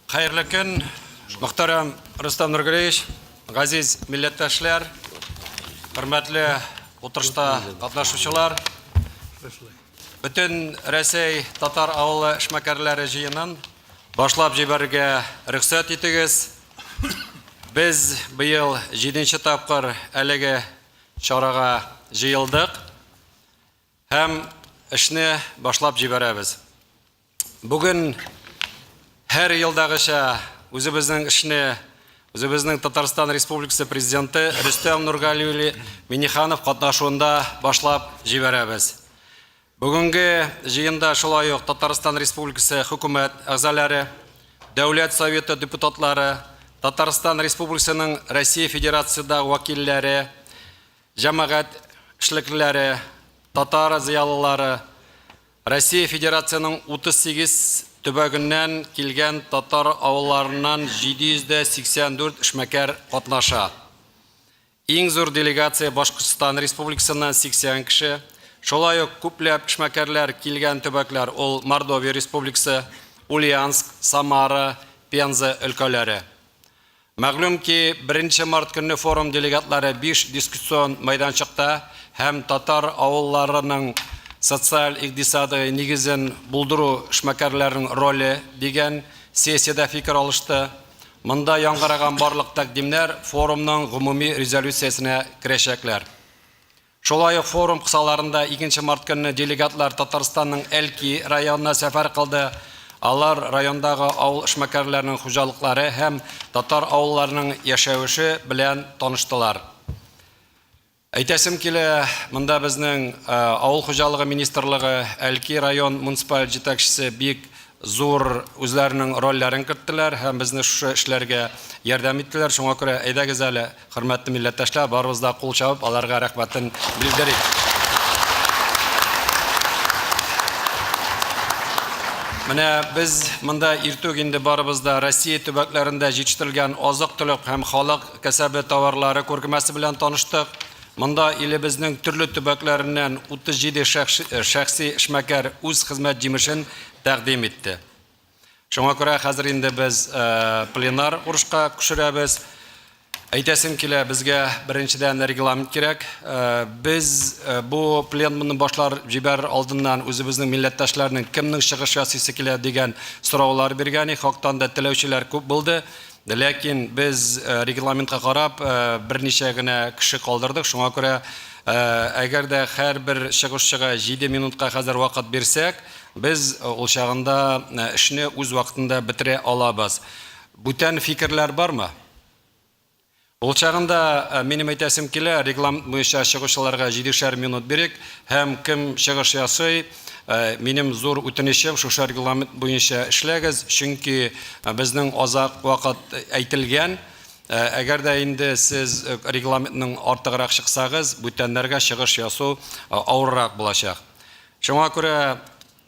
Хәерле көн, мөхтәрәм Рөстәм Нургалиевич, газиз милләттәшләр, хөрмәтле утырышта катнашучылар. Бөтен Рәсәй татар авылы эшмәкәрләре җыенын башлап җибәрергә рөхсәт итегез. Без быел җиденче тапкыр әлеге чарага җыелдык һәм эшне башлап җибәрәбез. Бүген һәр елдагыча үзебезнең эшне үзебезнең Татарстан Республикасы Президенты Рөстәм Нургалиулли Минниханов катнашуында башлап җибәрәбез. Бүгенге җыенда шулай ук Татарстан Республикасы хөкүмәт әгъзалары, Дәүләт Советы депутатлары, Татарстан Республикасының Россия Федерациясендәге вәкилләре, җәмәгать эшлеклеләре, татар зыялылары, Россия Федерациянең 38 төбәгеннән килгән татар авылларыннан 784 эшмәкәр катнаша. Иң зур делегация Башкортстан Республикасыннан 80 кеше. Шулай ук күпләп эшмәкәрләр килгән төбәкләр ул Мордовия Республикасы, Ульяновск, Самара, Пенза өлкәләре. Мәгълүм ки, беренче март көнне форум делегатлары биш дискуссион мәйданчыкта һәм татар авылларының социаль-икътисадый нигезен булдыру эшмәкәрләрнең роле дигән сессиядә фикер алышты. Монда яңгыраган барлык тәкъдимнәр форумның гомуми резолюциясенә керәчәкләр. Шулай ук форум кысаларында 2 март көнне делегатлар Татарстанның Әлки районына сәфәр кылды. Алар райондагы авыл эшмәкәрләренең хуҗалыклары һәм татар авылларының яшәвеше белән таныштылар. Әйтәсем килә, монда безнең авыл хуҗалыгы министрлыгы, Әлки район муниципаль җитәкчесе бик зур үзләренең рольләрен керттеләр һәм безне шушы эшләргә ярдәм иттеләр. Шуңа күрә әйдәгез әле, хөрмәтле милләттәшләр, барыбыз да кул чабып, аларга рәхмәтен белдерик. Менә без монда иртүк инде барыбыз да Россия төбәкләрендә җитештерелгән азык-төлек һәм халык кәсәбе товарлары күргәзмәсе белән таныштык. Монда илебезнең төрле төбәкләреннән 37 шәхси эшмәкәр үз хезмәт җимешен тәкъдим итте. Шуңа күрә хәзер инде без пленар урышка күчерәбез. Әйтәсем килә, безгә беренчедән регламент кирәк. Без бу пленумны башлар җибәрер алдыннан үзебезнең милләттәшләрнең кемнең чыгыш ясыйсы килә дигән сораулар биргән идек. Хактан да теләүчеләр күп булды. Ләкин без регламентка карап берничә генә кеше калдырдык. Шуңа күрә әгәр дә һәрбер чыгышчыга 7 минутка хәзер вакыт бирсәк, без ул чагында эшне үз вакытында бетерә алабыз. Бүтән фикерләр бармы? Ул чагында минем әйтәсем килә, регламент буенча чыгучыларга җидешәр минут бирик һәм кем чыгыш ясый, минем зур үтенечем, шушы регламент буенча эшләгез, чөнки безнең озак вакыт әйтелгән. Әгәр дә инде сез регламентның артыграк чыксагыз, бүтәннәргә чыгыш ясау авыррак булачак. Шуңа күрә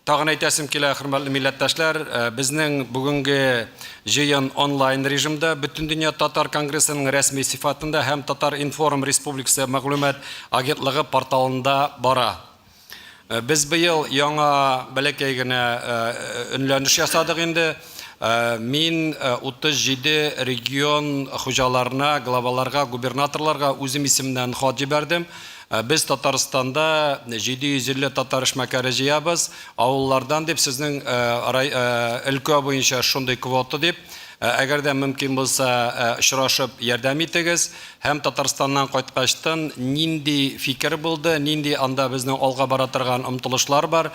Тагын әйтәсем килә, хөрмәтле милләттәшләр, безнең бүгенге җыен онлайн режимда Бөтендөнья татар конгрессының рәсми сыйфатында һәм Татар-информ республикасы мәгълүмат агентлыгы порталында бара. Без быел яңа бәләкәй генә өнләнеш ясадык инде. Мин 37 регион хуҗаларына, главаларга, губернаторларга үзем исемнән хат җибәрдем. Без Татарстанда 750 татар эшмәкәре җыябыз, авыллардан дип, сезнең өлкә буенча шундый квота дип, әгәр дә мөмкин булса, очрашып ярдәм итегез. Һәм Татарстаннан кайткачтын нинди фикер булды, нинди анда безнең алга бара торган омтылышлар бар,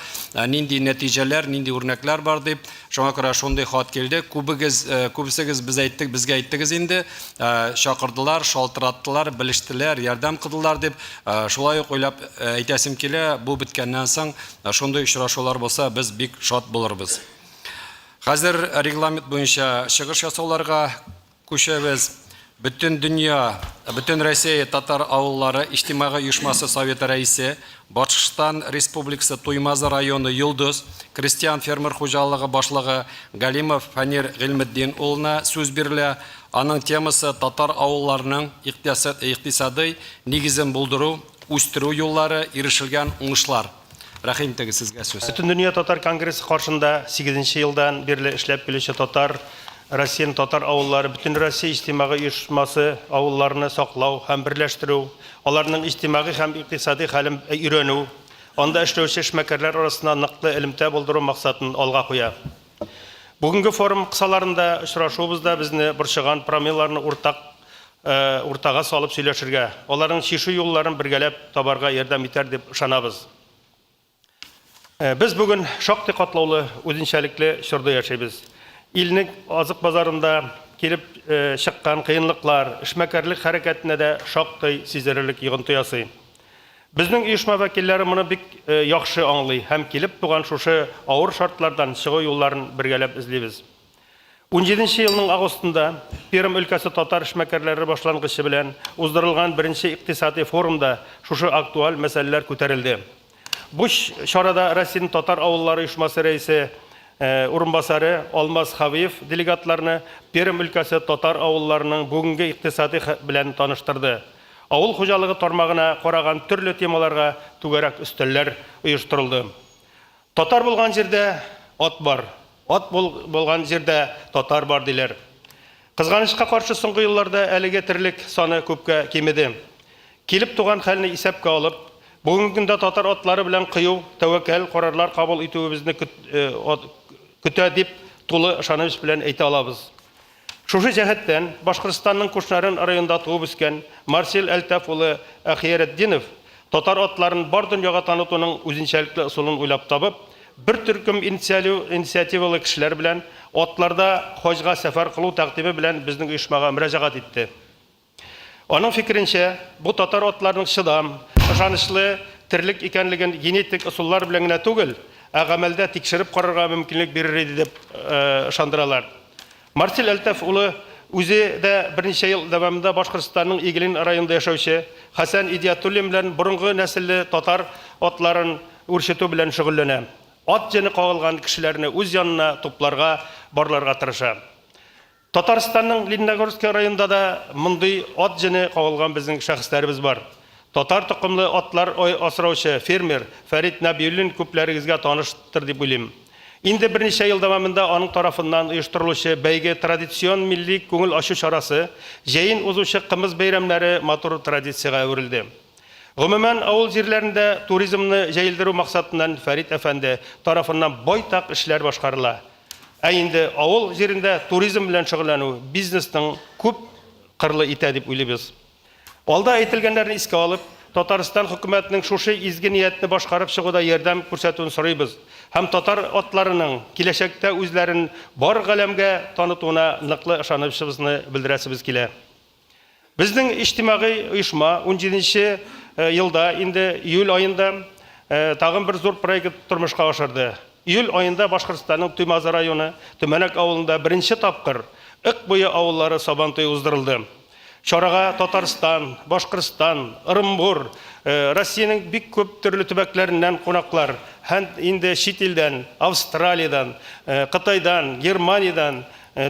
нинди нәтиҗәләр, нинди үрнәкләр бар дип. Шуңа күрә шундый хат килде. Күбегез, күбесегез без әйттек, безгә әйттегез инде. Чакырдылар, шалтыраттылар, белештеләр, ярдәм кылдылар дип. Шулай ук уйлап әйтәсем килә, бу беткәннән соң шундый очрашулар булса, без бик шат булырбыз. Хәзер регламент буенча чыгыш ясауларга күчәбез. Бөтен дөнья, бөтен Россия татар авыллары иҗтимагый оешмасы советы рәисе, Башкортстан Республикасы Туймазы районы Йолдыз крестьян-фермер хуҗалыгы башлыгы Галимов Фәнир Гыйльметдин улына сүз бирелә. Аның темасы татар авылларының икътисадый нигезен булдыру, үстерү юллары, ирешелгән уңышлар. Рәхим итегез, сезгә сүз. Бөтендөнья татар конгрессы каршында сигезенче елдан бирле эшләп килүче татар. Россиянең татар авыллары Бөтенроссия иҗтимагый оешмасы авылларны саклау һәм берләштерү, аларның иҗтимагый һәм икътисади хәлен өйрәнү, анда эшләүче эшмәкәрләр арасында ныклы элемтә булдыру максатын алга куя. Бүгенге форум кысаларында очрашуыбыз да безне борчыган промеларны уртак уртага салып сөйләшергә, аларның чишү юлларын бергәләп табарга ярдәм итәр дип ышанабыз. Без бүген шактый катлаулы, үзенчәлекле чорда яшибез. Илнең азык базарында килеп чыккан кыенлыклар эшмәкәрлек хәрәкәтенә дә шактый сизелерлек йогынты ясый. Безнең оешма вәкилләре моны бик яхшы аңлый һәм килеп туган шушы авыр шартлардан чыгу юлларын бергәләп эзлибез. Унҗиденче елның августында Пермь өлкәсе татар эшмәкәрләре башлангычы белән уздырылган беренче икътисади форумда шушы актуаль мәсьәләләр күтәрелде. Бу чарада Россиянең татар авыллары оешмасы рәисе урынбасары Алмаз Хавиев делегатларны Пермь өлкәсе татар авылларының бүгенге икътисади белән таныштырды. Авыл хуҗалыгы тармагына караган төрле темаларга түгәрәк өстәлләр оештырылды. Татар булган җирдә ат бар, ат булган җирдә татар бар, диләр. Кызганычка каршы, соңгы елларда әлеге терлек саны күпкә кимеде. Килеп туган хәлне исәпкә алып, бүгенге көндә татар атлары белән кыю, тәвәккәл карарлар кабул итүебезне көтә дип тулы ышаныч белән әйтә алабыз. Шушы җәһәттән, Башкортстанның Кушнарен районында туып үскән Марсель Әлтәф улы Әхияретдинов татар атларын бар дөньяга танытуның үзенчәлекле ысулын уйлап табып, бер төркем инициативалы кешеләр белән атларда хаҗга сәфәр кылу тәкъдиме белән безнең оешмага мөрәҗәгать итте. Аның фикеренчә, бу татар атларының чыдам, ышанычлы терлек икәнлеген генетик ысуллар белән генә түгел, ә гамәлдә тикшереп карарга мөмкинлек бирер иде дип ышандыралар. Марсель Әлтәф улы үзе дә берничә ел дәвамында Башкортстанның Иглин районында яшәүче Хәсән Идиятуллин белән борынгы нәселле татар атларын үрчетү белән шөгыльләнә. Ат җене кагылган кешеләрне үз янына тупларга, барларга тырыша. Татарстанның Лениногорский районында да мондый ат җене кагылган безнең шәхесләребез бар. Татар токымлы атлар асраучы фермер Фәрит Нәбиуллин күпләрегезгә таныштыр дип уйлыйм. Инде берничә ел дәвамында аның тарафыннан оештырылучы бәйге традицион милли күңел ачу чарасы, җәен узучы кымыз бәйрәмнәре матур традициягә әверелде. Гомумән, авыл җирләрендә туризмны җәелдерү максатыннан Фәрит әфәнде тарафыннан байтак эшләр башкарыла. Ә инде авыл җирендә туризм белән шөгыльләнү бизнесның күп кырлы итә дип уйлыйбыз. Алда әйтелгәннәрне искә алып, Татарстан хөкүмәтенең шушы изге ниятне башкарып чыгуда ярдәм күрсәтүен сорыйбыз һәм татар атларының киләчәктә үзләрен бар галәмгә танытуына ныклы ышанычыбызны белдерәсебез килә. Безнең иҗтимагый оешма унҗиденче елда инде июль аенда тагын бер зур проект тормышка ашырды. Июль аенда Башкортстанның Туймазы районы Төмәнәк авылында беренче тапкыр Ык буе авыллары Сабантуе уздырылды. Чарага Татарстан, Башкортстан, Ырымбур, Россиянең бик күп төрле төбәкләреннән кунаклар һәм инде чит илдән, Австралиядән, Кытайдан, Германиядән,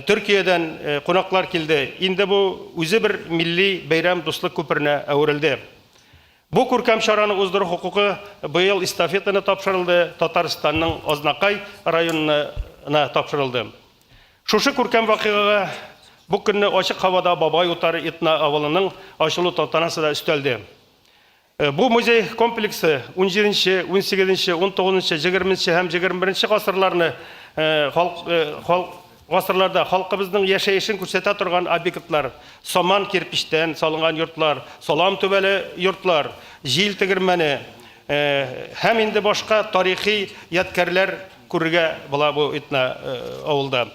Төркиядән кунаклар килде. Инде бу үзе бер милли бәйрәм дуслык күперенә әверелде. Бу күркәм чараны уздыру хокукы быел эстафетаны тапшырылды, Татарстанның Азнакай районына тапшырылды. Шушы күркәм вакыйгага бу көнне ачык һавада Бабай утары этноавылының ачылу тантанасы да өстәлде. Бу музей комплексы унҗиденче, унсигезенче, унтугызынчы, егерменче һәм егерме беренче гасырларны халык халык гасырларда халкыбызның яшәешен күрсәтә торган объектлар, саман кирпечтән салынган йортлар, салам түбәле йортлар, җил тегермәне һәм инде башка тарихи ядкәрләр күрергә була бу этно авылда.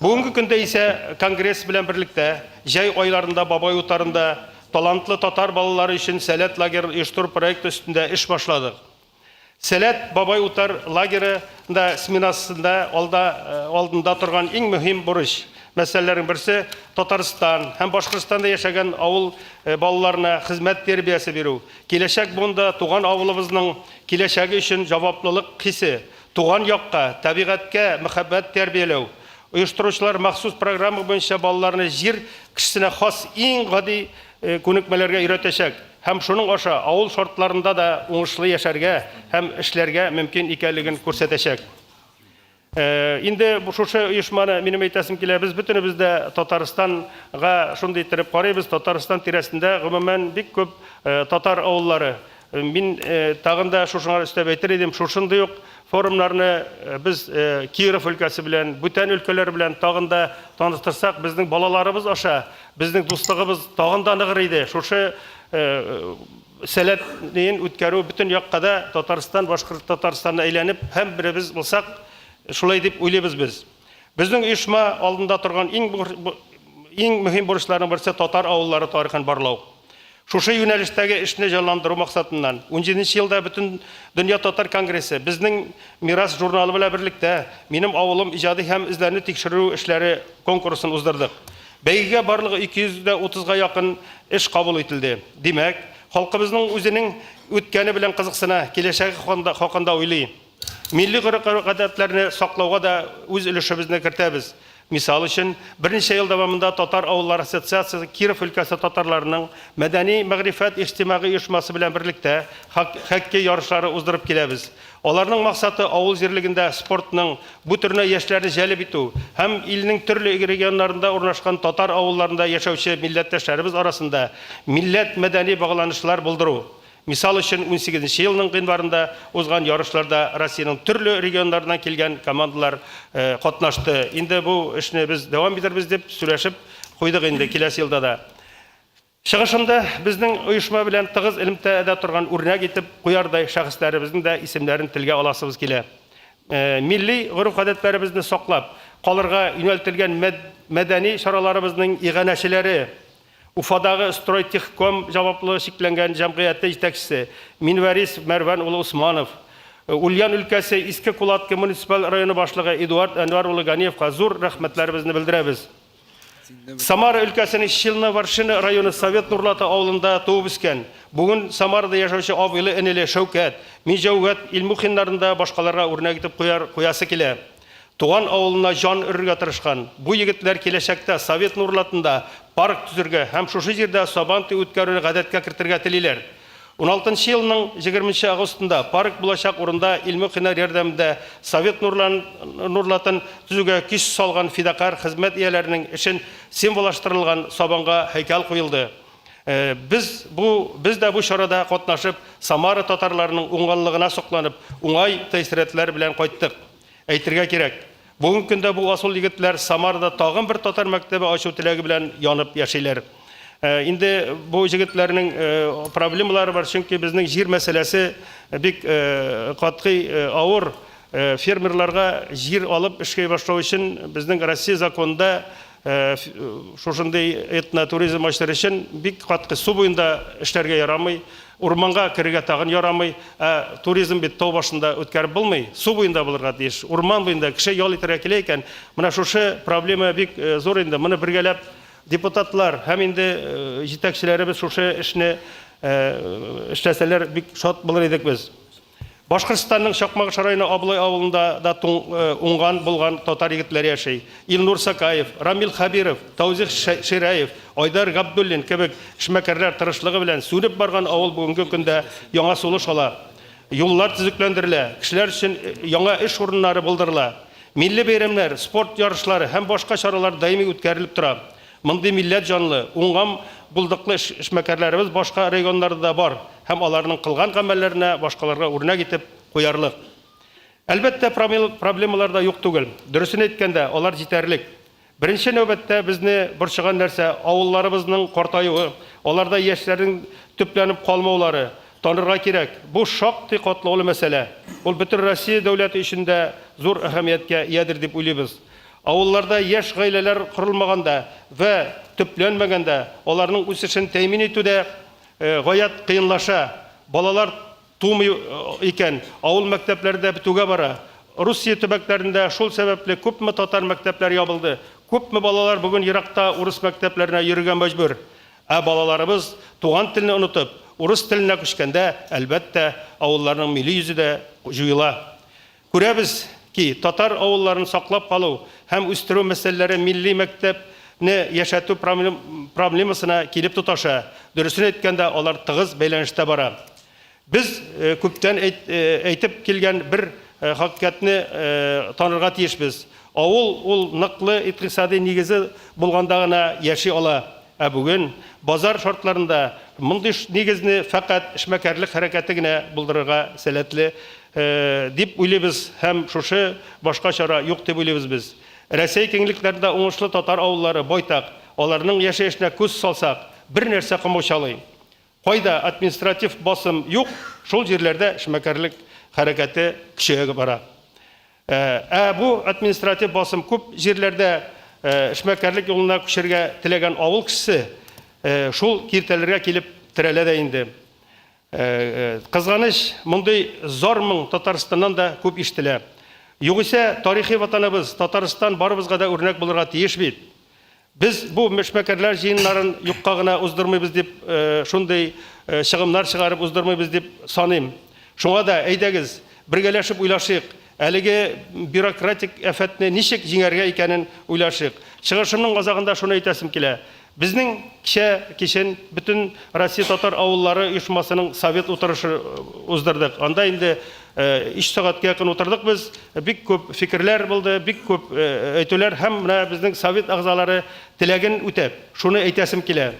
Бүгенге көндә исә конгресс белән берлектә җәй айларында Бабай утарында талантлы татар балалары өчен Сәләт лагерын оештыру проекты өстендә эш башладык. Сәләт Бабай утар лагеры нда сменасында алда алдында торган иң мөһим бурыч, мәсьәләләрнең берсе, Татарстан һәм Башкортстанда яшәгән авыл балаларына хезмәт тәрбиясе бирү, киләчәк буында туган авылыбызның киләчәге өчен җаваплылык хисе, Туган якка, табигатькә мәхәббәт тәрбияләү. Оештыручылар махсус программа буенча балаларны җир кешесенә хас иң гади күнекмәләргә өйрәтәчәк һәм шуның аша авыл шартларында да уңышлы яшәргә һәм эшләргә мөмкин икәнлеген күрсәтәчәк. Инде бу шушы оешманы минем әйтәсем килә, без бөтенебез дә Татарстанга шундый иттереп карыйбыз. Татарстан тирәсендә гомумән бик күп татар авыллары. Мин тагын да шушыңа өстәп әйтер идем, шушындый ук форумнарны без Киров өлкәсе белән, бүтән өлкәләр белән тагын да таныштырсак, безнең балаларыбыз аша безнең дуслыгыбыз тагын да ныгыр иде. Шушы Сәләт неен үткәрү бөтен якка да Татарстан, Башкорт Татарстанны әйләнеп һәм беребез булсак, шулай дип уйлыйбыз без. Безнең оешма алдында торган иң иң мөһим бурычларның берсе татар авыллары тарихын барлау. Шушы юнәлештәге эшне җанландыру максатыннан, унҗиденче елда Бөтен дөнья татар конгрессы Безнең мирас журналы белән берлектә Минем авылым иҗади һәм эзләнү тикшерү эшләре конкурсын уздырдык. Бәйгегә барлыгы 230 га якын эш кабул ителде. Димәк, халкыбызның үзенең үткәне белән кызыксына, киләчәге хакында уйлый. Милли гореф-гадәтләрне саклауга да үз өлешебезне кертәбез. Мисал өчен, берничә ел дәвамында Татар авыллары ассоциациясе Киров өлкәсе татарларының мәдәни-мәгърифәт иҗтимагый оешмасы белән берлектә хоккей ярышлары уздырып киләбез. Аларның максаты, авыл җирлегендә спортның бу төренә яшьләрне җәлеп итү һәм илнең төрле регионнарында урнашкан татар авылларында яшәүче милләттәшләребез арасында милләт-мәдәни багланышлар булдыру. Мисал өчен, унсигезенче елның гыйнварында узган ярышларда Россиянең төрле регионнарыннан килгән командалар катнашты. Инде бу эшне без дәвам итәрбез дип сөйләшеп куйдык инде киләсе елда да. Чыгышымда безнең оешма белән тыгыз элемтәдә торган үрнәк итеп куярдай шәхесләребезнең дә исемнәрен телгә аласыбыз килә. Милли гореф-гадәтләребезне саклап калырга юнәлтелгән мәдәни чараларыбызның иганәчеләре, Уфадагы Стройтехком җаваплылыгы чикләнгән җәмгыяте җитәкчесе Минвәрис Мәрвән улы Усманов, Ульян өлкәсе Иске Кулатка муниципаль районы башлыгы Эдуард Әнвәр улы Ганиевка зур рәхмәтләребезне белдерәбез. Самара өлкәсенең Челно-Воршино районы Совет Нурлаты авылында туып үскән, бүген Самарада яшәүче абыйлы-энеле Шәүкәт, Минҗәүгәт Илмухиннарны да башкаларга үрнәк итеп куяр куясы килә. Туган авылына җан өрергә тырышкан бу егетләр киләчәктә Совет Нурлатында парк төзергә һәм шушы җирдә Сабантуй үткәрүне гадәткә кертергә телиләр. Уналтынчы елның егерменче августында парк булачак урында Илмөхиннәр ярдәмендә Совет Нурлатын төзүгә көч салган фидакарь хезмәт ияләренең эшен символлаштырылган сабанга һәйкәл куелды. Без бу без дә бу чарада катнашып, Самара татарларының уңганлыгына сокланып, уңай тәэсиратлар белән кайттык. Әйтергә кирәк, бүгенге көндә бу асыл егетләр Самарада тагын бер татар мәктәбе ачу теләге белән янып яшиләр. Инде бу җегетләрнең проблемалары бар, чөнки безнең җир мәсьәләсе бик катгый авыр. Фермерларга җир алып эшкә башлау өчен безнең Россия законында шушындый этнотуризм ачтыр өчен бик катгый су буенда эшләргә ярамый, урманга керергә тагын ярамый. Ә туризм бит тау башында үткәреп булмый, су буенда булырга тиеш. Урман буенда кеше ял итәргә килә икән, менә шушы проблема бик зур инде. Моны бергәләп депутатлар һәм инде җитәкчеләребез шушы эшне эшләсәләр бик шат булыр идек без. Башкортстанның Чакмагыш районы Аблай авылында да уңган булган татар егетләре яши. Илнур Сакаев, Рамил Хәбиров, Таузих Ширәев, Айдар Габдуллин кебек эшмәкәрләр тырышлыгы белән сүнеп барган авыл бүгенге көндә яңа сулыш ала. Юллар төзекләндерелә, кешеләр өчен яңа эш урыннары булдырыла. Милли бәйрәмнәр, спорт ярышлары һәм башка чаралар даими үткәрелеп тора. Мондый милләт җанлы, уңган, булдыклы эшмәкәрләребез башка регионнарда да бар һәм аларның кылган гамәлләренә башкаларга үрнәк итеп куярлык. Әлбәттә, проблемалар да юк түгел. Дөресен әйткәндә, алар җитәрлек. Беренче нәүбәттә безне борчыган нәрсә, авылларыбызның картаюы, аларда яшьләрнең төпләнеп калмаулары. Танырга кирәк, бу шактый катлаулы мәсьәлә. Ул бөтен Россия дәүләте өчен дә зур әһәмияткә иядер дип уйлыйбыз. Авылларда яшь гаиләләр корылмаганда вә төпләнмәгәндә, аларның үсешен тәэмин итү дә гаять кыенлаша. Балалар тумый икән, авыл мәктәпләре дә бетүгә бара. Русия төбәкләрендә шул сәбәпле күпме татар мәктәпләре ябылды, күпме балалар бүген еракта урыс мәктәпләренә йөрергә мәҗбүр. Ә балаларыбыз туган телне онытып, урыс теленә күчкәндә, әлбәттә, авылларның милли йөзе дә җуела. Күрәбез ки, татар авылларын саклап калу һәм үстерү мәсьәләләре милли мәктәпне яшәтү проблемасына килеп тоташа, дөресен әйткәндә, алар тыгыз бәйләнештә бара. Без күптән әйтеп килгән бер хакыйкатьне танырга тиешбез. Авыл ул ныклы икътисади нигезе булганда гына яши ала. Ә бүген базар шартларында мондый нигезне фәкать эшмәкәрлек хәрәкәте генә булдырырга сәләтле дип уйлыйбыз һәм шушы башка чара юк дип уйлыйбыз без. Рәсәй киңлекләрендә уңышлы татар авыллары байтак, аларның яшәешенә күз салсак, бер нәрсә комачаулый. Кайда административ басым юк, шул җирләрдә эшмәкәрлек хәрәкәте көчәя бара. Ә бу административ басым күп җирләрдә эшмәкәрлек юлына күчәргә теләгән авыл кешесе шул киртәләргә килеп терәлә дә инде. Кызганыч, мондый зар-моң Татарстаннан да күп ишетелә. Югыйсә, тарихи ватаныбыз Татарстан барыбызга да үрнәк булырга тиеш бит. Без бу эшмәкәрләр җыеннарын юкка гына уздырмыйбыз дип, шундый чыгымнар чыгарып уздырмыйбыз дип саныйм. Шуңа да, әйдәгез, бергәләшеп уйлашыйк, әлеге бюрократик афәтне ничек җиңәргә икәнен уйлашыйк. Чыгышымның азагында шуны әйтәсем килә. Безнең кичә кичен бөтен Россия татар авыллары оешмасының совет утырышы уздырдык. Анда инде өч сәгатькә якын утырдык без. Бик күп фикерләр булды, бик күп әйтүләр һәм менә безнең совет әгъзалары теләген үтәп, шуны әйтәсем килә.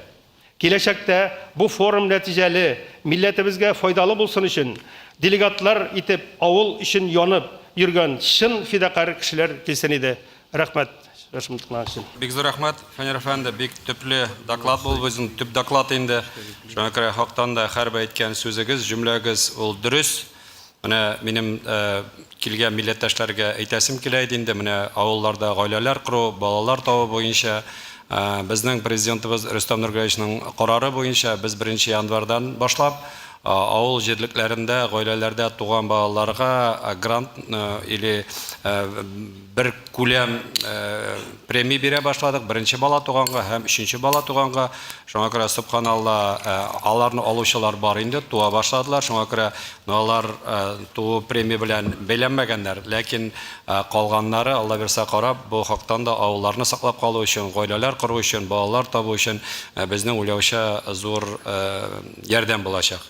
Киләчәктә бу форум нәтиҗәле, милләтебезгә файдалы булсын өчен, делегатлар итеп авыл өчен янып йөргән чын фидакарь кешеләр килсен иде. Рәхмәт, чыгышымны тыңлаган өчен. Бик зур рәхмәт, Фәнир әфәнде, бик төпле доклад булды, безнең төп доклад инде. Шуңа күрә хактан да һәрбер әйткән сүзегез, җөмләгез ул дөрес. Менә минем килгән милләттәшләргә әйтәсем килә иде инде, менә авылларда гаиләләр кору, балалар табу буенча безнең президентыбыз Рөстәм Нургалиевичның карары буенча без 1 январьдан башлап авыл җирлекләрендә гаиләләрдә туган балаларга грант или бер күләм премия бирә башладык, беренче бала туганга һәм өченче бала туганга. Шуңа күрә, субханалла, аларны алучылар бар инде, туа башладылар. Шуңа күрә алар туу премия белән бәйләнмәгәннәр. Ләкин калганнары, Алла бирсә, карап, бу хактан да авылларны саклап калу өчен, гаиләләр кору өчен, балалар табу өчен безнең уйлауча зур ярдәм булачак.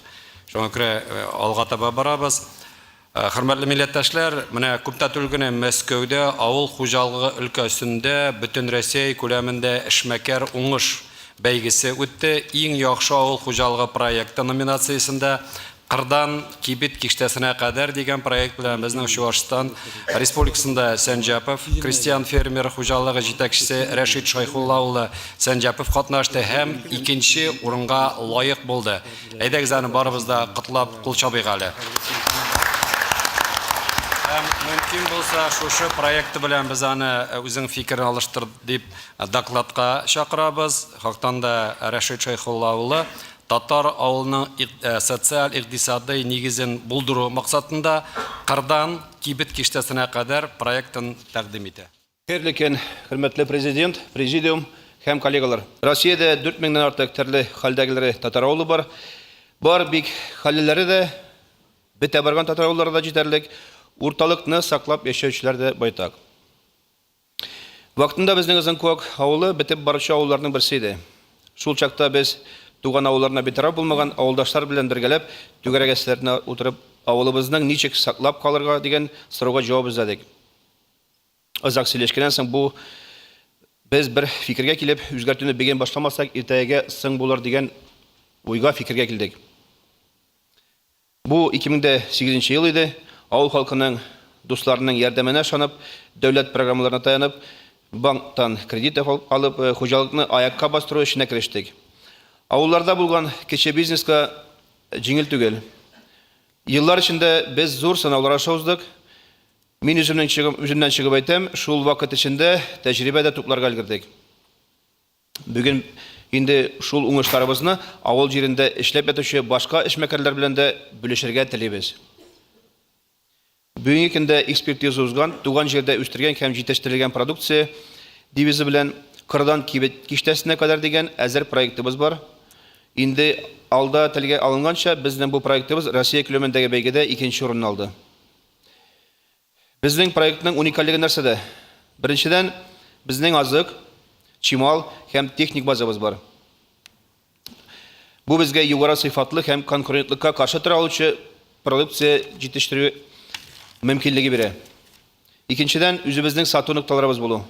Шуңа күрә алга таба барабыз. Хөрмәтле милләттәшләр, менә күп тә түгел генә Мәскәүдә авыл хуҗалыгы өлкәсендә Бөтенрәсәй күләмендә эшмәкәр уңыш бәйгесе үтте. Иң яхшы авыл хуҗалыгы проекты номинациясендә Кырдан кибет киштәсенә кадәр дигән проект белән безнең Чуашстан Республикасында Сәнҗапов крестьян-фермер хуҗалыгы җитәкчесе Рәшит Шайхулла улы Сәнҗапов катнашты һәм икенче урынга лаек булды. Әйдәгез аны барыбыз да котлап кул чабыйк әле. Һәм мөмкин булса, шушы проекты белән без аны үзең фикерен алыштыр дип докладка чакырабыз. Хактан да Рәшит Шәйхулла улы татар авылының социаль-икътисадый нигезен булдыру максатында кырдан кибет киштәсенә кадәр проектын тәкъдим итә. Хәерле көн, хөрмәтле президент, президиум һәм коллегалар. Россиядә 4 меңнән артык төрле хәлдәгеләре татар авылы бар. Бар бик хәллеләре дә, бетә барган татар авыллары да җитәрлек, урталыкны саклап яшәүчеләр дә байтак. Вакытында безнең Озынкуак авылы бетеп баручы авылларның берсе иде. Шул чакта без туган авылларына битараф булмаган авылдашлар белән бергәләп түгәрәк өстәлләренә утырып авылыбызның ничек саклап калырга дигән сорауга җавап эзләдек. Озак сөйләшкәннән соң бу без бер фикергә килеп, үзгәртүне бүген башламасак, иртәгәгә соң булыр дигән уйга, фикергә килдек. Бу 2008 ел иде. Авыл халкының, дусларының ярдәменә ышанып, дәүләт программаларына таянып, банктан кредит алып, хуҗалыкны аякка бастыру эшенә керештек. Авылларда булган кече бизнеска җиңел түгел. Еллар эчендә без зур сынаулар аша уздык. Мин үземнең чыгып, үземнән чыгып әйтәм, шул вакыт эчендә тәҗрибә дә тупларга өлгердек. Бүген инде шул уңышларыбызны авыл җирендә эшләп ятучы башка эшмәкәрләр белән дә бүлешергә телибез. Бүгенге көндә экспертиза узган, туган җирдә үстергән һәм җитештерелгән продукция девизы белән кырдан кибет киштәсенә кадәр дигән әзер проектыбыз бар. Инде алда телгә алынганча, безнең бу проектыбыз Россия күләмендәге бәйгедә икенче урынны алды. Безнең проектның уникальлеге нәрсәдә? Беренчедән, безнең азык, чимал һәм техник базабыз бар. Бу безгә югары сыйфатлы һәм конкурентлыкка каршы тора алучы продукция җитештерү мөмкинлеге бирә. Икенчедән, үзебезнең сату нокталарыбыз булу.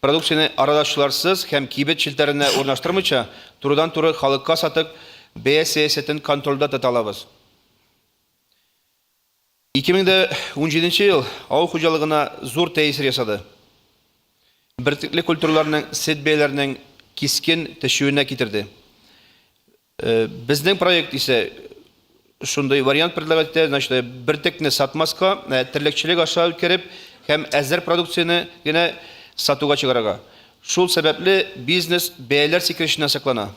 Продукцияне арадашчыларсыз һәм кибет челтәренә урнаштырмыйча, турыдан-туры халыкка сатып, бәя сәясәтен контрольдә тота алабыз. 2017 ел авыл хуҗалыгына зур тәэсир ясады. Бөртекле культураларның сөт бәяләренең кискен төшүенә китерде. Безнең проект исә шундый вариант предлагать итә, значит, бөртекне сатмаска, терлекчелек аша үткәреп һәм әзер продукцияне генә сатуга чыгарырга. Шул сәбәпле бизнес бәяләр сикерешеннән саклана.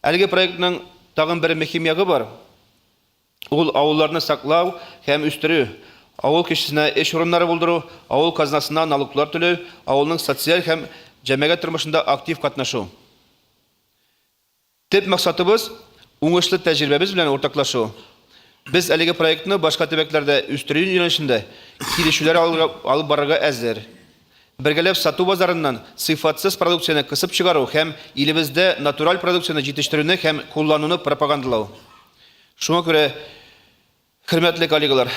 Әлеге проектның тагын бер мөһим ягы бар. Ул авылларны саклау һәм үстерү, авыл кешесенә эш урыннары булдыру, авыл казнасына налоглар түләү, авылның социаль һәм җәмәгать тормышында актив катнашу. Төп максатыбыз, уңышлы тәҗрибәбез белән уртаклашу. Без әлеге проектны башка төбәкләрдә үстерү юнәлешендә килешүләр алып барырга әзер. Бергәләп сату базарыннан сыйфатсыз продукцияне кысып чыгару һәм илебездә натураль продукцияне җитештерүне һәм куллануны пропагандалау. Шуңа күрә, хөрмәтле коллегалар,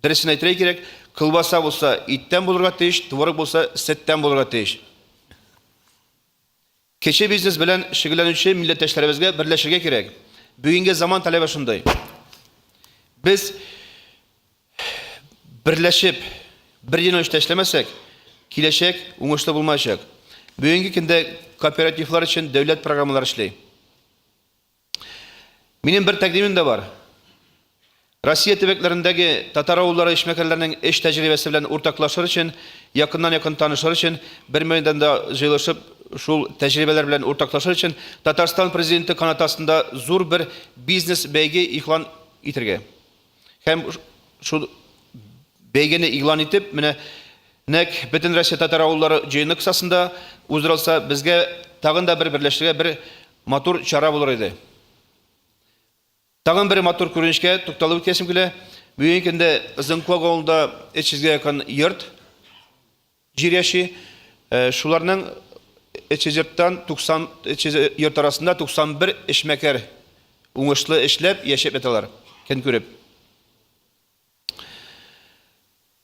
дөресен әйтергә кирәк, колбаса булса, иттән булырга тиеш, творог булса, сөттән булырга тиеш. Кече бизнес белән шөгыльләнүче милләттәшләребезгә берләшергә кирәк. Бүгенге заман таләбе шундый. Без берләшеп, бер юнәлештә эшләмәсәк, киләчәк уңышлы булмаячак. Бүгенге көндә кооперативлар өчен дәүләт программалары эшли. Минем бер тәкъдимем дә бар. Россия төбәкләрендәге татар авыллары эшмәкәрләренең эш тәҗрибәсе белән уртаклашыр өчен, якыннан-якын танышыр өчен, бер мәйданда җыелышып, шул тәҗрибәләр белән уртаклашыр өчен Татарстан Президенты канаты астында зур бер бизнес бәйге игълан итергә. Һәм шул бәйгене игълан итеп, менә нәкъ Бөтенроссия татар авыллары җыены кысасында уздырылса, безгә тагын да бер берләшергә бер матур чара булыр иде. Тагын бер матур күренешкә тукталып үтәсем килә. Бүгенге көндә Озынколак авылында 300 гә якын йорт җир яши. Шуларның 300 йорттан 90 300 йорт арасында 91 эшмәкәр уңышлы эшләп яшәп яталар, көн күреп.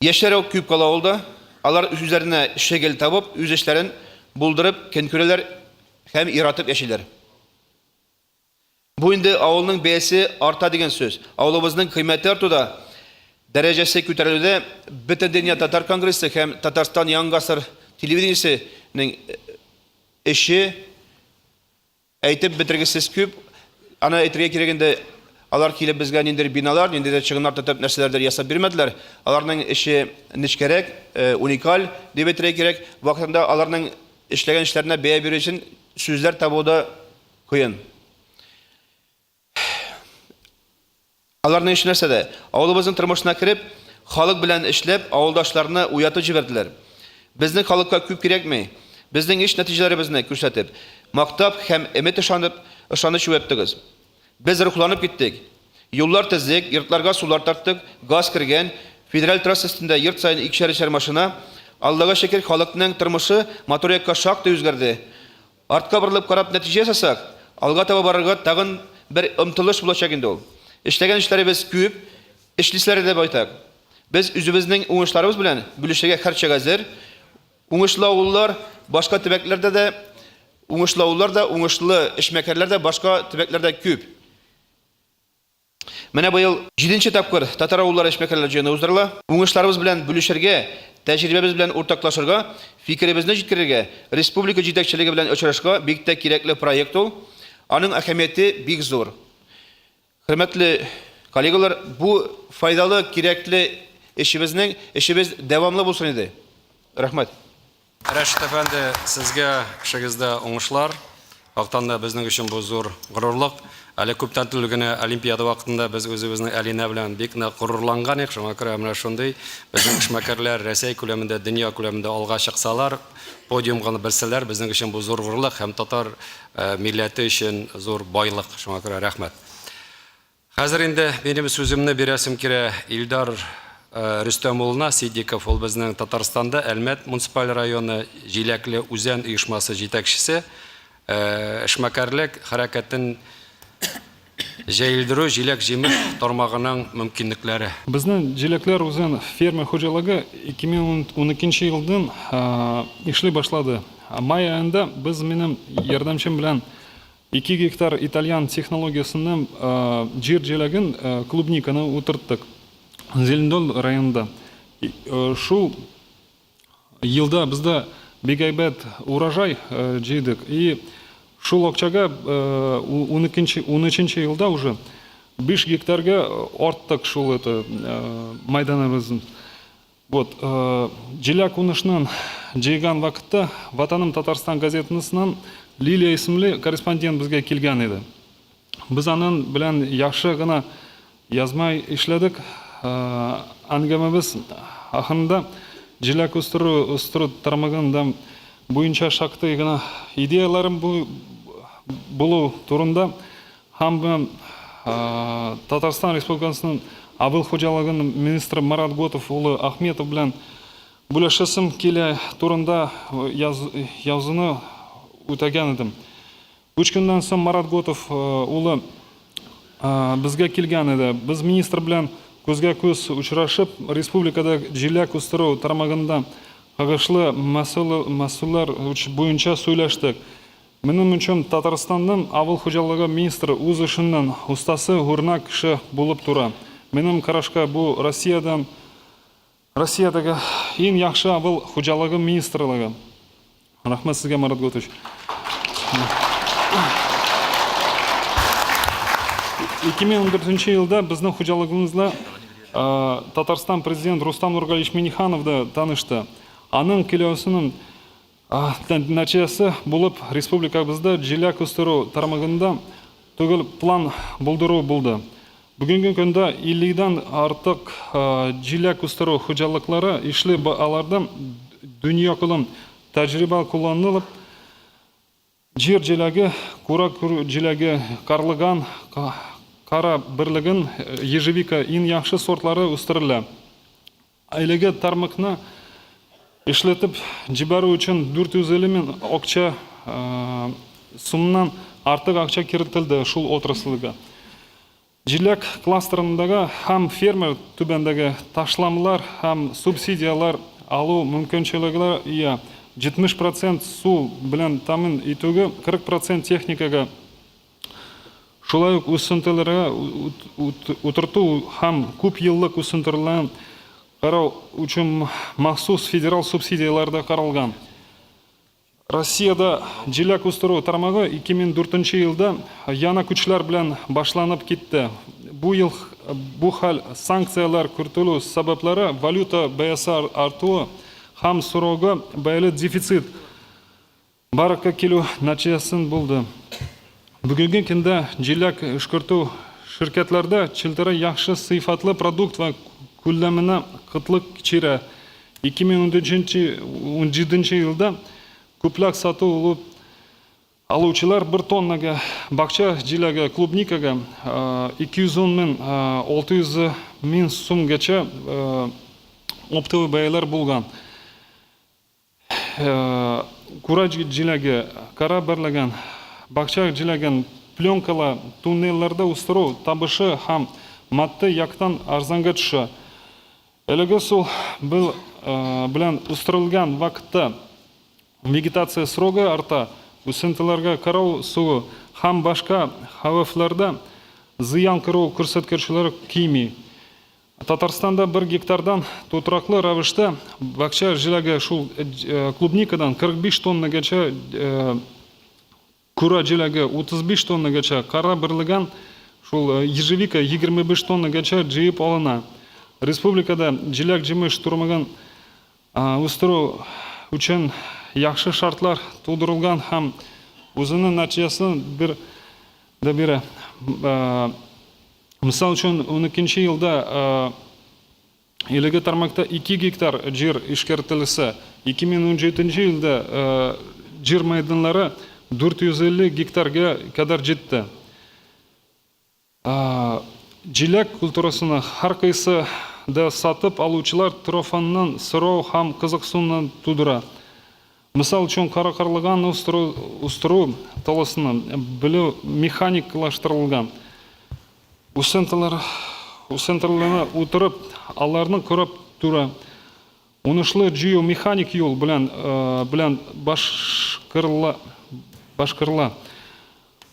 Яшьләр күп кала авылда. Алар үзләренә шөгыль табып, үз эшләрен булдырып көн күрәләр һәм яратып яшиләр. Бу инде авылның бәясе арта дигән сүз. Авылыбызның кыйммәте артуда, дәрәҗәсе күтәрелүдә Бөтендөнья татар конгрессы һәм Татарстан Яңа гасыр телевидениесенең эше әйтеп бетергесез күп. Аны әйтергә кирәк инде, алар килеп безгә ниндидер биналар, ниндидер чыгымнар тотып нәрсәләрдер ясап бирмәделәр. Аларның эше нечкәрәк, уникаль дип әйтергә кирәк. Вакытында аларның эшләгән эшләренә бәя бирү өчен сүзләр табу да кыен. Аларның эше нәрсәдә? Авылыбызның тормышына кереп, халык белән эшләп, авылдашларны уятып җибәрделәр. Безнең халыкка күп кирәкми. Безнең эш нәтиҗәләребезне күрсәтеп, мактап һәм өмет ышанып, ышаныч уяттыгыз. Без рухланып киттек. Юллар төздек, йортларга сулар тарттык, газ кергән, федераль трасса өстендә йорт саен икешәр-өчәр машина. Аллага шөкер, халыкның тормышы матур якка шактый үзгәрде. Артка борылып карап нәтиҗә ясасак, алга таба барырга тагын бер омтылыш булачак инде ул. Эшләгән эшләребез күп, эшлиселәре дә байтак. Без үзебезнең уңышларыбыз белән бүлешергә һәрчак әзер. Уңышлы авыллар башка төбәкләрдә дә, уңышлы авыллар да, уңышлы эшмәкәрләр дә башка төбәкләрдә күп. Менә быел җиденче тапкыр Татар авыллары эшмәкәрләр җыены уздырыла. Уңышларыбыз белән бүлешергә, тәҗрибәбез белән уртаклашырга, фикеребезне җиткерергә, республика җитәкчелеге белән очрашырга бик тә кирәкле проект ул. Аның әһәмияте бик зур. Хөрмәтле коллегалар, бу файдалы, кирәкле эшебезнең эшебез дәвамлы булсын иде. Рәхмәт. Рәшит әфәнде, сезгә эшегездә уңышлар. Хактан да безнең өчен бу зур горурлык. Әле күптән түгел генә Олимпиада вакытында без үзебезнең Әлинә белән бик нык горурланган идек. Шуңа күрә менә шундый безнең эшмәкәрләр Рәсәй күләмендә, дөнья күләмендә алга чыксалар, подиумга белсәләр, безнең өчен бу зур горурлык һәм татар милләте өчен зур байлык. Шуңа күрә рәхмәт. Хәзер инде минем сүземне бирәсем килә Илдар Рөстәм улына Ситдиков, ул безнең Татарстанда Әлмәт муниципаль районы Җиләкле Үзән оешмасы җитәкчесе, эшмәкәрлек хәрәкәтен җәелдерү җиләк-җимеш тармагының мөмкинлекләре. Безнең Җиләкләр үзән фермер хуҗалыгы 2012 елдан эшли башлады. Май аенда без минем ярдәмчем белән 2 гектар итальян технологиясеннән җир җиләген, клубниканы утырттык Зеленодол районында. Шул елда бездә бик әйбәт урожай җыйдык. И шул акчага 12 13 елда уже 5 гектарга арттык шул это майданыбызны. Вот, җиләк унышнын җыйган вакытта Ватаным Татарстан газетасыннан Лилия исемле корреспондент безгә килгән иде. Без анын белән яхшы гына язма эшләдек. Әңгәмәбез ахырында җиләк үстерү үстерү тармагында буенча шактый гына идеяләрем булу турында һәм Татарстан Республикасының авыл хуҗалыгы министры Марат Готов улы Ахметов белән бүлешәсем килә турында язуны үтәгән идем. Өч көннән соң Марат Готов улы безгә килгән иде. Без министр белән күзгә-күз очрашып, республикада җиләк үстерү тармагында кагышлы мәсьәләләр буенча сөйләштек. Минем өчен Татарстанның авыл хуҗалыгы министры үз эшенең остасы, үрнәк кеше булып тора. Минем карашка, бу Россиядән Россиядәге иң яхшы авыл хуҗалыгы министрлыгы. Рәхмәт сезгә, Марат Готович. 2014 елда безнең хуҗалыгыбызда Татарстан президент Рустам Нургалиевич Минниханов да танышты. Аның килүсенең нәтиҗәсе булып республикабызда җиләк үстерү тармагында төгәл план булдыру булды. Бүгенге көндә 50 дән артык җиләк үстерү хуҗалыклары эшли, аларда дөньякүләм тәҗрибә кулланылып, җир җиләге, курак җиләге, карлыган, кара берлеген, ежевика иң яхшы сортлары үстерелә. Әлеге тармакны эшләтеп җибәрү өчен 450 мең акча сумнан артык акча кертелде шул отрасльгә. Җиләк кластерындагы һәм фермер түбәндәге ташламалар һәм субсидияләр алу мөмкинчелегенә ия, 70 процент су белән тәэмин итүгә, 40 процент техникага, Шулай ук үсентеләргә утырту һәм күпьеллык үсентеләрне карау өчен махсус федераль субсидияләр дә каралган. Россиядә җиләк үстерү тармагы 2004 елда яңа күчләр белән башланып китте. Бу ел бу хәл санкцияләр кертелү сәбәпләре, валюта бәясе артуы һәм сорауга бәйле дефицит Барлыкка килү нәтиҗәсен булды. Бүгенге көндә җиләк эшкәртү ширкәтләрдә челтәре яхшы сыйфатлы продукт вә күләменә кытлык кичерә. 2017 елда күпләп сату алып алучылар бер тоннага бакча җиләге, клубникага 210 мең 600 мең сумгача оптовый бәяләр булган. Кура җиләге, кара бәрләгән, бакча җиләген пленкалы туннельләрдә үстерү табышы һәм матди яктан арзанга төшә. Әлеге ысул белән үстерелгән вакытта вегетация срогы арта, үсентеләргә карау суы һәм башка хәвефләрдә зыян күрү күрсәткечләре кими. Татарстанда бер гектардан тотрыклы рәвештә бакча җиләге шул клубникадан 45 тоннагача, кура җиләге 35 тоннагача, кара берлегән шул ежевика 25 тоннагача җыеп алына. Республикада җиләк-җимеш тармагын үстерү өчен яхшы шартлар тудырылган һәм үзенең нәтиҗәсен бир дә бирә. Мисал өчен, уникенче елда әлеге тармакта 2 гектар җир эшкәртелсә, 2017 елда җир мәйданнары 450 гектарга кадәр җитте. Җиләк культурасына һәркайсы да сатып алучылар тарафыннан сорау һәм кызыксыну тудыра. Мисал өчен, кара карлыган үстерү, үстерү таласына белү механикалаштырылган. Үсентеләр, үсентеләрне утырып, аларны карап тора. Уңышлы җыю механик юл белән белән башкарыла, башкарыла.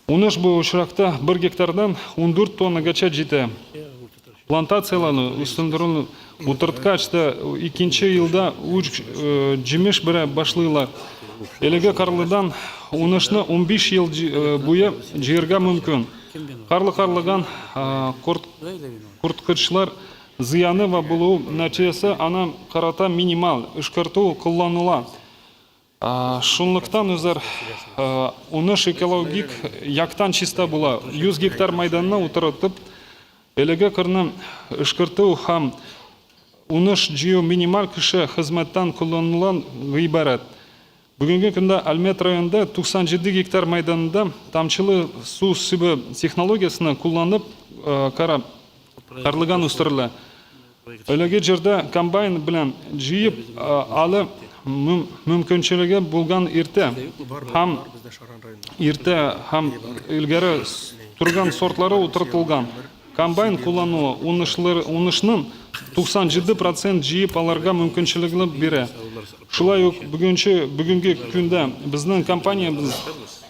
Уңыш бу очракта бер гектардан 14 тоннагача җитә. Плантацияләрне үсендерүне утырткач та икенче елда үк җимеш бирә башлыйлар. Әлеге карлыдан уңышны 15 ел буе җыярга мөмкин. Карлы карлыган корт, корткычлар зыяны ва булу нәтиҗәсе ана карата минималь, эшкәртү кулланыла. Шунлыктан үзәр уңыш экологик яктан чиста була. 100 гектар майданны утыртып, әлеге кырны эшкәртү һәм уңыш җыю минималь кеше хезмәттән кулланылган гыйбарәт. Бүгенге көндә Әлмәт районында 97 гектар мәйданында тамчылы су сибү технологиясен кулланып кара карлыган үстерелә. Әлеге җирдә комбайн белән җыеп алу мөмкинчелеге булган иртә һәм иртә һәм илгәре торган сортлары утыртылган. Комбайн куллануы уңышның 97 процент җыеп алырга мөмкинчелегне бирә. Шулай ук бүгенче бүгенге көндә безнең компаниябез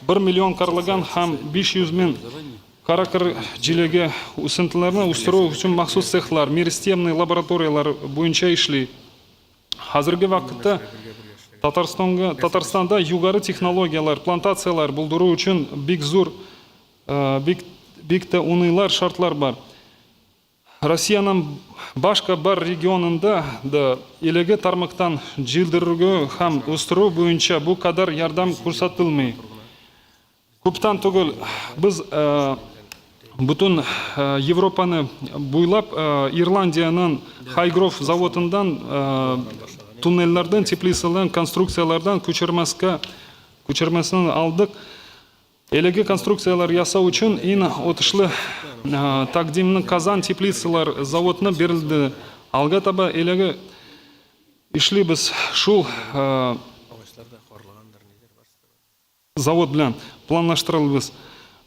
1 миллион карлыган һәм 500 мең каракыр җиләге үсентеләрне үстерү өчен махсус цехлар, меристемный лабораторияләр буенча эшли. Хәзерге вакытта Татарстанга Татарстанда югары технологияләр, плантацияләр булдыру өчен бик зур, бик бик тә уңайлы шартлар бар. Россиянең башка бар регионында да әлеге тармактан җилдерүгә һәм үстерү буенча бу кадәр ярдәм күрсәтелми. Күптән түгел без бөтен Европаны буйлап Ирландиянең Хайгров заводыннан туннельләрдән, теплицалардан, конструкцияләрдән күчермәскә күчермәсен алдык. Әлеге конструкцияләр ясау өчен иң отышлы тәкъдимне Казан теплицалар заводына бирелде. Алга таба әлеге эшлибез шул завод белән планлаштырылбыз.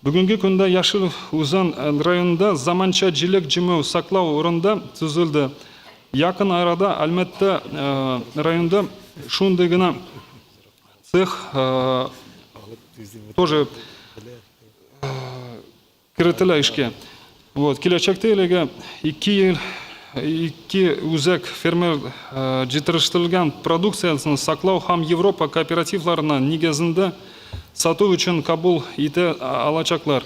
Бүгенге көндә Яшел Үзән районында заманча җиләк җимеү саклау урында төзелде. Якын арада Әлмәттә районда шундый гына цех тоже керетелә эшкә. Вот, киләчәктә әлеге ике ел ике үзәк фермер җитештерелгән продукциясен саклау һәм Европа кооперативларына нигезендә сату өчен кабул итә алачаклар.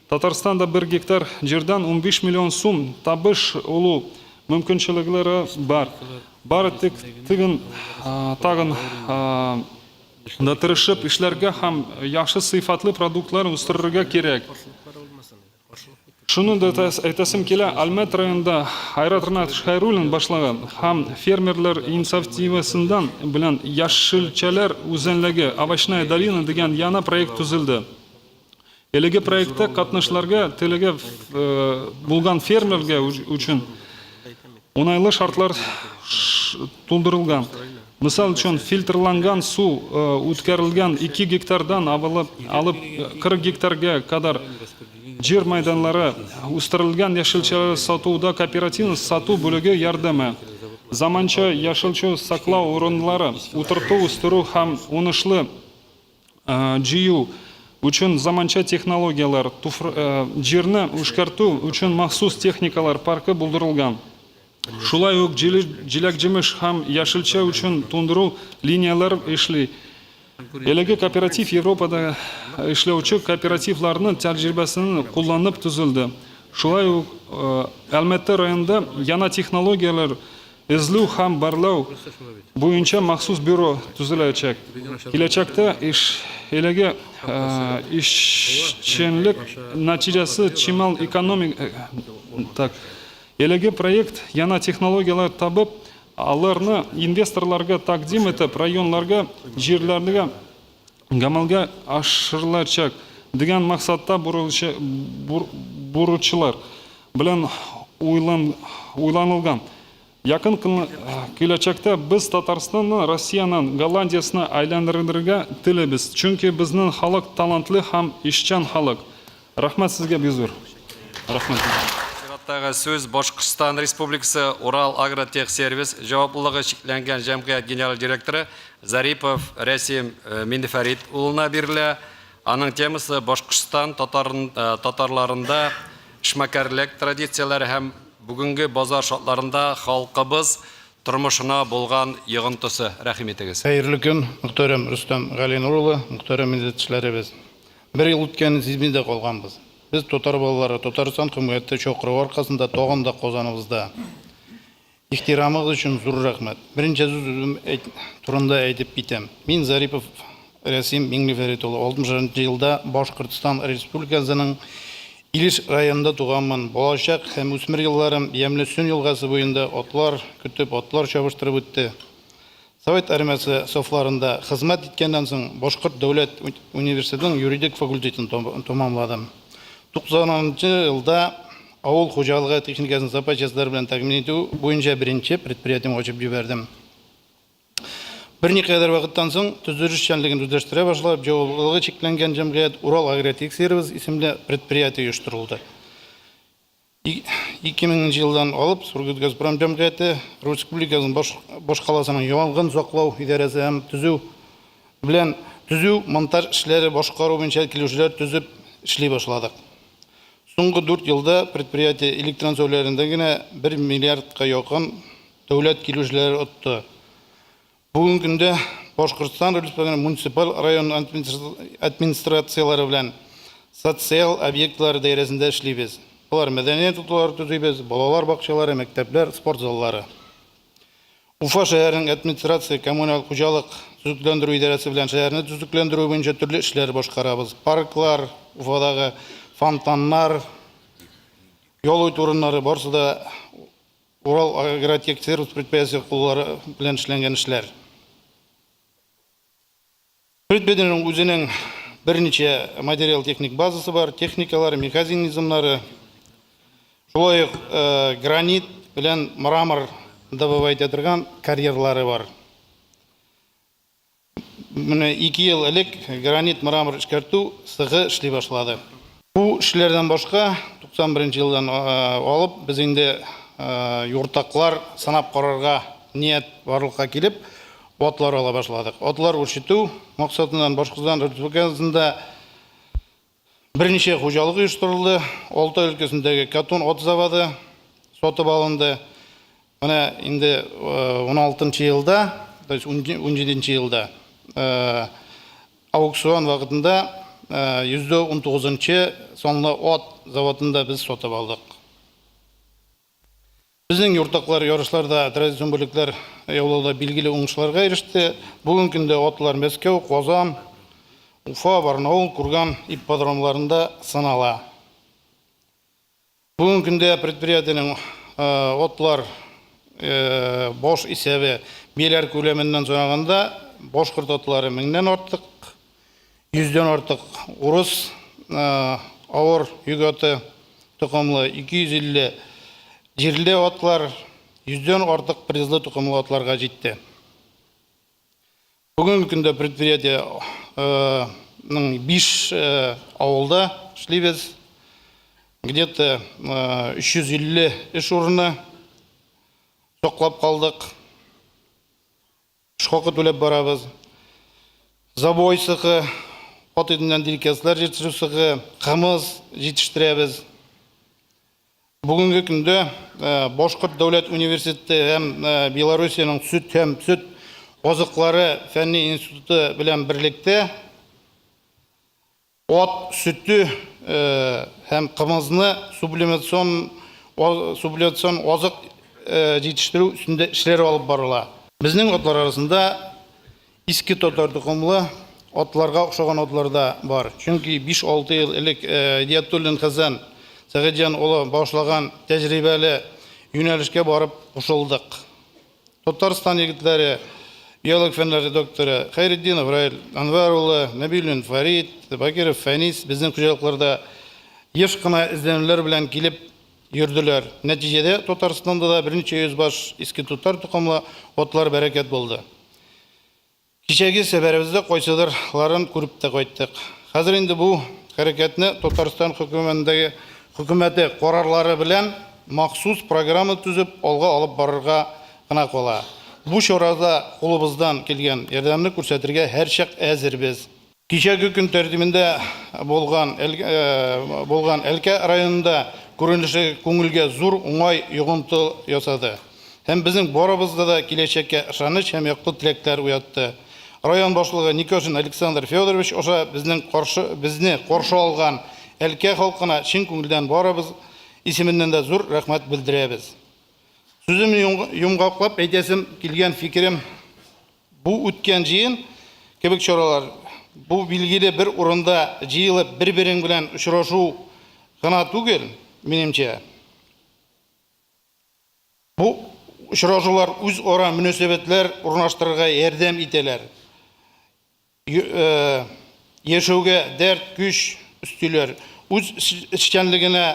Татарстанда бер гектар җирдән 15 миллион сум табыш алу мөмкинчелекләре бар. Бары тик тыгын тагын да тырышып эшләргә һәм яхшы сыйфатлы продуктлар үстерергә кирәк. Шуны да әйтәсем килә, Әлмәт районында Айрат Ринатович Хәйруллин башлыгы һәм фермерлар инициативасыннан белән Яшелчәләр үзәнлеге, Овощная долина дигән яңа проект төзелде. Әлеге проектта катнашларга теләге булган фермерга өчен уңайлы шартлар тудырылган. Мисал өчен, фильтрланган су үткәрелгән 2 гектардан алып 40 гектарга кадәр җир мәйданнары үстерелгән яшелчәләр сатуда кооперативның сату бүлеге ярдәме, заманча яшелчә саклау урыннары, утырту, үстерү һәм уңышлы җыю өчен заманча технологияләр, җирне эшкәртү өчен махсус техникалар паркы булдырылган. Шулай ук җиләк-җимеш һәм яшелчә өчен туңдыру линияләр эшли. Әлеге кооператив Европада эшләүче кооперативларның тәҗрибәсен кулланып төзелде. Шулай ук Әлмәттә районында яңа технологияләр эзләү һәм барлау буенча махсус бюро төзеләчәк. Киләчәктә эш әлеге эшчәнлек нәтиҗәсе чимал экономик так әлеге проект яңа технологияләр табып, аларны инвесторларга тәкъдим итеп, районнарга, җирләргә гамәлгә ашырылачак дигән максатта бурычлар белән уйланылган. Якын киләчәктә без Татарстанны Россиянең Голландиясенә әйләндерергә телибез, чөнки безнең халык талантлы һәм эшчән халык. Рәхмәт сезгә бик зур. Рәхмәт. Чираттагы сүз Башкортстан Республикасы Урал Агротехсервис җаваплылыгы чикләнгән җәмгыять генераль директоры Зарипов Рәсим Миннефәрит улына бирелә. Аның темасы Башкортстан татарларында эшмәкәрлек традицияләре һәм бүгенге базар шартларында халкыбыз тормышына булган йогынтысы. Рәхим итегез. Хәерле көн, мөхтәрәм Рөстәм Галинур улы, мөхтәрәм милләттәшләребез! Бер ел үткәнен сизми дә калганбыз. Без, татар балалары, Татарстан хөкүмәте чакыруы аркасында тагын да Казаныбызда. Ихтирамыгыз өчен зур рәхмәт. Берничә сүз үзем әйт, турында әйтеп китәм. Мин Зарипов Рәсим Миңнефәрит улы, 60 нчы елда Башкортстан Республикасының Илеш районында туганмын. Балачак һәм үсмер елларым ямьле Сөн елгасы буенда атлар көтеп, атлар чабыштырып үтте. Совет армиясе сафларында хезмәт иткәннән соң, Башкорт дәүләт университетының юридик факультетын тәмамладым. 90 нчы елда авыл хуҗалыгы техникасын запас частьлар белән тәэмин итү буенча беренче предприятиемне ачып җибәрдем. Берникадәр вакыттан соң, төзелеш эшчәнлеген үзләштерә башлап, җаваплылыгы чикләнгән җәмгыять Урал Агротехсервис исемле предприятие оештырылды. 2000 нче елдан алып Сургутгазпром җәмгыяте республиканың баш башкаласының янгын саклау идарәсе һәм төзү белән төзү монтаж эшләре башкару буенча килешүләр төзеп эшли башладык. Соңгы дүрт елда предприятие электрон сәүләрендә генә бер миллиардка якын дәүләт килешүләре отты. Бүгенге көндә Башкортстан Республикасының муниципаль район администрацияләре белән социаль объектлар даирәсендә эшлибез. Болар мәдәният йортлары төзибез, балалар бакчалары, мәктәпләр, спорт заллары. Уфа шәһәренең администрация, коммуналь хуҗалык, төзекләндерү идарәсе белән шәһәрне төзекләндерү буенча төрле эшләр башкарабыз. Парклар, Уфадагы фонтаннар, ял итү урыннары барысы да Урал Агротехсервис предприятиесе куллары белән эшләнгән эшләр. Предприятиенең үзенең берничә материал-техник базасы бар, техникалары, механизмнары. Шулай ук гранит белән мрамор добывать итә торган карьерлары бар. Менә ике ел элек гранит мрамор эшкәртү цехы эшли башлады. Бу эшләрдән башка 91 нче елдан алып без инде юртаклар сынап карарга ният барлыкка килеп, атлар ала башладык. Атлар үрчетү максатыннан Башкортстан Республикасында Берничә хуҗалык оештырылды. Алтай өлкәсендәге Катун ат заводы сатып алынды. Менә инде 16 елда, то есть 17 елда аукцион вакытында 119 санлы ат заводында без сатып алдык. Безнең юртаклар ярышларда традицион бүлекләр яулауда билгеле уңышларга иреште. Бүгенге көндә атлар Мәскәү, Казан, Уфа, Барнаул, Курган ипподромларында сынала. Бүгенге көндә предприятиенең атлар баш исәбе бияләр күләменнән санаганда башкорт атлары меңнән артык, йөздән артык урыс авыр йөк аты токымлы, 250 җирле атлар, йөздән артык призлы токымлы атларга җитте. Бүгенге көндә предприятиенең 5 авылда эшлибез. Где-то 350 эш урыны саклап калдык. Эш хакы түләп барабыз. Забой цехы, ат итеннән деликатеслар җитештерү цехы, кымыз җитештерәбез. Бүгенге көндә Башкорт дәүләт университеты һәм Белоруссиянең сөт һәм сөт азыклары фәнни институты белән берлектә Ат сөте һәм кымызны сублимацион сублимацион азык җитештерү өстендә эшләр алып барыла. Безнең атлар арасында иске татар токымлы атларга охшаган атлар да бар. Чөнки 5-6 ел элек Идиятуллин Хәсән Сәгыйтҗан улы башлаган тәҗрибәле юнәлешкә барып кушылдык. Татарстан егетләре, биология фәннәре докторы Хәйретдинов Раил Әнвәр улы, Нәбиуллин Фәрит, Бакиров Фәнис безнең хуҗалыкларда еш кына эзләнүләр белән килеп йөрделәр. Нәтиҗәдә Татарстанда да берничә йөз баш иске татар токымлы атлар бәрәкәт булды. Кичәге сәфәребездә кайсыдыр ларын күреп тә кайттык. Хәзер инде бу хәрәкәтне Татарстан хөкүмәндәге хөкүмәте карарлары белән махсус программа төзеп, алга алып барырга гына кала. Бу чарада кулыбыздан килгән ярдәмне күрсәтергә һәрчак әзербез. Кичәге көн тәртибендә булган булган Әлкә районында күренеше күңелгә зур уңай йогынты ясады һәм безнең барыбызда да киләчәккә ышаныч һәм якты теләкләр уятты. Район башлыгы Никошин Александр Федорович аша безнең каршы безне каршы алган Әлкә халкына чын күңелдән барыбыз исеменнән дә зур рәхмәт белдерәбез. Сүземне йомгаклап әйтәсем килгән фикерем бу үткән җыен кебек чаралар бу билгеле бер урында җыелып бер-берең белән очрашу гына түгел, минемчә. Бу очрашулар үзара мөнәсәбәтләр урнаштырырга ярдәм итәләр. Яшәүгә дәрт, көч өстиләр. Үз эшчәнлегенә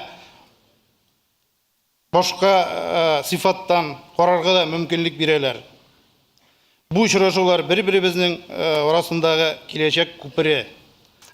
башка сыйфаттан карарга да мөмкинлек бирәләр. Бу очрашулар бер-беребезнең арасындагы киләчәк күпере.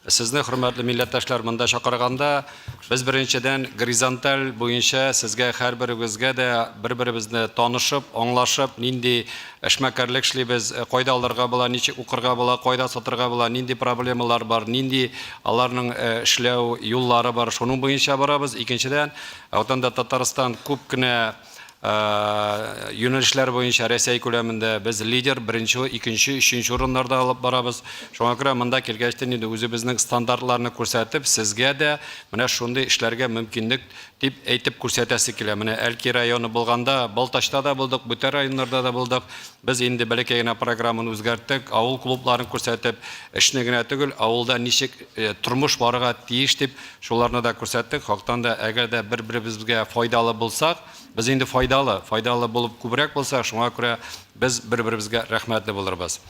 Сезне, хөрмәтле милләттәшләр, монда чакырганда, без беренчедән горизонталь буенча сезгә һәрберегезгә дә бер-беребезне танышып, аңлашып, нинди эшмәкәрлек эшлибез, кайда алырга була, ничек укырга була, кайда сатырга була, нинди проблемалар бар, нинди аларның эшләү юллары бар, шуның буенча барабыз. Икенчедән, Ватанда Татарстан күп кенә юнәлешләр буенча Рәсәй күләмендә без лидер, беренче, икенче, өченче урыннарда алып барабыз. Шуңа күрә монда килгәч тә инде үзебезнең стандартларны күрсәтеп, сезгә дә менә шундый эшләргә мөмкинлек дип әйтеп күрсәтәсе килә. Менә Әлки районы булганда, Балтачта да булдык, бүтән районнарда да булдык. Без инде бәләкәй генә программаны үзгәрттек, авыл клубларын күрсәтеп, эшне генә түгел, авылда ничек тормыш барырга тиеш дип, шуларны да күрсәттек. Хактан да, әгәр дә бер-беребезгә файдалы булсак, без инде файдалы, файдалы булып күбрәк булсак, шуңа күрә без бер-беребезгә рәхмәтле булырбыз.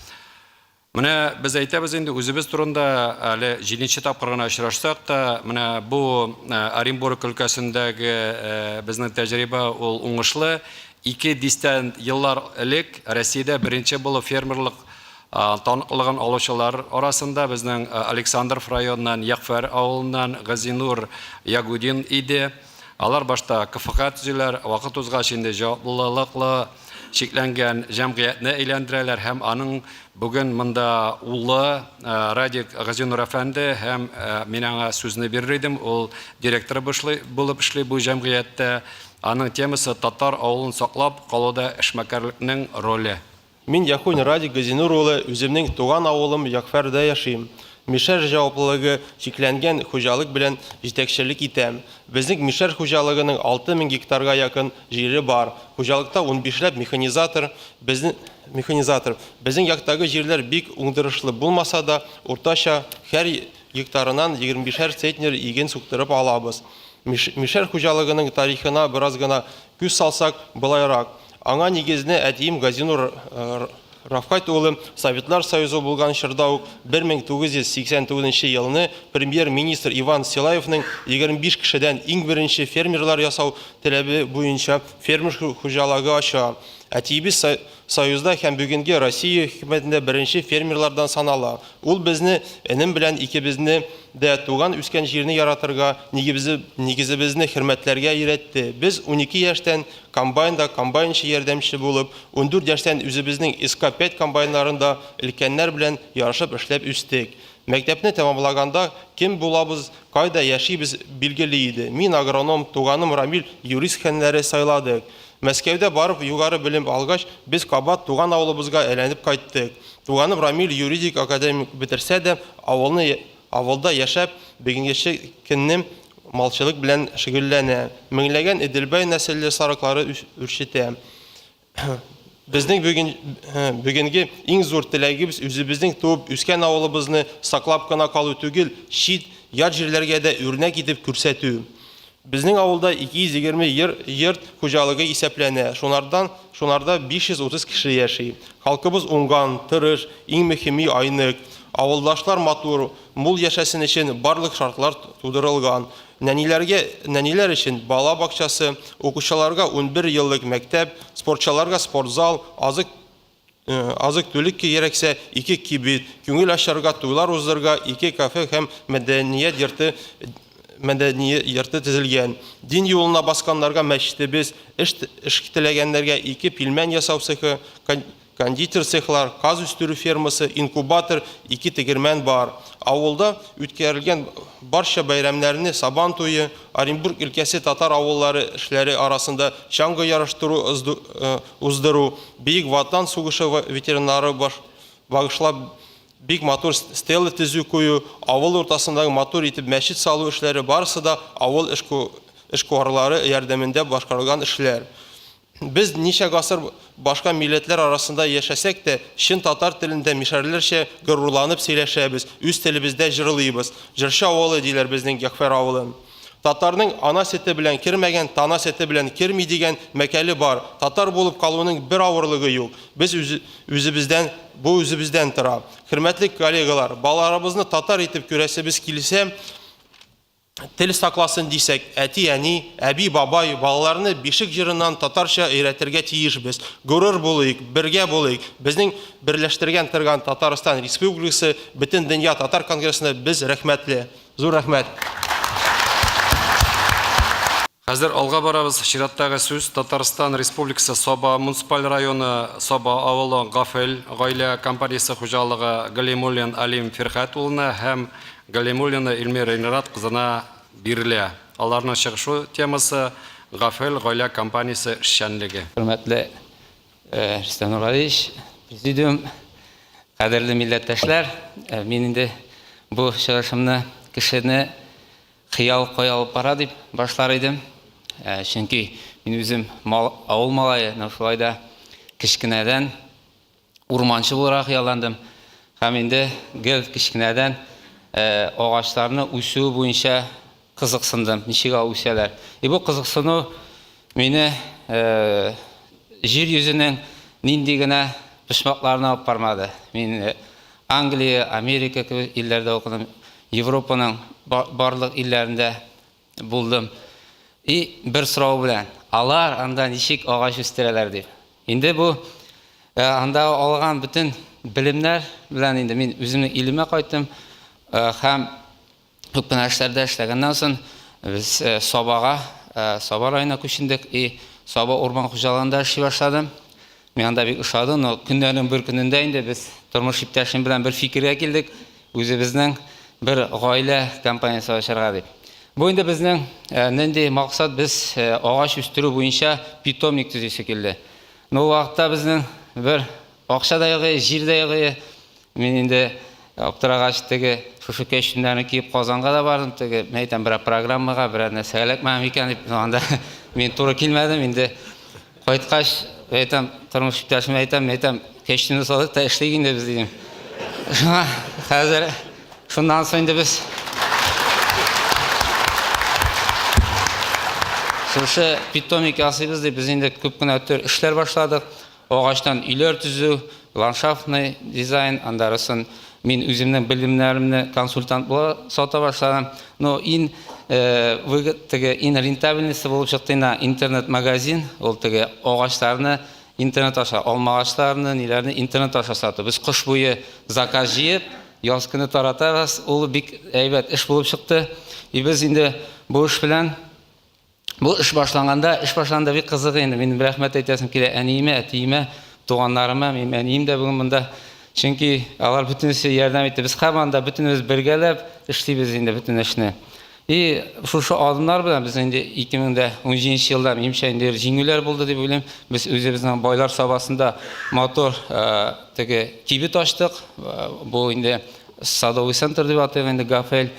Менә без әйтәбез инде үзебез турында, әле җиденче тапкыр гына очрашсак та, менә бу Оренбург өлкәсендәге безнең тәҗрибә ул уңышлы. Ике дистә еллар элек Россиядә беренче булып фермерлык таныклыгын алучылар арасында безнең Александров районыннан, Ягъфәр авылыннан Газинур Ягудин иде. Алар башта КФХ төзиләр, вакыт узгач инде җаваплылыклы чикләнгән җәмгыятьне әйләндерәләр һәм аның бүген монда улы Радик Газинур әфәнде һәм мин аңа сүзне бирер идем, ул директор булып эшли бу җәмгыятьтә. Аның темасы татар авылын саклап калуда эшмәкәрлекнең роле. Мин Яхун Радик Газинур улы, үземнең туган авылым Ягъфәрдә яшим. Мишәр җаваплылыгы чикләнгән хуҗалык белән җитәкчелек итәм. Безнең Мишәр хуҗалыгының 6000 гектарга якын җире бар. Хуҗалыкта унбишләп механизатор, безне механизатор. Безнең яктагы җирләр бик уңдырышлы булмаса да, уртача һәр гектарыннан егермебишәр центнер иген суктырып алабыз. Мишәр хуҗалыгының тарихына бераз гына күз салсак, болайрак. Аңа нигезне әтием Газинур Рафкать улы Советлар Союзы булган чорда ук 1989 елны премьер-министр Иван Силаевның 25 кешедән иң беренче фермерлар ясау теләбе буенча фермер хуҗалагы ача. Әтиебез Союзда һәм бүгенге Россия хөкүмәтендә беренче фермерлардан санала. Ул безне, энем белән икебезне дә туган-үскән җирне яратырга, нигезебезне хөрмәтләргә өйрәтте. Без 12 яшьтән комбайнда комбайнчы ярдәмче булып, 14 яшьтән үзебезнең СК-5 комбайннарында өлкәннәр белән ярышып эшләп үстек. Мәктәпне тәмамлаганда кем булабыз, кайда яшибез билгеле иде. Мин агроном, туганым Рамил юрист һөнәре сайладык. Мәскәүдә барып югары белем алгач, без кабат туган авылыбызга әйләнеп кайттык. Туганым Рамил юридик академик бетерсә дә, авылны авылда яшәп, бүгенгече көнне малчылык белән шөгыльләнә. Меңләгән Эделбай нәселле сарыклары үрчетә. Безнең бүген бүгенге иң зур теләгебез үзебезнең туып үскән авылыбызны саклап кына калу түгел, чит, ят җирләргә дә үрнәк итеп күрсәтү. Безнең авылда 220 йыр, йорт хуҗалыгы исәпләнә, шунардан, шунарда 530 кеше яши. Халкыбыз уңган, тырыш, иң мөһими айнык. Авылдашлар матур, мул яшәсен өчен барлык шартлар тудырылган. Нәниләргә, нәниләр өчен бала бакчасы, укучыларга 11 еллык мәктәп, спортчыларга спортзал, азык Азык-төлек кирәксә, ике кибет, күңел ачарга, туйлар уздырырга ике кафе һәм мәдәният йорты мәдәни йорты төзелгән. Дин юлына басканнарга мәчетебез, эш эш теләгәннәргә ике пилмән ясау цехы, кондитер цехлар, каз үстерү фермасы, инкубатор, ике тегермән бар. Авылда үткәрелгән барча бәйрәмнәрне Сабан туе, Оренбург өлкәсе татар авыллары эшләре арасында чаңгы ярыштыру уздыру, Бөек Ватан сугышы ветераннары багышлап бик матур стела төзү кую, авыл уртасындагы матур итеп мәчет салу эшләре барысы да авыл эшкуарлары ярдәмендә башкарылган эшләр. Без ничә гасыр башка милләтләр арасында яшәсәк тә, чын татар телендә мишәрләрчә горурланып сөйләшәбез, үз телебездә җырлыйбыз. Җырчы авылы диләр безнең Ягъфәр авылын. Татарның ана сөте белән кермәгән, тана сөте белән керми дигән мәкале бар. Татар булып калуның бер авырлыгы юк. Без үзебездән, бу үзебездән тора. Хөрмәтле коллегалар, балаларыбызны татар итеп күрәсебез килсә, тел сакласын дисәк, әти-әни, әби-бабай балаларны бишек җырыннан татарча өйрәтергә тиешбез. Горур булыйк, бергә булыйк. Безнең берләштергән торган Татарстан Республикасы Бөтендөнья татар конгрессына без рәхмәтле. Зур рәхмәт. Хәзер алга барабыз. Чираттагы сүз Татарстан Республикасы Саба муниципаль районы Саба авылы Гафел гаилә компаниясе хуҗалыгы Галимуллин Алим Фирхәт улына һәм Галимуллина Эльмира Илнарат кызына бирелә. Аларның чыгышу темасы, Гафел гаилә компаниясе эшчәнлеге. Хөрмәтле Рөстәм Нургалиевич, президиум, кадерле милләттәшләр, мин инде бу чыгышымны кешене хыял кая алып бара дип башлар идем. Чөнки мин үзем авыл малае, но шулай да кечкенәдән урманчы булырга хыялландым. Һәм инде гел кечкенәдән агачларны үсүе буенча кызыксындым, ничек ал үсәләр. И бу кызыксыну мине җир йөзенең нинди генә почмакларына алып бармады. Мин Англия, Америка кебек илләрдә укыдым, Европаның барлык илләрендә булдым. И бер сорау белән, алар анда ничек агач үстерәләр дип. Инде бу анда алган бөтен белемнәр белән инде мин үземнең илемә кайттым һәм күп кенә эшләрдә эшләгәннән соң без Сабага, Саба районына күчендек и Саба урман хуҗалыгында эшли башладым. Миңа анда бик ошады, но көннәрнең бер көнендә инде без тормыш иптәшем белән бер фикергә килдек, үзебезнең бер гаилә компаниясе ачарга дип. Бу инде безнең нинди максат, без агач үстерү буенча питомник төзисе килде. Но ул вакытта безнең бер акча да юк, җир дә юк. Мин инде аптырагач теге шушы кәчтүмнәрне киеп Казанга да бардым, теге, мин әйтәм, берәр программага, берәр нәрсәгә эләкмәдем икән дип, но анда мин туры килмәдем инде. Кайткач, әйтәм, тормыш иптәшемә әйтәм, мин әйтәм, кәчтүмне салдык та эшлик инде без дидем. Шуңа хәзер шуннан соң инде без шушы питомник ясыйбыз дип без инде күп кенә төр эшләр башладык. Агачтан өйләр төзү, ландшафтный дизайн, андарысын мин үземнең белемнәремне консультант була сата башладым. Но ин выгод теге ин рентабельности булып чыкты инде интернет-магазин, ул теге агачларны интернет аша, алмагачларны, ниләрне интернет аша сату. Без кыш буе заказ җыеп, яз көне таратабыз. Ул бик әйбәт эш булып чыкты. И без инде бу эш белән Бу эш башланганда, эш башланганда бик кызык инде. Мин рәхмәт әйтәсем килә әниемә, әтиемә, туганнарыма. Минем әнием дә бүген монда. Чөнки алар бөтенесе ярдәм итте. Без һаман да бөтенебез бергәләп эшлибез инде бөтен эшне. И шушы адымнар белән без инде 2017 елда минемчә инде җиңүләр булды дип уйлыйм. Без үзебезнең Байлар Сабасында матур теге кибет ачтык. Бу инде садовый центр дип атыйк инде, Гафель.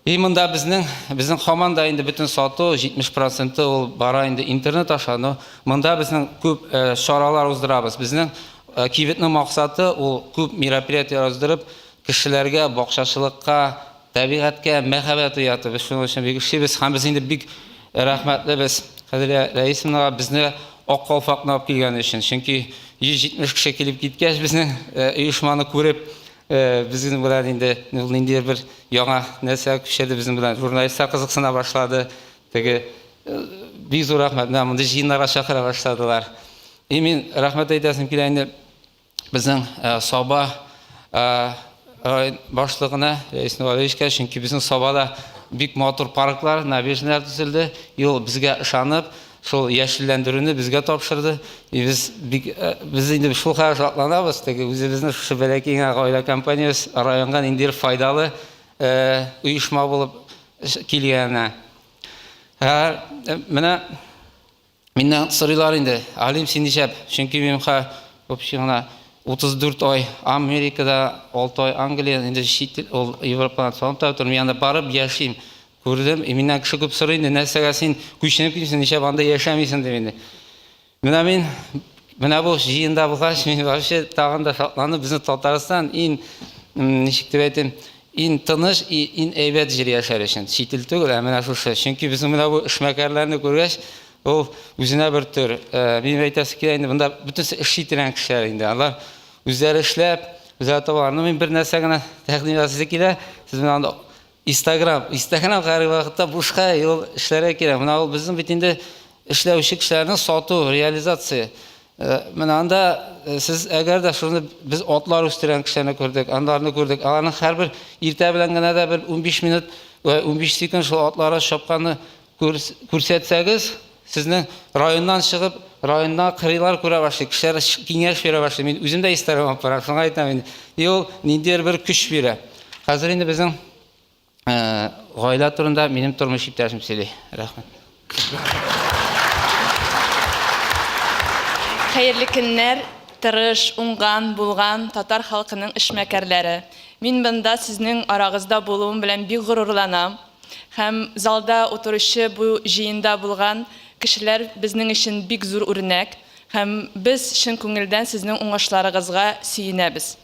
И монда безнең, безнең һаман да инде бөтен сату 70 проценты ул бара инде интернет аша, но монда безнең күп чаралар уздырабыз. Безнең кибетнең максаты ул күп мероприятиеләр уздырып, кешеләргә бакчачылыкка, табигатькә мәхәббәт уяту. Без шуның өчен бик эшлибез һәм без инде бик рәхмәтлебез Кадрия Рәисовнага безне Ак калфакны алып килгәне өчен. Чөнки 170 кеше килеп киткәч, безнең оешманы күреп, Безнең белән инде ул ниндидер бер яңа нәрсә күчерде, безнең белән журналистлар кызыксына башлады. Теге бик зур рәхмәт, менә мондый җыеннарга чакыра башладылар. И мин рәхмәт әйтәсем килә инде безнең Саба район башлыгына, Рәис Нургалиевичка, чөнки безнең Сабада бик матур парклар, набережныйлар төзелде. И ул безгә ышанып, шул яшелләндерүне безгә тапшырды. И без бик без инде шул хәл шатланабыз, теге үзебезнең шушы бәләкәй генә гаилә компаниябез районга ниндидер файдалы оешма булып килгәненә. Менә Миннән сорыйлар инде, Алим, син нишләп? Чөнки мин ха, общий гына 34 ай Америкада, 6 ай Англия, инде чит ил, ул Европадан салып та тормый, анда барып яшим. Күрдем, и миннән кеше күп сорый инде, нәрсәгә син күченеп килсең, нишләп анда яшәмисең дип инде. Менә мин менә бу җыенда булгач, мин вообще тагын да шатланып, безнең Татарстан иң, ничек дип әйтим, иң тыныч и иң әйбәт җир яшәр өчен. Чит ил түгел, ә менә шушы. Чөнки безнең менә бу эшмәкәрләрне күргәч, ул үзенә бер төр. Минем әйтәсе килә инде, монда бөтенесе эш ителгән кешеләр инде. Алар үзләре эшләп, үзләре табалар. Ну, мин бер нәрсә генә тәкъдим итәсе килә. Сез менә анда Инстаграм, Инстаграм хәзерге вакытта бушка ул эшләргә кирәк. Менә ул безнең бит инде эшләүче кешеләрнең сату, реализация. Менә анда сез әгәр дә шуны без атлар үстергән кешеләрне күрдек, андарны күрдек. Аларның һәрбер иртә белән генә дә бер 15 минут, 15 секунд шул атлары чапканны күрсәтсәгез, сезнең районнан чыгып, районнан кырыйлар күрә башлый, кешеләр киңәш бирә башлый. Мин үзем дә Инстаграм алып барам, шуңа әйтәм инде. И ул ниндидер бер көч бирә. Хәзер инде безнең гаилә турында минем тормыш иптәшем сөйли. Рәхмәт. Хәерле көннәр, тырыш, уңган, булган татар халкының эшмәкәрләре. Мин монда сезнең арагызда булуым белән бик горурланам. Һәм залда утыручы бу җыенда булган кешеләр безнең өчен бик зур үрнәк һәм без чын күңелдән сезнең уңышларыгызга сөенәбез.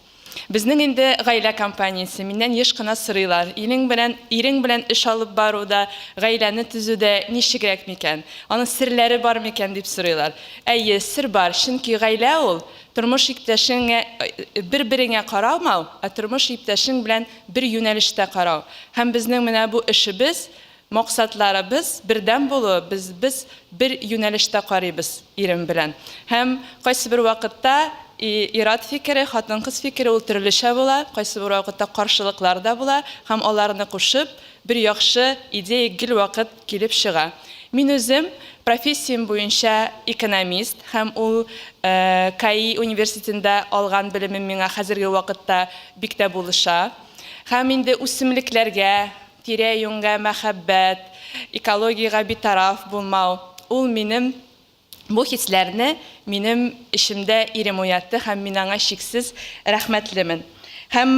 Безнең инде гаилә компаниясе, миннән еш кына сорыйлар, ирең белән, ирең белән эш алып баруда, гаиләне төзүдә ничегрәк микән, аның серләре бар микән дип сорыйлар. Әйе, сер бар, чөнки гаилә ул, тормыш иптәшеңә, бер-береңә карамау, ә тормыш иптәшең белән бер юнәлештә карау. Һәм безнең менә бу эшебез, максатларыбыз бердәм булуы, без без бер юнәлештә карыйбыз ирем белән. Һәм кайсыбер вакытта ир-ат фикере, хатын-кыз фикере ул төрлечә була, кайсыбер вакытта каршылыклар да була һәм аларны кушып, бер яхшы идея гел вакыт килеп чыга. Мин үзем профессиям буенча экономист һәм ул КАИ университетында алган белемем миңа хәзерге вакытта бик тә булыша. Һәм инде үсемлекләргә, тирә-юньгә мәхәббәт, экологиягә битараф булмау, ул минем бу хисләрне минем эчемдә ирем уятты һәм мин аңа чиксез рәхмәтлемен. Һәм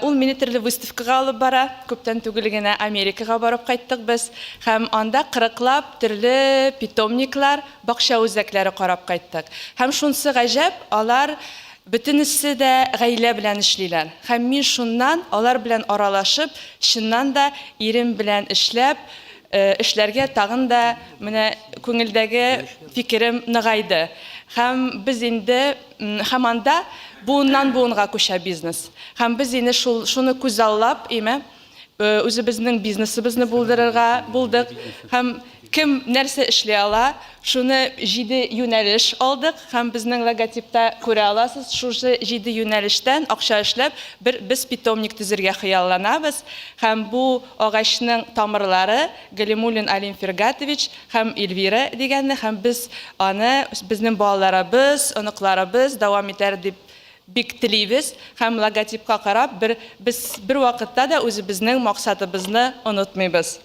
ул мине төрле выставкага алып бара. Күптән түгел генә Америкага барып кайттык без. Һәм анда кырыклап төрле питомниклар, бакча үзәкләре карап кайттык. Һәм шунсы гаҗәп, алар бөтенесе дә гаилә белән эшлиләр. Һәм мин шуннан алар белән аралашып, чыннан да ирем белән эшләп, эшләргә тагын да менә күңелдәге фикерем ныгайды. Һәм без инде һәм анда буыннан буынга күчә бизнес. Һәм без инде шул шуны күзаллап, име, үзебезнең бизнесыбызны булдырырга булдык. Һәм кем нәрсә эшли ала, шуны җиде юнәлеш алдык һәм безнең логотипта күрә аласыз, шушы җиде юнәлештән акча эшләп, бер без питомник төзергә хыялланабыз. Һәм бу агачның тамырлары Галимуллин Алим Фиргатович һәм Эльвира дигәнне һәм без аны безнең балаларыбыз, оныкларыбыз дәвам итәр дип бик телибез һәм логотипка карап бер без бервакытта да үзебезнең максатыбызны онытмыйбыз.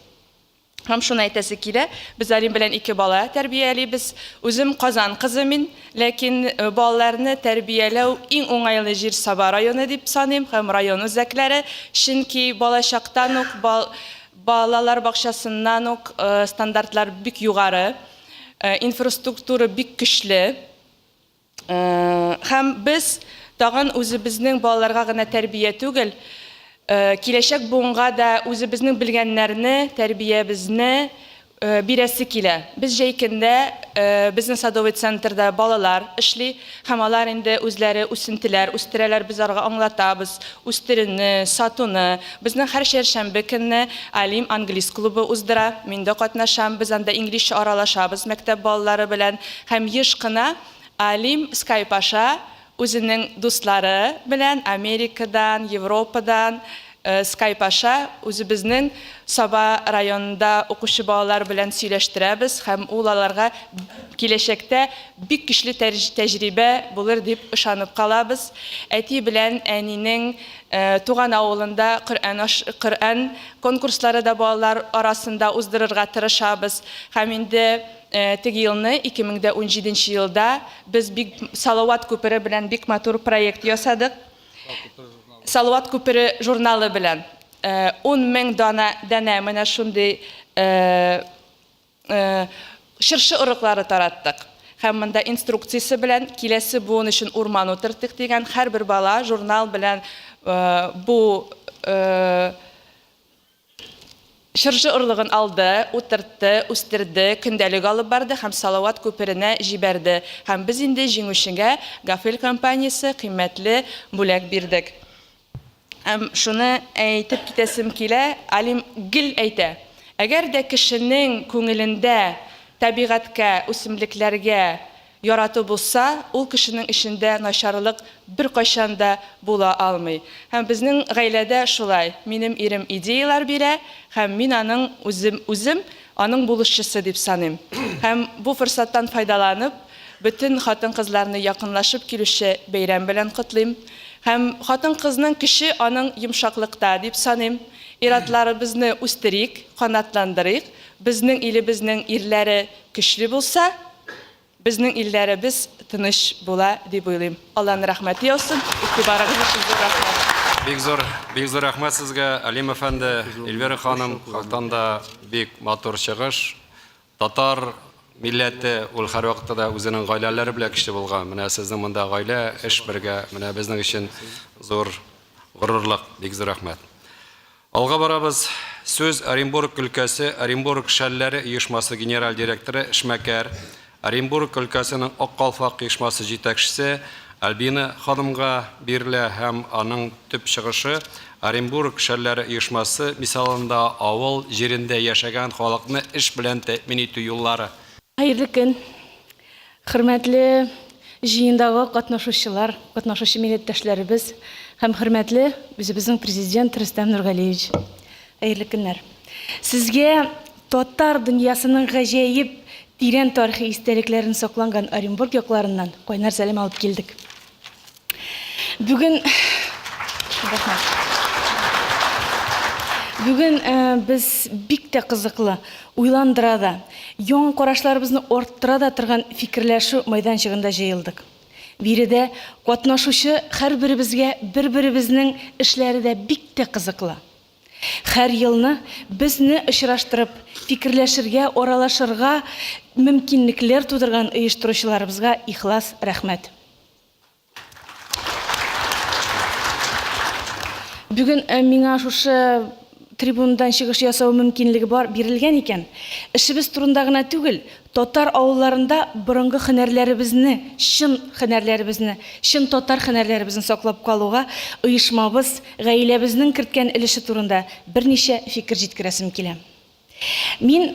Һәм шуны әйтәсе килә, без Алим белән ике бала тәрбиялибез. Үзем Казан кызы мин, ләкин балаларны тәрбияләү иң уңайлы җир Саба районы дип саныйм һәм район үзәкләре, чөнки балачактан ук балалар бакчасыннан ук стандартлар бик югары, инфраструктура бик көчле. Һәм без тагын үзебезнең балаларга гына тәрбия түгел, киләчәк буынга да үзебезнең белгәннәрне, тәрбиябезне бирәсе килә. Без җәй көндә безнең садовый центрда балалар эшли һәм алар инде үзләре үсентеләр үстерәләр, без аларга аңлатабыз үстерүне, сатуны. Безнең һәр чәршәмбе көнне Алим английс клубы уздыра, мин дә катнашам, без анда инглизчә аралашабыз мәктәп балалары белән. Һәм еш кына Алим скайп аша үзенең дуслары белән Америкадан, Европадан скайп аша үзебезнең Саба районында укучы балалар белән сөйләштерәбез һәм ул аларга киләчәктә бик көчле тәҗрибә булыр дип ышанып калабыз. Әти белән әнинең туган авылында Коръән Коръән конкурслары да балалар арасында уздырырга тырышабыз. Һәм инде теге елны, 2017 нче елда без бик Салават күпере белән бик матур проект ясадык. Салават күпере журналы белән 10 мең дана данә менә шундый чыршы орлыклары тараттык. Һәм монда инструкциясе белән киләсе буын өчен урман утыртыйк дигән һәрбер бала журнал белән бу Чыршы орлыгын алды, утыртты, үстерде, көндәлек алып барды һәм Салават күперенә җибәрде. Һәм без инде җиңүчегә Гафель компаниясе кыйммәтле бүләк бирдек. Һәм шуны әйтеп китәсем килә, Алим гел әйтә, әгәр дә кешенең күңелендә табигатькә, үсемлекләргә Ярату булса, ул кешенең эчендә начарлык беркайчан да була алмый. Һәм безнең гаиләдә шулай, минем ирем идеяләр бирә, һәм мин аның үзем үзем аның булышчысы дип саныйм. Һәм бу форсаттан файдаланып, бөтен хатын-кызларны якынлашып килүче бәйрәм белән котлыйм. Һәм хатын-кызның көче аның йомшаклыкта дип саныйм. Ир-атларыбызны үстерик, канатландырыйк. Безнең илебезнең ирләре көчле булса, безнең илләребез тыныч була дип уйлыйм. Алланың рәхмәте яусын. Игътибарыгыз өчен зур рәхмәт. Бик зур, бик зур рәхмәт сезгә, Алим әфәнде, Эльвира ханым, хактан да бик матур чыгыш. Татар милләте ул һәрвакытта да үзенең гаиләләре белән көчле булган. Менә сезнең монда гаилә, эш бергә, менә безнең өчен зур горурлык. Бик зур рәхмәт. Алга барабыз. Сүз Оренбург өлкәсе Оренбург шәлләре оешмасы генераль директоры, эшмәкәр, Оренбург өлкәсенең Ак калфак оешмасы җитәкчесе Альбина ханымга бирелә һәм аның төп чыгышы Оренбург шәлләре оешмасы мисалында авыл җирендә яшәгән халыкны эш белән тәэмин итү юллары. Хәерле көн, хөрмәтле җыендагы катнашучылар, катнашучы милләттәшләребез һәм хөрмәтле үзебезнең президент Рөстәм Нургалиевич. Хәерле көннәр. Сезгә татар дөньясының гаҗәеп тирән тарихи истәлекләрен сакланган Оренбург якларыннан кайнар сәлам алып килдек. Бүген Рәхмәт. Бүген э, без бик тә кызыклы, уйландыра да, яңа карашларыбызны арттыра да торган фикерләшү майданчыгында җыелдык. Биредә катнашучы һәрберебезгә бер-беребезнең эшләре дә бик тә кызыклы. Һәр елны безне очраштырып, фикерләшергә, аралашырга мөмкинлекләр тудырган оештыручыларыбызга ихлас рәхмәт. Бүген э, миңа шушы трибунадан чыгыш ясау мөмкинлеге бар бирелгән икән. Эшебез турында гына түгел, татар авылларында борынгы һөнәрләребезне, чын һөнәрләребезне, чын татар һөнәрләребезне саклап калуга оешмабыз, гаиләбезнең керткән өлеше турында берничә фикер җиткерәсем килә. Мин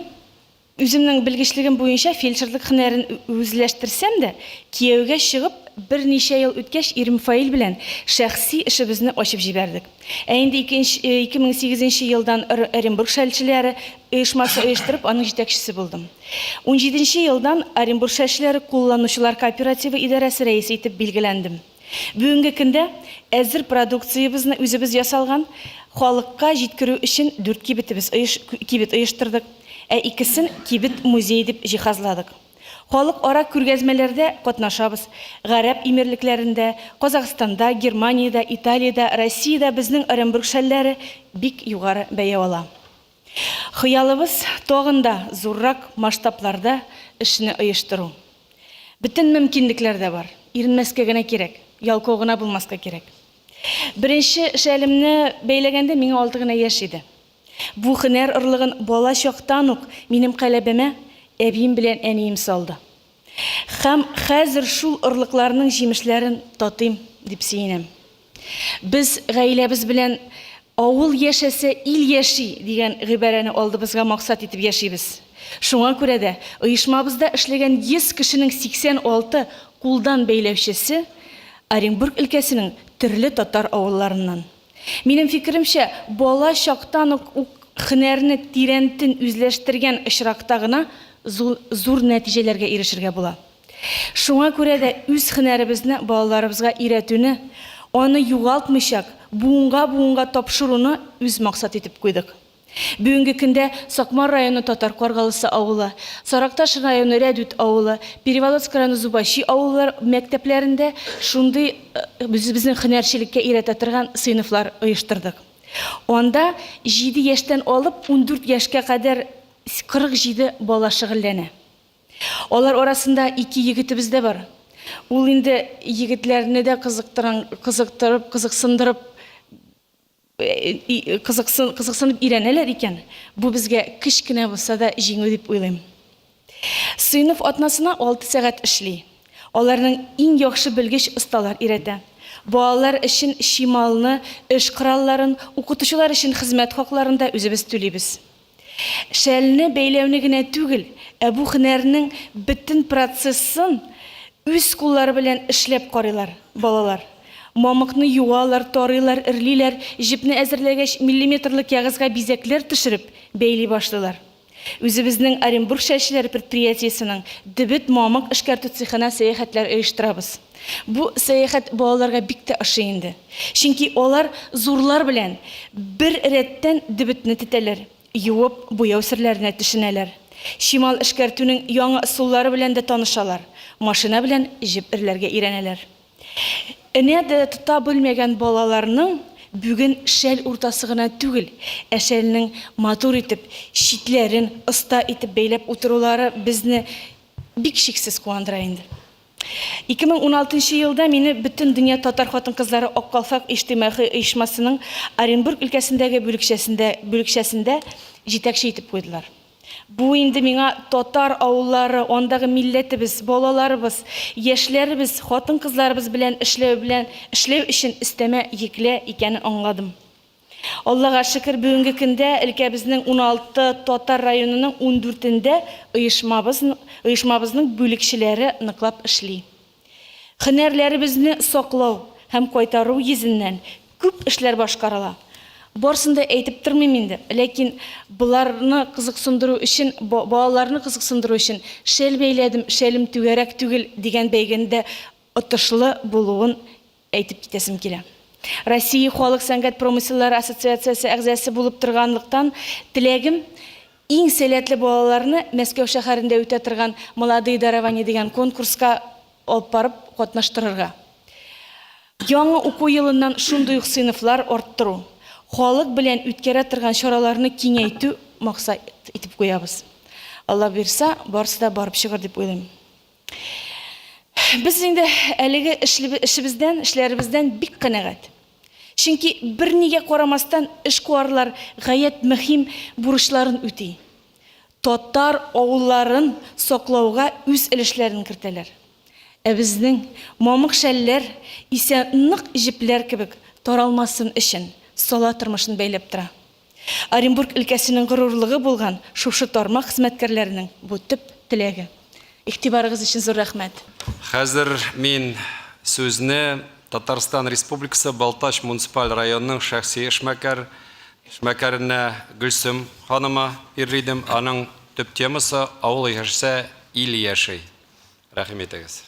Үземнең белгечлегем буенча фельдшерлык һөнәрен үзләштерсәм дә, кияүгә чыгып, берничә ел үткәч, ирем Фаил белән шәхси эшебезне ачып җибәрдек. Ә инде 2008 нче елдан Оренбург шәлчеләре оешмасы оештырып, аның җитәкчесе булдым. Унҗиденче елдан Оренбург шәлчеләре кулланучылар кооперативы идарәсе рәисе итеп билгеләндем. Бүгенге көндә әзер продукциябезне үзебез ясалган, халыкка җиткерү өчен дүрт кибетебез оеш кибет оештырдык, ә икесен кибет-музей дип җиһазладык. Халыкара күргәзмәләрдә катнашабыз. Гарәп Эмирлекләрендә, Казахстанда, Германиядә, Италиядә, Россиядә безнең Оренбург шәлләре бик югары бәя ала. Хыялыбыз тагын да зуррак масштабларда эшне оештыру. Бөтен мөмкинлекләр дә бар, иренмәскә генә кирәк, ялкау гына булмаска кирәк. Беренче шәлемне бәйләгәндә миңа алты гына яшь иде. Бу һөнәр орлыгын бала чактан ук минем каләбемә әбием белән әнием салды. Һәм хәзер шул орлыкларның җимешләрен татыйм, дип сөенәм. Без гаиләбез белән Авыл яшәсә, ил яши дигән гыйбарәне алдыбызга максат итеп яшибез. Шуңа күрә дә оешмабызда эшләгән 100 кешенең 86 кулдан бәйләүчесе, Оренбург өлкәсенең төрле татар авылларыннан. Минем фикеремчә, бала чактан ук ук һөнәрне тирәнтен үзләштергән очракта гына зур нәтиҗәләргә ирешергә була. Шуңа күрә дә үз һөнәребезне балаларыбызга өйрәтүне, аны югалтмыйчак, буынга-буынга тапшыруны үз максат итеп куйдык. Бүгенге көндә Сакмар районы Татар Каргалысы авылы, Саракташ районы Рәдүт авылы, Переволоцк районы Зубачи авыллар мәктәпләрендә шундый үзебезнең һөнәрчелеккә өйрәтә торган сыйныфлар оештырдык. Анда җиде яшьтән алып 14 яшькә кадәр 47 бала шөгыльләнә. Алар арасында ике егетебез дә бар. Ул инде егетләрне дә кызыктыран, кызыктырып, кызыксындырып, кызыксын, кызыксынып өйрәнәләр икән, бу безгә кечкенә булса да җиңү дип уйлыйм. Сыйныф атнасына 6 сәгать эшли. Аларның иң яхшы белгеч осталар өйрәтә. Балалар өчен чималны, эш коралларын, укытучылар өчен хезмәт хакларын да үзебез түлибез. Шәлне бәйләүне генә түгел, ә бу һөнәрнең бөтен процессын үз куллары белән эшләп карыйлар балалар. Мамыкны юалар, тарыйлар, эрлиләр, җепне әзерләгәч, миллиметрлы кәгазьгә бизәкләр төшереп, бәйли башлыйлар. Үзебезнең Оренбург шәлчеләре предприятиесенең дебет мамык эшкәртү цехына сәяхәтләр оештырабыз. Бу сәяхәт балаларга бик тә ошый инде. Чөнки алар зурлар белән бер рәттән дебетне тетәләр, юып, буяу серләренә төшенәләр. Чимал эшкәртүнең яңа ысуллары белән дә танышалар, машина белән җеп эрләргә өйрәнәләр. Энә дә тота белмәгән балаларның бүген шәл уртасы гына түгел, ә шәлнең матур итеп, читләрен оста итеп бәйләп утырулары безне бик чиксез куандыра инде. 2016 нчы елда мине Бөтендөнья татар хатын-кызлары Ак калфак иҗтимагый оешмасының Оренбург өлкәсендәге бүлекчәсендә бүлекчәсендә җитәкче итеп куйдылар. Бу инде миңа татар авыллары, андагы милләтебез, балаларыбыз, яшьләребез, хатын-кызларыбыз белән эшләү белән эшләү өчен өстәмә йөклә икәнен аңладым. Аллага шөкер, бүгенге көндә өлкәбезнең 16 татар районының ундүртендә оешмабыз оешмабызның бүлекчеләре ныклап эшли. Һөнәрләребезне саклау һәм кайтару йөзеннән күп эшләр башкарыла. Барсын да әйтеп тормыйм инде, ләкин боларны кызыксындыру өчен, балаларны кызыксындыру өчен Шәл бәйләдем, шәлем түгәрәк түгел дигән бәйгене дә отышлы булуын әйтеп китәсем килә. Россия халык сәнгать промыселлары ассоциациясе әгъзасы булып торганлыктан, теләгем, иң сәләтле балаларны Мәскәү шәһәрендә үтә торган Молодые дарования дигән конкурска алып барып катнаштырырга. Яңа уку елыннан шундый ук сыйныфлар арттыру, халык белән үткәрә торган чараларны киңәйтү максат итеп куябыз. Алла боерса, барысы да барып чыгыр дип уйлыйм. Без инде әлеге эшебездән, эшләребездән бик канәгать. Чөнки бернигә карамастан эшкуарлар гаять мөһим бурычларын үти. Татар авылларын саклауга үз өлешләрен кертәләр. Ә безнең мамык шәлләр исә нык җепләр кебек таралмасын өчен сала тормышын бәйләп тора. Оренбург өлкәсенең горурлыгы булган шушы тармак хезмәткәрләренең бу төп теләге. Игътибарыгыз өчен зур рәхмәт. Хәзер мин сүзне Татарстан Республикасы Балтач муниципаль районының шәхси эшмәкәр эшмәкәренә Гөлсем ханыма бирер идем. Аның төп темасы, Авыл яшәсә, ил яши. Рәхим итегез.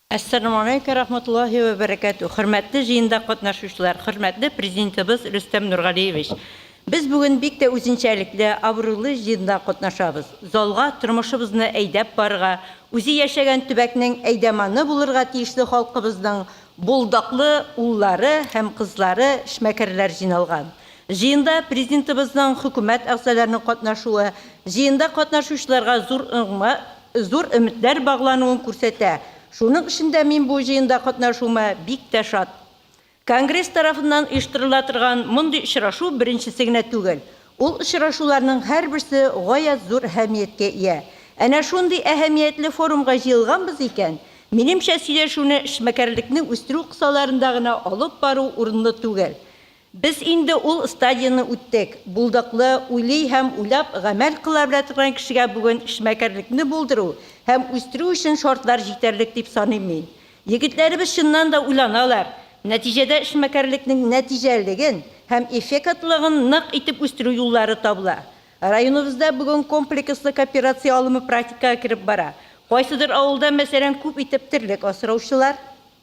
Әссәламүгаләйкүм рәхмәтуллаһи вә бәрәкәтүһ! Хөрмәтле җыенда катнашучылар, хөрмәтле Президентыбыз Рөстәм Нургалиевич! Без бүген бик тә үзенчәлекле, абруйлы җыенда катнашабыз. Залга тормышыбызны әйдәп барырга, үзе яшәгән төбәкнең әйдәманы булырга тиешле халкыбызның булдыклы уллары һәм кызлары, эшмәкәрләр җыйналган. Җыенда Президентыбызның, хөкүмәт әгъзаларының катнашуы, җыенда катнашучыларга зур зур өметләр баглануын күрсәтә. Шуның өчен дә мин бу җыенда катнашуыма бик тә шат. Конгресс тарафыннан оештырыла торган мондый очрашу беренчесе генә түгел. Ул очрашуларның һәрберсе гаять зур әһәмияткә ия. Әнә шундый әһәмиятле форумга җыелганбыз икән, минемчә, сөйләшүне эшмәкәрлекне үстерү кысаларында гына алып бару урынлы түгел. Без инде ул стадияне үттек. Булдыклы, уйлый һәм уйлап гамәл кыла белә торган кешегә бүген эшмәкәрлекне булдыру һәм үстерү өчен шартлар җитәрлек дип саныйм мин. Егетләребез чыннан да уйланалар, нәтиҗәдә эшмәкәрлекнең нәтиҗәлелеген һәм эффектлыгын нык итеп үстерү юллары табыла. Районыбызда бүген комплекслы кооперация алымы практикага кереп бара. Кайсыдыр авылда, мәсәлән, күп итеп терлек асраучылар,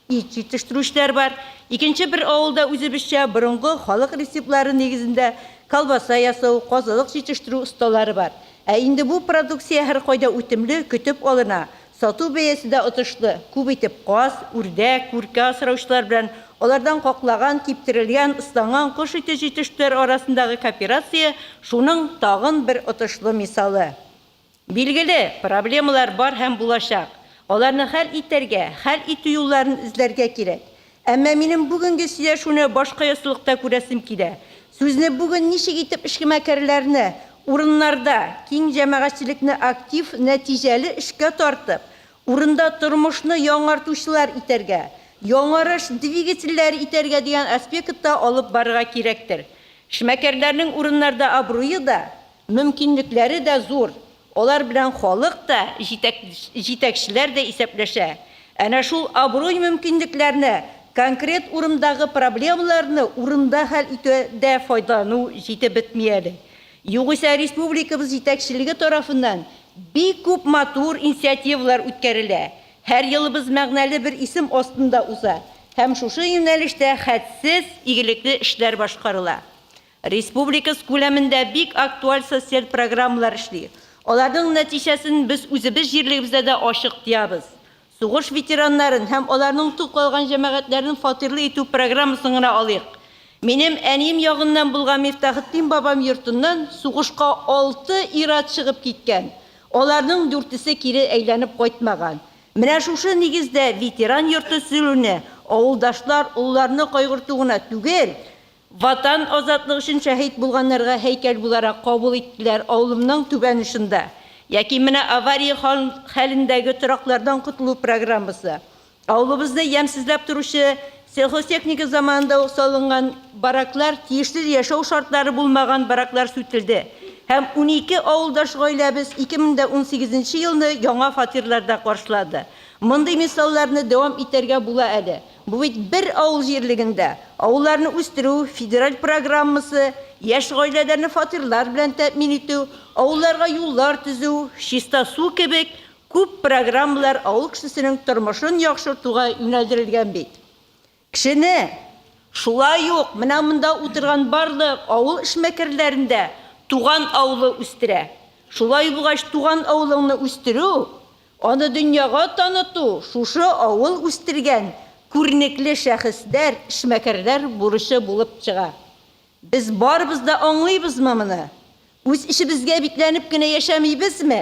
ит җитештерүчеләр бар. Икенче бер авылда үзебезчә борынгы халык рецептлары нигезендә колбаса ясау, казылык җитештерү осталары бар. Ә инде бу продукция һәркайда үтемле, көтеп алына. Сату бәясе дә отышлы. Күп итеп каз, үрдәк, күркә асраучылар белән алардан каклаган, киптерелгән, ысланган кош ите җитештерүчеләр арасындагы кооперация шуның тагын бер отышлы мисалы. Билгеле, проблемалар бар һәм булачак. Аларны хәл итәргә, хәл итү юлларын эзләргә кирәк. Әмма минем бүгенге сөйләшүне башка яссылыкта күрәсем килә. Сүзне бүген ничек итеп эшмәкәрләрне урыннарда, киң җәмәгатьчелекне актив, нәтиҗәле эшкә тартып, урында тормышны яңартучылар итәргә, яңарыш двигательләре итәргә дигән аспектта алып барырга кирәктер. Эшмәкәрләрнең урыннарда абруе да, мөмкинлекләре дә зур. Алар белән халык та, җитәкчеләр дә исәпләшә. Әнә шул абруй-мөмкинлекләрне конкрет урындагы проблемаларны урында хәл итүдә файдалану җитеп бетми әле. Югыйсә республикабыз җитәкчелеге тарафыннан бик күп матур инициативалар үткәрелә. Һәр елыбыз мәгънәле бер исем астында уза һәм шушы юнәлештә хәтсез игелекле эшләр башкарыла. Республикабыз күләмендә бик актуаль социаль программалар эшли. Аларның нәтиҗәсен без үзебез җирлегебездә дә ачык тоябыз. Сугыш ветераннарын һәм аларның тол калган җәмәгатьләрен фатирлы итү программасын гына алыйк. Минем әнием ягыннан булган Мифтахетдин бабам йортыннан сугышка алты ир-ат чыгып киткән. Аларның дүртесе кире әйләнеп кайтмаган. Менә шушы нигездә ветеран йорты төзелүне авылдашлар олыларны кайгырту гына түгел, Ватан азатлыгы өчен шәһит булганнарга һәйкәл буларак кабул иттеләр авылымның түбән очында. Яки менә авария хәлендәге тораклардан котылу программасы. Авылыбызны ямьсезләп торучы сельхозтехника заманында ук салынган бараклар, тиешле яшәү шартлары булмаган бараклар сүтелде. Һәм 12 авылдаш гаиләбез 2018 нче елны яңа фатирларда каршылады. Мондый мисалларны дәвам итәргә була әле. Бу бит бер авыл җирлегендә авылларны үстерү федераль программасы, яшь гаиләләрне фатирлар белән тәэмин итү, авылларга юллар төзү, чиста су кебек күп программалар авыл кешесенең тормышын яхшыртуга юнәлдерелгән бит. Кешене, шулай ук менә монда утырган барлык авыл эшмәкәрләрен дә туган авылы үстерә. Шулай булгач, туган авылыңны үстерү, Аны дөньяга таныту шушы авыл үстергән күренекле шәхесләр, эшмәкәрләр бурычы булып чыга. Без барыбыз да аңлыйбызмы моны? Үз эчебезгә бикләнеп кенә яшәмибезме?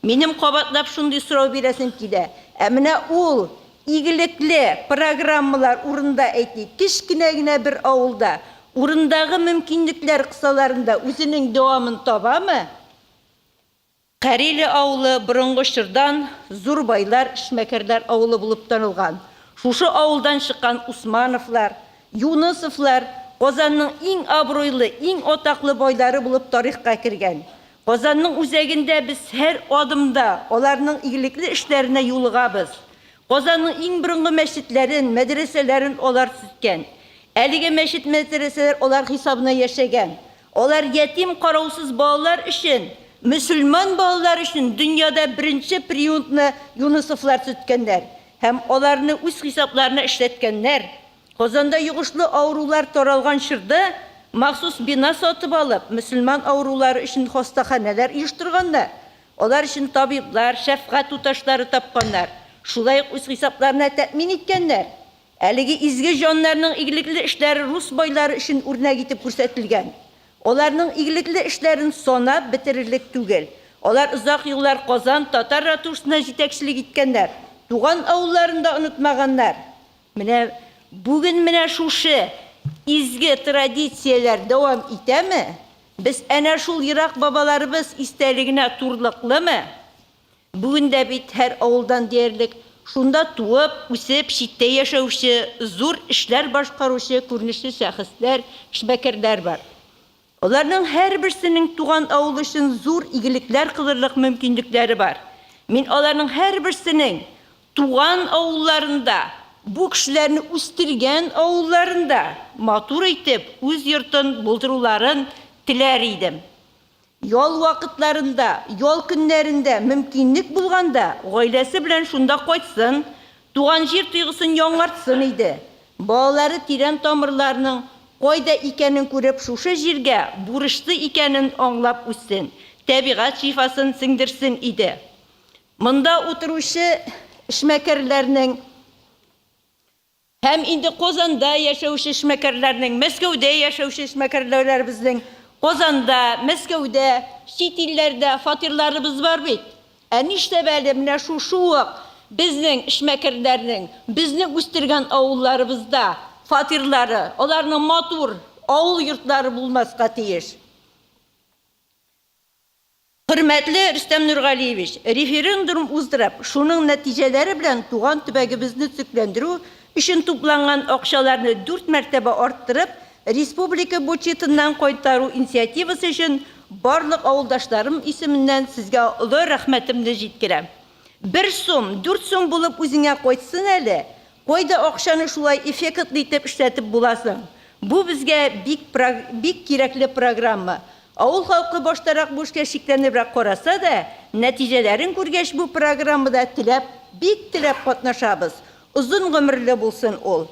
Минем кабатлап шундый сорау бирәсем килә. Ә менә ул игелекле программалар урында, әйтик, кечкенә генә бер авылда, урындагы мөмкинлекләр кысаларында үзенең дәвамын табамы? Кариле авылы борынгы чордан зур байлар, эшмәкәрләр авылы булып танылган. Шушы авылдан чыккан Усмановлар, Юнысовлар Казанның иң абруйлы, иң атаклы байлары булып тарихка кергән. Казанның үзәгендә без һәр адымда аларның игелекле эшләренә юлыгабыз. Казанның иң борынгы мәчетләрен, мәдрәсәләрен алар төзеткән. Әлеге мәчет-мәдрәсәләр алар хисабына яшәгән. Алар ятим караусыз балалар өчен, мөселман балалар өчен дөньяда беренче приютны Юнысовлар төзеткәннәр һәм аларны үз хисапларына эшләткәннәр. Казанда йогышлы авырулар таралган чорда махсус бина сатып алып, мөселман авырулары өчен хастаханәләр оештырганнар. Алар өчен табиблар, шәфкать туташлары тапканнар, шулай ук үз хисапларына тәэмин иткәннәр. Әлеге изге җаннарның игелекле эшләре рус байлары өчен үрнәк итеп күрсәтелгән. Аларның игелекле эшләрен санап бетерерлек түгел. Алар озак еллар Казан татар ратушасына җитәкчелек иткәннәр, туган авылларын да онытмаганнар. Менә бүген менә шушы изге традицияләр дәвам итәме? Без әнә шул ерак бабаларыбыз истәлегенә турлыклымы? Бүген дә бит һәр авылдан диярлек шунда туып, үсеп, читтә яшәүче, зур эшләр башкаручы күренешле шәхесләр, эшмәкәрләр бар. Аларның һәрберсенең туган авылы өчен зур игелекләр кылырлык мөмкинлекләре бар. Мин аларның һәрберсенең. Туган авылларында, бу кешеләрне үстергән авылларында матур итеп үз йортын булдыруларын теләр идем. Ял вакытларында, ял көннәрендә мөмкинлек булганда гаиләсе белән шунда кайтсын, туган җир тойгысын яңартсын иде. Балалары тирән тамырларының кайда икәнен күреп шушы җиргә бурычлы икәнен аңлап үссен, тәбигать шифасын сеңдерсен иде. Монда утыручы эшмәкәрләрнең һәм инде Казанда яшәүче эшмәкәрләрнең, Мәскәүдә яшәүче эшмәкәрләребезнең, Казанда, Мәскәүдә, чит илләрдә фатирларыбыз бар бит. Ә нишләп әле менә шушы ук безнең эшмәкәрләрнең, безне үстергән авылларыбызда фатирлары, аларның матур авыл йортлары булмаска тиеш? Хөрмәтле Рөстәм Нургалиевич, референдум уздырып, шуның нәтиҗәләре белән туган төбәгебезне төзекләндерү өчен тупланган акчаларны дүрт мәртәбә арттырып, республика бюджетыннан кайтару инициативасы өчен барлык авылдашларым исеменнән Сезгә олы рәхмәтемне җиткерәм. Бер сум, дүрт сум булып үзеңә кайтсын әле, Кайда акчаны шулай эффектлы итеп эшләтеп була соң? Бу безгә бик бик кирәкле программа. Авыл халкы баштарак бу эшкә шикләнебрәк караса да, нәтиҗәләрен күргәч бу программада теләп, бик теләп катнашабыз. Озын гомерле булсын ул.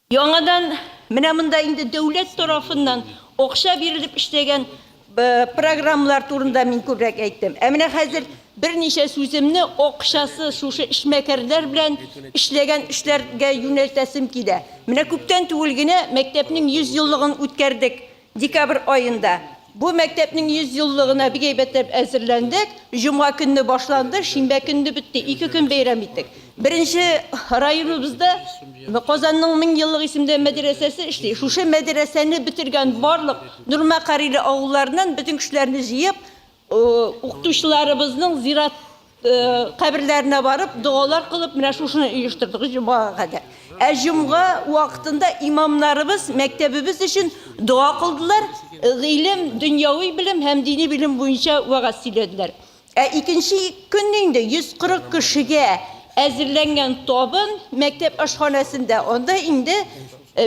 Яңадан менә монда инде дәүләт тарафыннан акча бирелеп эшләгән программалар турында мин күбрәк әйттем. Ә менә хәзер берничә сүземне акчасы шушы эшмәкәрләр белән эшләгән эшләргә юнәлтәсем килә. Менә күптән түгел генә мәктәпнең 100 еллыгын үткәрдек. Декабрь аенда. Бу мәктәпнең 100 еллыгына бик әйбәтләп әзерләндек. Җомга көнне башланды, шимбә көнне бетте. Ике көн бәйрәм иттек. Беренче районыбызда Казанның 1000 еллык исемдә мәдрәсәсе эшли. Шушы мәдрәсәне бетергән барлык Нурма Кариле авылларыннан бөтен кешеләрне җыеп, Укытучыларыбызның зират каберләренә барып, догалар кылып, менә шушыны оештырдык җомгага кадәр. Ә җомга вакытында имамнарыбыз мәктәбебез өчен дога кылдылар, гыйлем, дөньяви белем һәм дини белем буенча вәгазь сөйләделәр. Ә икенче көнне инде 140 кешегә әзерләнгән табын мәктәп ашханәсендә, анда инде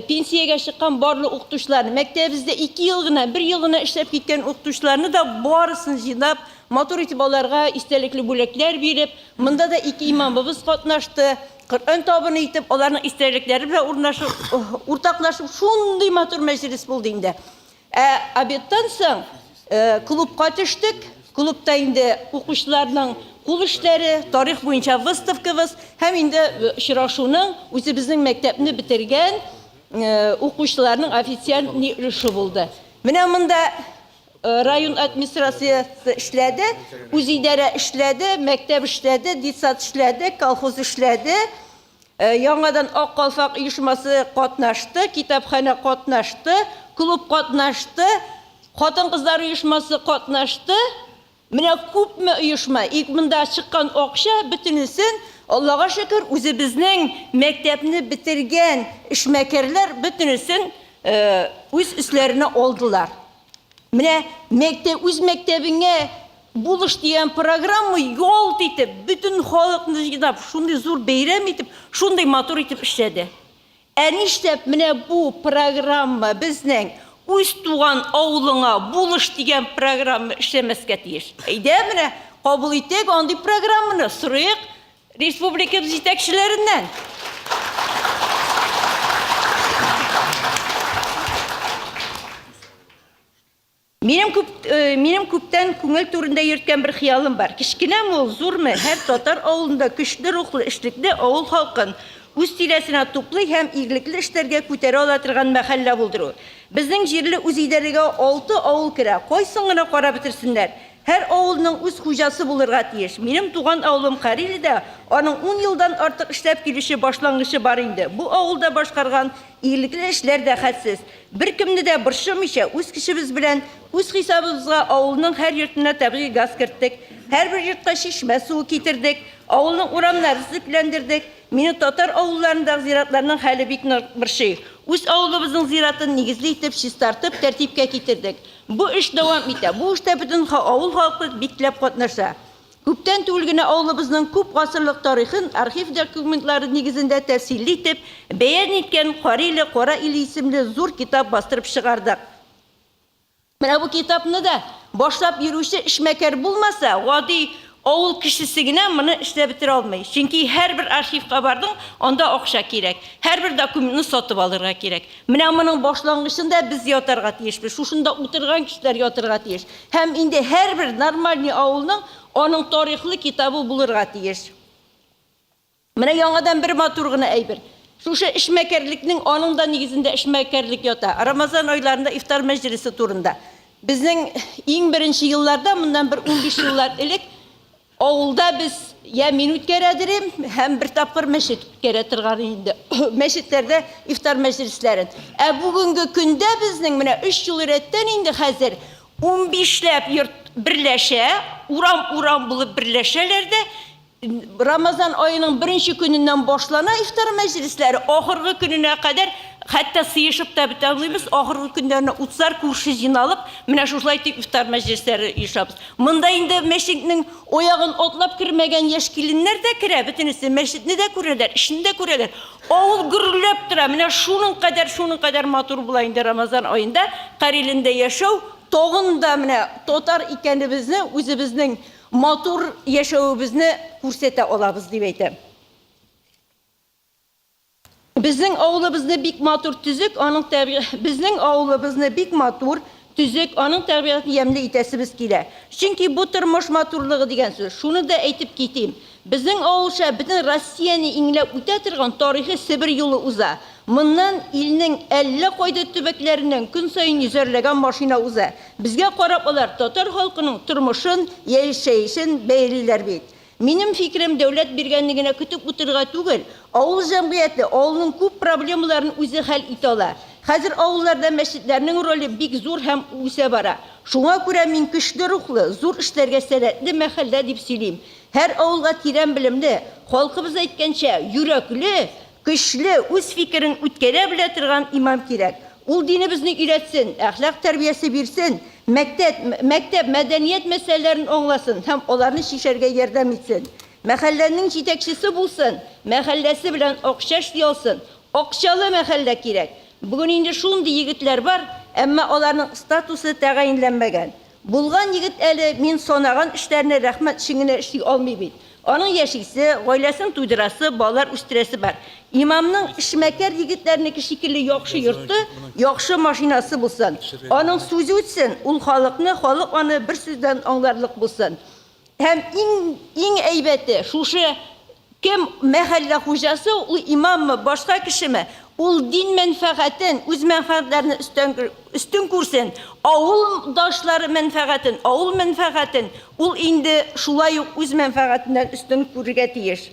Пенсиягә чыккан барлык укытучыларны, мәктәбебездә ике ел гына, бер ел гына эшләп киткән укытучыларны да барысын җыйнап, матур итеп аларга истәлекле бүләкләр биреп, монда да ике имамыбыз катнашты, Коръән табыны итеп, аларның истәлекләре белән урнашып, уртаклашып, шундый матур мәҗлес булды инде. Ә обедтан соң клубка төштек. Клубта инде укучыларның кул эшләре, тарих буенча выставкабыз һәм инде очрашуның үзебезнең мәктәпне бетергән укучыларның официаль өлеше булды. Менә монда район администрациясе эшләде, үзидарә эшләде, мәктәп эшләде, детсад эшләде, колхоз эшләде. Яңадан Ак калфак оешмасы катнашты, китапханә катнашты, клуб катнашты, хатын-кызлар оешмасы катнашты. Менә күпме оешма. И монда чыккан акча бөтенесен, Аллага шөкер, үзебезнең мәктәпне бетергән эшмәкәрләр бөтенесен үз өсләренә алдылар. Менә мәктәп, үз мәктәбеңә булыш дигән программа ялт итеп, бөтен халыкны җыйнап, шундый зур бәйрәм итеп, шундый матур итеп эшләде. Ә нишләп менә бу программа безнең үз туган авылыңа булыш дигән программа эшләмәскә тиеш? Әйдә менә кабул итик андый программаны, сорыйк Республикабыз җитәкчеләреннән. Минем күп, э, минем күптән күңел түрендә йөрткән бер хыялым бар. Кечкенәме ул, зурмы, һәр татар авылында көчле рухлы, эшлекле авыл халкын үз тирәсенә туплый һәм игелекле эшләргә күтәрә ала торган мәхәллә булдыру. Безнең җирле үзидарәгә алты авыл керә, кайсын гына карап бетерсеннәр. Һәр авылның үз хуҗасы булырга тиеш. Минем туган авылым Кариледә аның ун елдан артык эшләп килүче башлангычы бар инде. Бу авылда башкарган игелекле эшләр дә хәтсез. Беркемне дә борчымыйча, үз көчебез белән, үз хисабыбызга авылның һәр йортына табигый газ керттек, һәрбер йортка чишмә суы китердек, авылның урамнарын төзекләндердек. Мине татар авылларындагы зиратларның хәле бик нык борчый. Үз авылыбызның зиратын нигезле итеп чистартып, тәртипкә китердек. Бу эш дәвам итә. Бу эштә бөтен авыл халкы бик теләп катнаша. Күптән түгел генә авылыбызның күп гасырлык тарихын архив документлары нигезендә тәфсилле итеп бәян иткән Кариле, Кара иле исемле зур китап бастырып чыгардык. Менә бу китапны да башлап йөрүче эшмәкәр булмаса, гади авыл кешесе генә моны эшләп бетерә алмый. Чөнки һәрбер архивка бардың, анда акча кирәк. Һәрбер документны сатып алырга кирәк. Менә моның башлангычында без ятарга тиешбез, шушында утырган кешеләр ятырга тиеш. Һәм инде һәрбер нормальный авылның аның тарихлы китабы булырга тиеш. Менә яңадан бер матур гына әйбер. Шушы эшмәкәрлекнең аның да нигезендә эшмәкәрлек ята. Рамазан айларында ифтар мәҗлесе турында. Безнең иң беренче елларда, моннан бер 15 еллар элек, авылда без я мин үткәрәдерем, һәм бер тапкыр мәчет үткәрә торган инде. Мәчетләрдә ифтар мәҗлесләрен. Ә бүгенге көндә безнең менә 3 ел рәттән инде хәзер 15ләп йорт берләшә, урам-урам булып берләшәләр дә, Рамазан аеның беренче көненнән башлана ифтар мәҗлесләре, ахыргы көненә кадәр, хәтта сыешып та бетә алмыйбыз, ахыргы көннәрне утызар күрше җыйналып, менә шушылай итеп ифтар мәҗлесләре оешабыз. Монда инде мәчетнең аягын атлап кермәгән яшь киленнәр дә керә, бөтенесе мәчетне дә күрәләр, эшне дә күрәләр. Авыл гөрләп тора, менә шуның кадәр, шуның кадәр матур була инде Рамазан аенда Карилендә яшәү, тагын да менә татар икәнебезне үзебезнең Матур яшәвебезне күрсәтә алабыз, дип әйтәм. Безнең авылыбызны бик матур, төзек, аның Безнең авылыбызны бик матур, төзек, аның табигатен ямьле итәсебез килә. Чөнки бу тормыш матурлыгы дигән сүз. Шуны да әйтеп китим, безнең авылча бөтен Россияне иңләп үтә торган тарихи Себер юлы уза. Моннан илнең әллә кайда төбәкләреннән көн саен йөзәрләгән машина уза. Безгә карап алар татар халкының тормышын, яшәешен бәялиләр бит. Минем фикерем, дәүләт биргәнне генә көтеп утырырга түгел, авыл җәмгыяте авылның күп проблемаларын үзе хәл итә ала. Хәзер авылларда мәчетләрнең роле бик зур һәм үсә бара. Шуңа күрә мин көчле рухлы, зур эшләргә сәләтле мәхәллә дип сөйлим. Һәр авылга тирән белемле, халкыбыз әйткәнчә, йөрәкле, Көчле, үз фикерен үткәрә белә торган имам кирәк. Ул динебезне өйрәтсен, әхлак тәрбиясе бирсен, мәктәп, мәктәп, мәдәният мәсьәләләрен аңласын һәм аларны чишәргә ярдәм итсен. Мәхәлләнең җитәкчесе булсын, мәхәлләсе белән акча эшли алсын. Акчалы мәхәллә кирәк. Бүген инде шундый егетләр бар, әмма аларның статусы тәгаенләнмәгән. Булган егет әле мин санаган эшләрне рәхмәт өчен генә эшли алмый бит. Аның яшисе, гаиләсен туйдырасы, балалар үстерәсе бар. Имамның эшмәкәр егетләрнеке шикелле яхшы йорты, яхшы машинасы булсын. Аның сүзе үтсен, ул халыкны, халык аны бер сүздән аңларлык булсын. Һәм иң, иң әйбәте, шушы кем мәхәллә хуҗасы, ул имаммы, башка кешеме, ул дин мәнфәгатен, үз мәнфәгатьләрен өстән, өстен күрсен, авыл дашлары мәнфәгатен, авыл мәнфәгатен ул инде шулай ук үз мәнфәгатеннән өстен күрергә тиеш.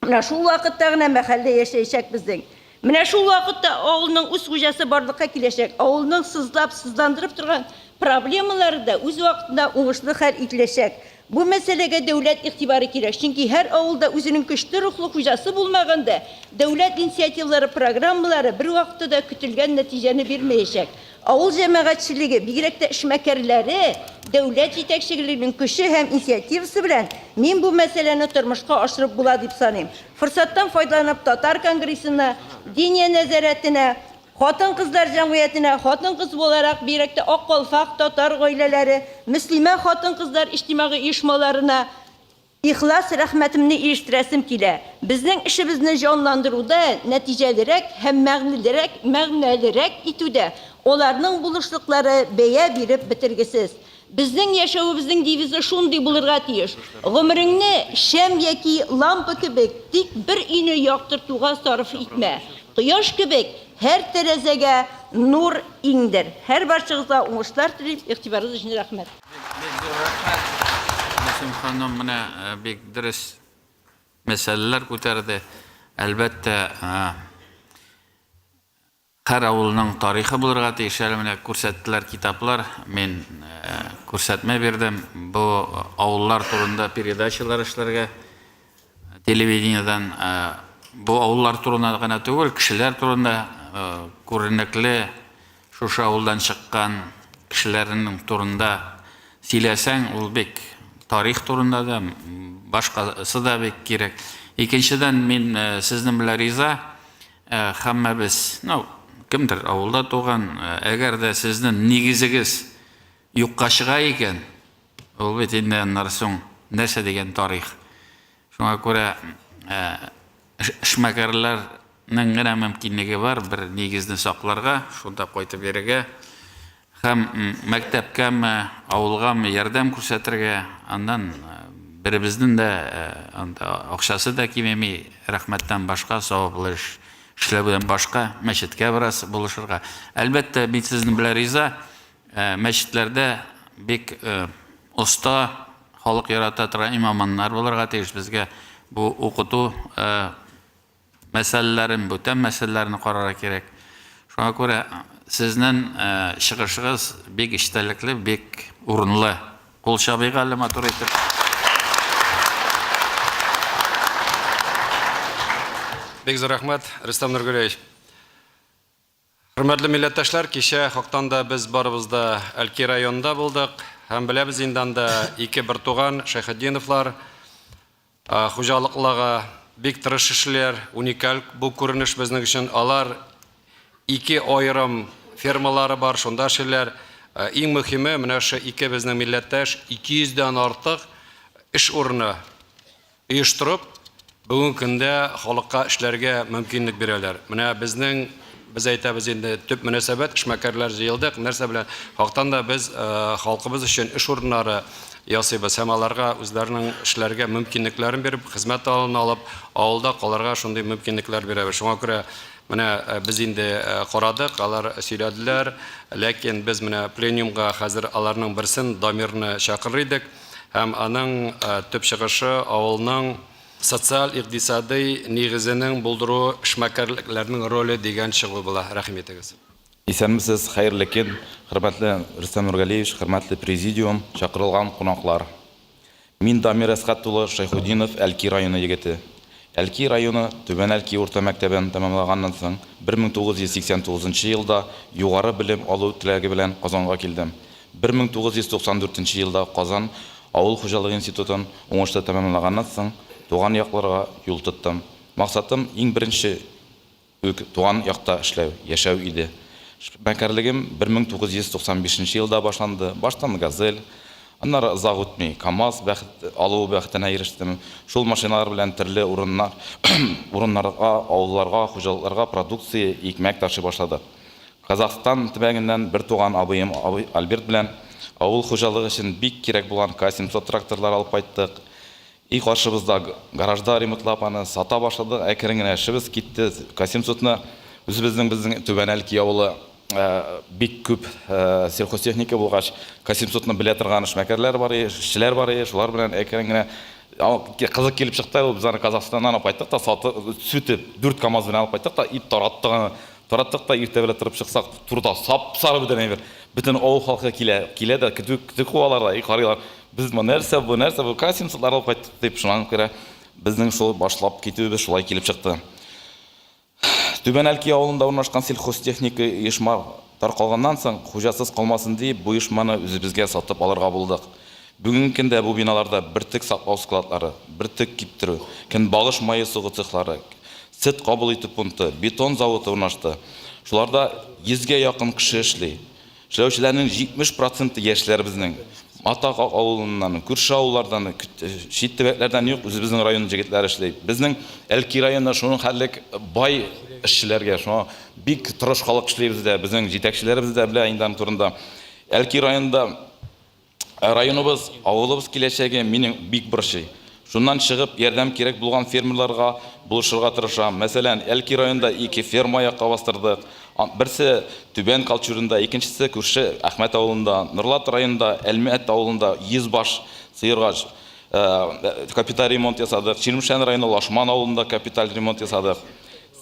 Менә шул вакытта гына мәхәллә яшәячәк безнең. Менә шул вакытта авылның үз хуҗасы барлыкка киләчәк. Авылның сызлап, сызландырып торган проблемалары да үз вакытында уңышлы хәл ителәчәк. Бу мәсьәләгә дәүләт игътибары кирәк, чөнки һәр авылда үзенең көчле рухлы хуҗасы булмаганда, дәүләт инициативалары, программалары бервакытта да көтелгән нәтиҗәне бирмәячәк. Авыл җәмәгатьчелеге, бигрәк тә эшмәкәрләре, дәүләт җитәкчелегенең көче һәм инициативасы белән мин бу мәсьәләне тормышка ашырып була дип саныйм. Форсаттан файдаланып, Татар конгрессына, Диния нәзарәтенә, хатын-кызлар җәмгыятенә, хатын-кыз буларак, бигрәк тә Ак калфак татар гаиләләре, мөслимә хатын-кызлар иҗтимагый оешмаларына, Ихлас рәхмәтемне ирештерәсем килә. Безнең эшебезне җанландыруда, нәтиҗәлерәк һәм мәгънелерәк мәгънәлерәк итүдә аларның булышлыклары бәя биреп бетергесез. Безнең яшәвебезнең девизы шундый булырга тиеш, Гомереңне шәм яки лампа кебек тик бер өйне яктыртуга сарыф итмә. Кояш кебек һәр тәрәзәгә нур иңдер. Һәрбарчагызга уңышлар телим, игътибарыгыз өчен рәхмәт. Бик зур рәхмәт, Нәсим ханым, менә бик дөрес мәсьәләләр күтәрде. Әлбәттә, һәр авылның тарихы булырга тиеш. Әле менә күрсәттеләр китаплар, мин күрсәтмә бирдем. Бу авыллар турында передачалар эшләргә телевидениедән бу авыллар турында гына түгел, кешеләр турында күренекле шушы авылдан чыккан кешеләрнең турында сөйләсәң, ул бик Тарих турында да, башкасы да бик кирәк. Икенчедән, мин сезнең белән риза, һәммәбез, ну, кемдер авылда туган, әгәр дә сезнең нигезегез юкка чыга икән, ул бит инде аннары соң нәрсә дигән тарих. Шуңа күрә эшмәкәрләрнең генә мөмкинлеге бар бер нигезне сакларга, шунда кайтып йөрергә һәм мәктәпкәме, авылгамы ярдәм күрсәтергә. Аннан беребезнең дә анда акчасы да кимеми, рәхмәттән башка, саваплы эш эшләүдән башка, мәчеткә бераз булышырга. Әлбәттә, мин сезнең белән риза, мәчетләрдә бик оста, халык ярата торган имаманнар булырга тиеш. Безгә бу укыту мәсьәләләрен, бүтән мәсьәләләрне карарга кирәк. Шуңа күрә сезнең чыгышыгыз бик эчтәлекле, бик урынлы. Кул чабыйк әле матур итеп. Бик зур рәхмәт, Рөстәм Нургөләевич. Хөрмәтле милләттәшләр, кичә хактан да без барыбыз да Әлки районында булдык һәм беләбез инде анда ике бертуган Шәйхетдиновлар хуҗалыклыгы бик тырыш эшлиләр, уникаль бу күренеш безнең өчен. Алар ике аерым фермалары бар, шунда эшлиләр. Иң мөһиме, менә шушы ике безнең милләттәш 200 дән артык эш урыны оештырып, бүгенге көндә халыкка эшләргә мөмкинлек бирәләр. Менә безнең, без әйтәбез инде, төп мөнәсәбәт, эшмәкәрләр җыелдык, нәрсә белән? Хактан да без халкыбыз өчен эш урыннары ясыйбыз һәм аларга үзләренең эшләргә мөмкинлекләрен биреп, хезмәт алын алып, авылда калырга шундый мөмкинлекләр бирәбез. Шуңа күрә менә без инде карадык, алар сөйләделәр, ләкин без менә пленумга хәзер аларның берсен, Дамирны чакырыр идек. Һәм аның төп чыгышы авылның социаль-икътисадый нигезенең булдыру эшмәкәрлекләрнең роле дигән чыгу була. Рәхим итегез. Исәнмесез, хәерле көн, хөрмәтле Рөстәм Нургалиевич, хөрмәтле президиум, чакырылган кунаклар. Мин Дамир Әсгать улы Шәйхутдинов, Әлки районы егете. Әлки районы Түбән Әлки урта мәктәбен тәмамлаганнан соң, 1989 елда югары белем алу теләге белән Казанга килдем. 1994 елда Казан авыл хуҗалыгы институтын уңышлы тәмамлаганнан соң, туган якларга юл тоттым. Максатым, иң беренче үк туган якта эшләү, яшәү иде. Эшмәкәрлегем 1995 елда башланды. Баштан Газель, аннары озак үтми КАМАЗ бәхет алу бәхетенә ирештем. Шул машиналар белән төрле урыннар, урыннарга, авылларга, хуҗалыкларга продукция, икмәк ташый башладык. Казахстан төбәгеннән бертуган абыем Альберт белән авыл хуҗалыгы өчен бик кирәк булган К-700 тракторлар алып кайттык. И каршыбызда гаражда ремонтлап аны сата башладык. Әкрен генә эшебез китте. К-700-ны үзебезнең безнең Түбән Әлки авылы бик күп сельхозтехника булгач, К-700-ны белә торган эшмәкәрләр бар иде, эшчеләр бар иде. Шулар белән әкрен генә кызык килеп чыкты әле ул. Без аны Казахстаннан алып кайттык та, сатып, сүтеп, дүрт КАМАЗ белән алып кайттык та и тараттык аны. Тараттык та иртә белән торып чыксак, турыда сап-сары бөтен әйбер. Бөтен авыл халкы килә, килә дә көтү, көтү куалар да и карыйлар. Без бу нәрсә бу, нәрсә бу, К-700 лар алып кайттык дип, шуңа күрә безнең шул башлап китүебез шулай килеп чыкты. Түбән Әлки авылында урнашкан Сельхозтехника оешма таркалганнан соң, хуҗасыз калмасын диеп, бу оешманы үзебезгә сатып алырга булдык. Бүгенге көндә бу биналарда бөртек саклау складлары, бөртек киптерү, көнбагыш мае сугу цехлары, сөт кабул итү пункты, бетон заводы урнашты. Шуларда йөзгә якын кеше эшли. Эшләүчеләрнең 70 проценты яшьләр безнең. Матак авылыннан, күрше авыллардан, чит төбәкләрдән юк, үзебезнең район җегетләре эшли. Безнең Әлки районы шуның хәтлек бай эшчеләргә, шуңа бик тырыш халык эшли бездә, безнең җитәкчеләребез дә белә инде аның турында. Әлки районында Районыбыз, авылыбыз киләчәге мине бик борчый. Шуннан чыгып, ярдәм кирәк булган фермерларга булышырга тырышам. Мәсәлән, Әлки районында ике ферма аякка бастырдык. Берсе Түбән Калчуринда, икенчесе күрше Әхмәт авылында. Норлат районында Әлмәт авылында 100 баш сыерга капиталь ремонт ясадык. Чирмешән районы Лашман авылында капиталь ремонт ясадык.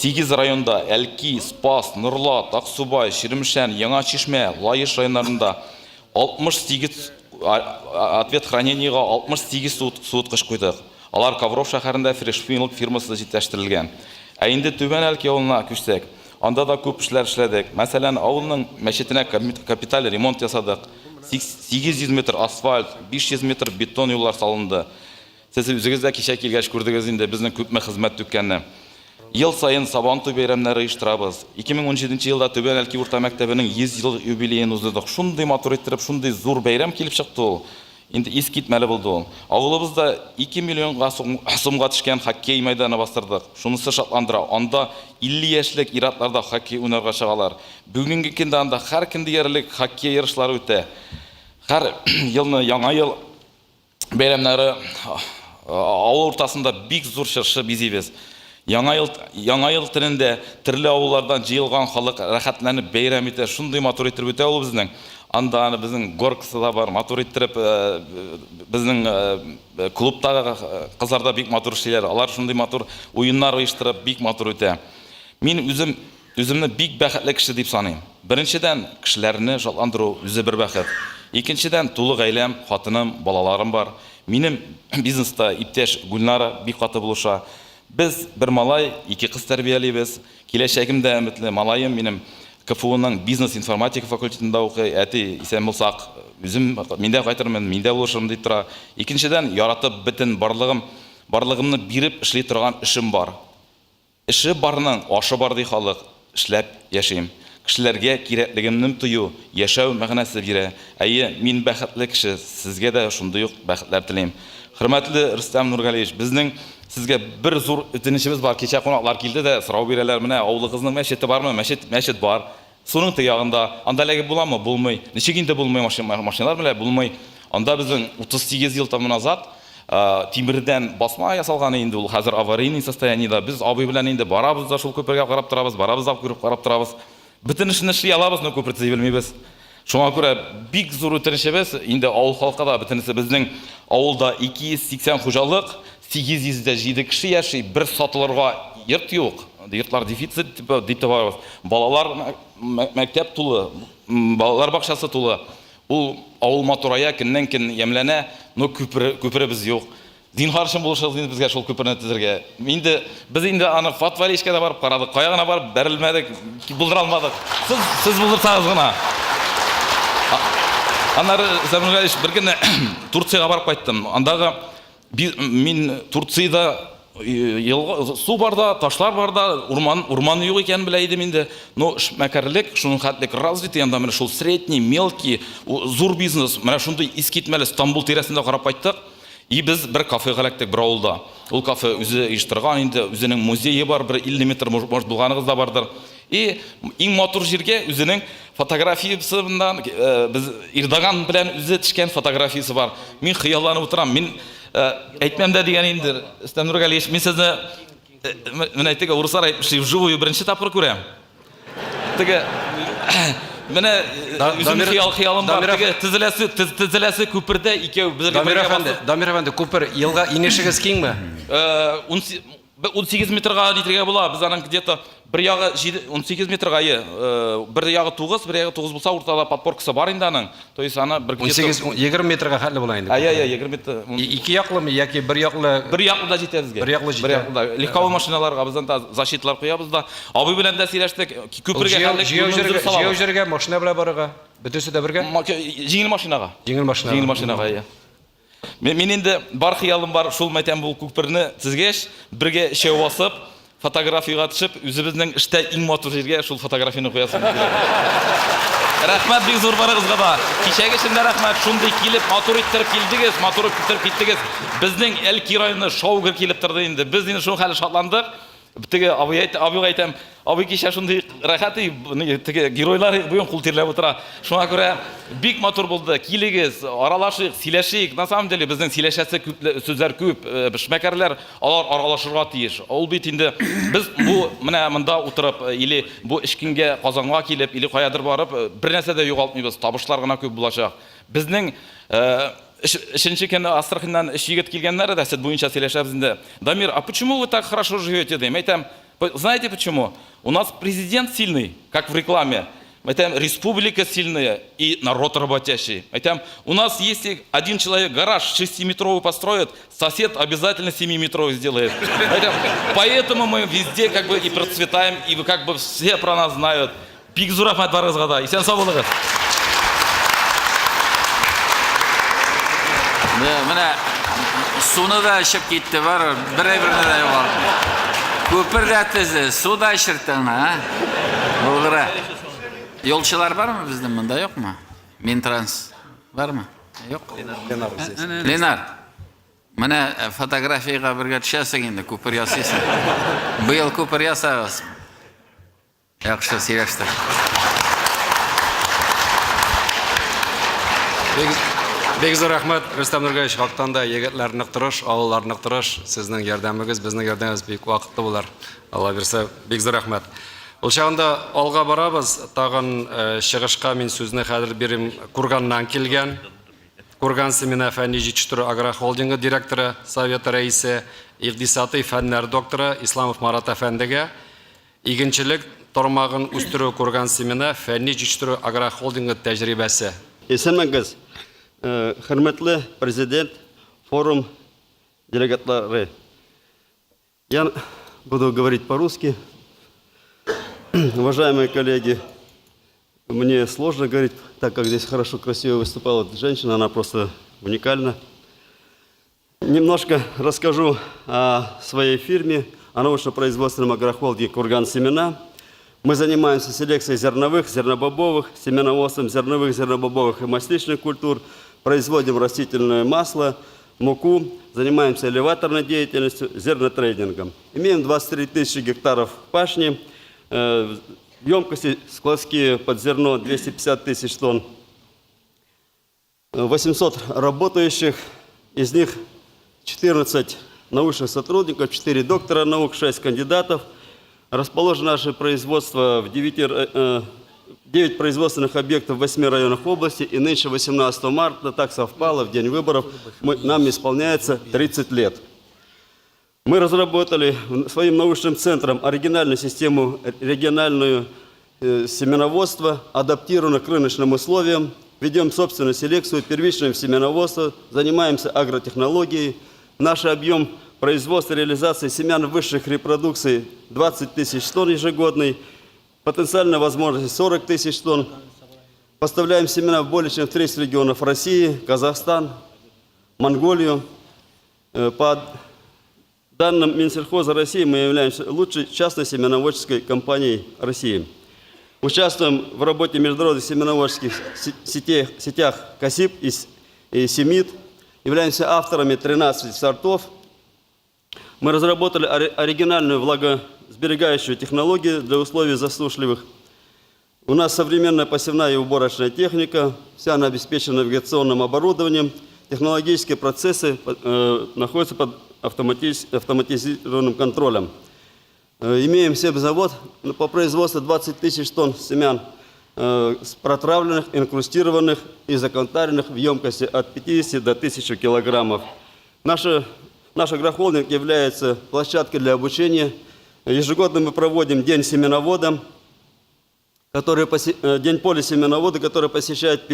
Сигез районда, Әлки, Спас, Норлат, Аксубай, Чирмешән, Яңа Чишмә, Лаеш районнарында 68 ответ хранениега 68 суыткыч куйдык. Алар Ковров шәһәрендә Фрешмилк фирмасы җитештерелгән. Ә инде Түбән Әлки авылына күчсәк, анда да күп эшләр эшләдек. Мәсәлән, авылның мәчетенә капиталь ремонт ясадык. 800 метр асфальт, 500 метр бетон юллар салынды. Сез үзегез дә кичә килгәч күрдегез инде безнең күпме хезмәт түккәнне. Ел саен Сабантуй бәйрәмнәре оештырабыз. 2017 елда Түбән Әлки урта мәктәбенең 100 еллык юбилеен уздырдык. Шундый матур иттереп, шундый зур бәйрәм килеп чыкты ул. Инде искитмәле булды ул. Авылыбызда 2 миллионга сумга төшкән хоккей мәйданы бастырдык. Шунысы шатландыра, анда 50 яшьлек ир-атлар да хоккей уйнарга чыгалар. Бүгенге көндә анда һәр көн диярлек хоккей ярышлары үтә. Һәр елны Яңа ел бәйрәмнәре авыл уртасында бик зур чыршы бизибез. Яңа ел, Яңа ел төнендә төрле авыллардан җыелган халык рәхәтләнеп бәйрәм итә. Шундый матур иттереп үтә ул безнең. Анда аны безнең горкасы да бар, матур иттереп безнең клубтагы кызлар да бик матур эшлиләр. Алар шундый матур уеннар оештырып, бик матур үтә. Мин үзем Үземне бик бәхетле кеше дип саныйм. Беренчедән, кешеләрне шатландыру үзе бер бәхет. Икенчедән, тулы гаиләм, хатыным, балаларым бар. Минем бизнеста иптәш Гөлнара бик каты булыша. Без бер малай, ике кыз тәрбиялибез. Киләчәгем дә өметле. Малаем минем КФУның бизнес-информатика факультетында укый. Әти, исән булсак, үзем, мин дә кайтырмын, мин дә булышырмын, дип тора. Икенчедән, яратып, бөтен барлыгым, барлыгымны биреп эшли торган эшем бар. Эше барның ашы бар, ди халык. Эшләп яшим. Кешеләргә кирәклегемне тою, яшәү мәгънәсе бирә. Әйе, мин бәхетле кеше, сезгә дә шундый ук бәхетләр телим. Хөрмәтле Рөстәм Нургалиевич, безнең сезгә бер зур үтенечебез бар. Кичә кунаклар килде дә, сорау бирәләр, менә авылыгызның мәчете бармы? Мәчет, мәчет бар. Суның теге ягында. Анда эләгеп буламы? Булмый. Ничек инде булмый, машиналар белән булмый. Анда безнең 38 ел тому назад тимердән басма ясалган инде ул хәзер аварийный состояниедә. Без абый белән инде барабыз да шул күпергә карап торабыз, барабыз да күреп карап торабыз. Бөтен эшне эшли алабыз, но күпер төзи белмибез. Шуңа күрә бик зур үтенечебез, инде авыл халкы да бөтенесе безнең авылда 280 хуҗалык, 807 кеше яши, бер сатылырга йорт юк. Йортлар дефицит дип тә барабыз. Балалар мәктәп тулы, балалар бакчасы тулы. Ул авыл матурая, көннән-көн ямьләнә, но күпер, күперебез юк. Зинһар өчен булышыгыз инде безгә шул күперне төзергә. Инде без инде аны Фатвалишкә дә барып карадык, кая гына барып бәрелмәдек, булдыра алмадык. Сез, сез булдырсагыз гына. Аннары, Зәмиргалиевич, бер көнне Турциягә барып кайттым. Андагы мин Турциядә елга, су бар да, ташлар бар да, урман, урман юк икәнен белә идем инде. Но эшмәкәрлек шуның хәтлек развитый, анда менә шул средний, мелкий, зур бизнес, менә шундый искитмәле Стамбул тирәсендә карап кайттык. И без бер кафега эләктек бер авылда. Ул кафе үзе оештырган инде, үзенең музее бар, бер 50 метр, может, булганыгыз да бардыр. И иң матур җиргә үзенең фотографиясеннән э, без Эрдоган белән үзе төшкән фотографиясе бар. Мин хыялланып утырам. Мин э, әйтмәм дә дигән инде, Рөстәм Нургалиевич, мин сезне э, менә теге урыслар әйтмешли, вживую беренче тапкыр күрәм. Теге менә үземнең хыял хыялым бар. Теге төзеләсе төзеләсе күпердә икәү бергә Дамир әфәнде, Дамир әфәнде, күпер елга инешегез киңме? 18 метрга җитәргә була. Без аның где-то бер ягы 18 метрга, әйе, бер ягы 9, бер ягы 9 булса, уртада подпоркасы бар инде аның. То есть аны бер где-то 18, 20 метрга хәтле була инде. Әйе, әйе, 20 метр. Ике яклымы яки бер яклы? Бер яклы да җитә безгә. Бер яклы җитә. Бер яклы да. Легковой машиналарга без анда защиталар куябыз да. Абый белән дә сөйләштек. Күпергә хәтле Җәяү җиргә машина белән барырга. Бөтенесе дә бергә? Җиңел машинага. Җиңел машинага. Җиңел машинага, әйе. Мин инде бар хыялым бар, шул мәйтәм бу күперне төзгәч, бергә өчәү басып, фотографиягә төшеп, үзебезнең эштә иң матур җиргә шул фотографияне куясым килә. Рәхмәт бик зур барыгызга да. Кичәге өчен дә рәхмәт. Шундый килеп, матур иттереп килдегез, матур иттереп киттегез. Безнең Әлки районы шау-гөр килеп торды инде. Без инде шул хәле шатландык. Теге абый әйт, абыйга әйтәм, абый кичә шундый рәхәт, теге геройлар бүген кул тирләп утыра. Шуңа күрә бик матур булды. Килегез, аралашыйк, сөйләшик. На самом деле безнең сөйләшәсе күп сүзләр күп. Эшмәкәрләр алар аралашырга тиеш. Ул бит инде без бу менә монда утырып или бу өч көнгә Казанга килеп, или каядыр барып, бер нәрсә дә югалтмыйбыз. Табышлар гына күп булачак. Безнең Өченче көнне Астраханьнан өч егет килгәннәр дә, сөт буенча сөйләшәбез инде. Дамир, а почему вы так хорошо живете, дим. Әйтәм, знаете почему? У нас президент сильный, как в рекламе. Әйтәм, республика сильная и народ работящий. Әйтәм, у нас если один человек гараж 6-метровый построит, сосед обязательно 7-метровый сделает. Әйтәм, поэтому мы везде как бы и процветаем, и как бы все про нас знают. Бик зур рәхмәт барыгызга да. Исән сау булыгыз. Менә суны да эчеп китте, бар, бер әйберне дә югалтмый. Күпер дә төзе, су да эчертте аңа, а? Булдыра. Юлчылар бармы безнең монда, юкмы? Минтранс бармы? Юк. Ленар здесь. Ленар, менә фотографиягә бергә төшәсең инде, күпер ясыйсың. Быел күпер ясагыз. Яхшы, сөйләштек. Бик, бик зур рәхмәт, Рөстәм Нургалиевич, хактан да егетләр нык тырыш, авыллар нык тырыш. Сезнең ярдәмегез, безнең ярдәмебез бик вакытлы булыр. Алла бирсә, бик зур рәхмәт. Ул чагында алга барабыз. Тагын э, чыгышка мин сүзне хәзер бирим Курганнан килгән. Курган семена фәнни җитештерү агрохолдингы директоры, советы рәисе, икътисадый фәннәр докторы Исламов Марат әфәндегә. Игенчелек тармагын үстерү Курган-Семена фәнни җитештерү агрохолдингы тәҗрибәсе. Исәнмегез, хөрмәтле Президент, форум делегатлары. Я буду говорить по-русски. Уважаемые коллеги, мне сложно говорить, так как здесь хорошо, красиво выступала эта женщина, она просто уникальна. Немножко расскажу о своей фирме, о научно-производственном агрохолдинге «Курган Семена». Мы занимаемся селекцией зерновых, зернобобовых, семеноводством зерновых, зернобобовых и масличных культур, производим растительное масло, муку, занимаемся элеваторной деятельностью, зернотрейдингом. Имеем 23 тысячи гектаров пашни, емкости складские под зерно 250 тысяч тонн, 800 работающих, из них 14 научных сотрудников, 4 доктора наук, 6 кандидатов. Расположено наше производство в 9 производственных объектов в 8 районах области. И нынче, 18 марта, так совпало, в день выборов, нам исполняется 30 лет. Мы разработали своим научным центром оригинальную систему региональную семеноводства, адаптированную к рыночным условиям. Ведем собственную селекцию, первичное семеноводство, занимаемся агротехнологией. Наш объем производства и реализации семян высших репродукций 20 тысяч тонн ежегодный, потенциальная возможность 40 тысяч тонн. Поставляем семена в более чем в 30 регионов России, Казахстан, Монголию. По данным Минсельхоза России, мы являемся лучшей частной семеноводческой компанией России. Участвуем в работе международных семеноводческих сетях КАСИП и СЕМИТ. Являемся авторами 13 сортов. Мы разработали оригинальную влагосберегающую технологию для условий засушливых. У нас современная посевная и уборочная техника. Вся она обеспечена навигационным оборудованием. Технологические процессы находятся под автоматизированным контролем. Имеем семзавод по производству 20 тысяч тонн семян протравленных, инкрустированных и законтаренных в емкости от 50 до 1000 килограммов. Наш агрохолдинг является площадкой для обучения. Ежегодно мы проводим День семеновода, День поля семеновода, который посещает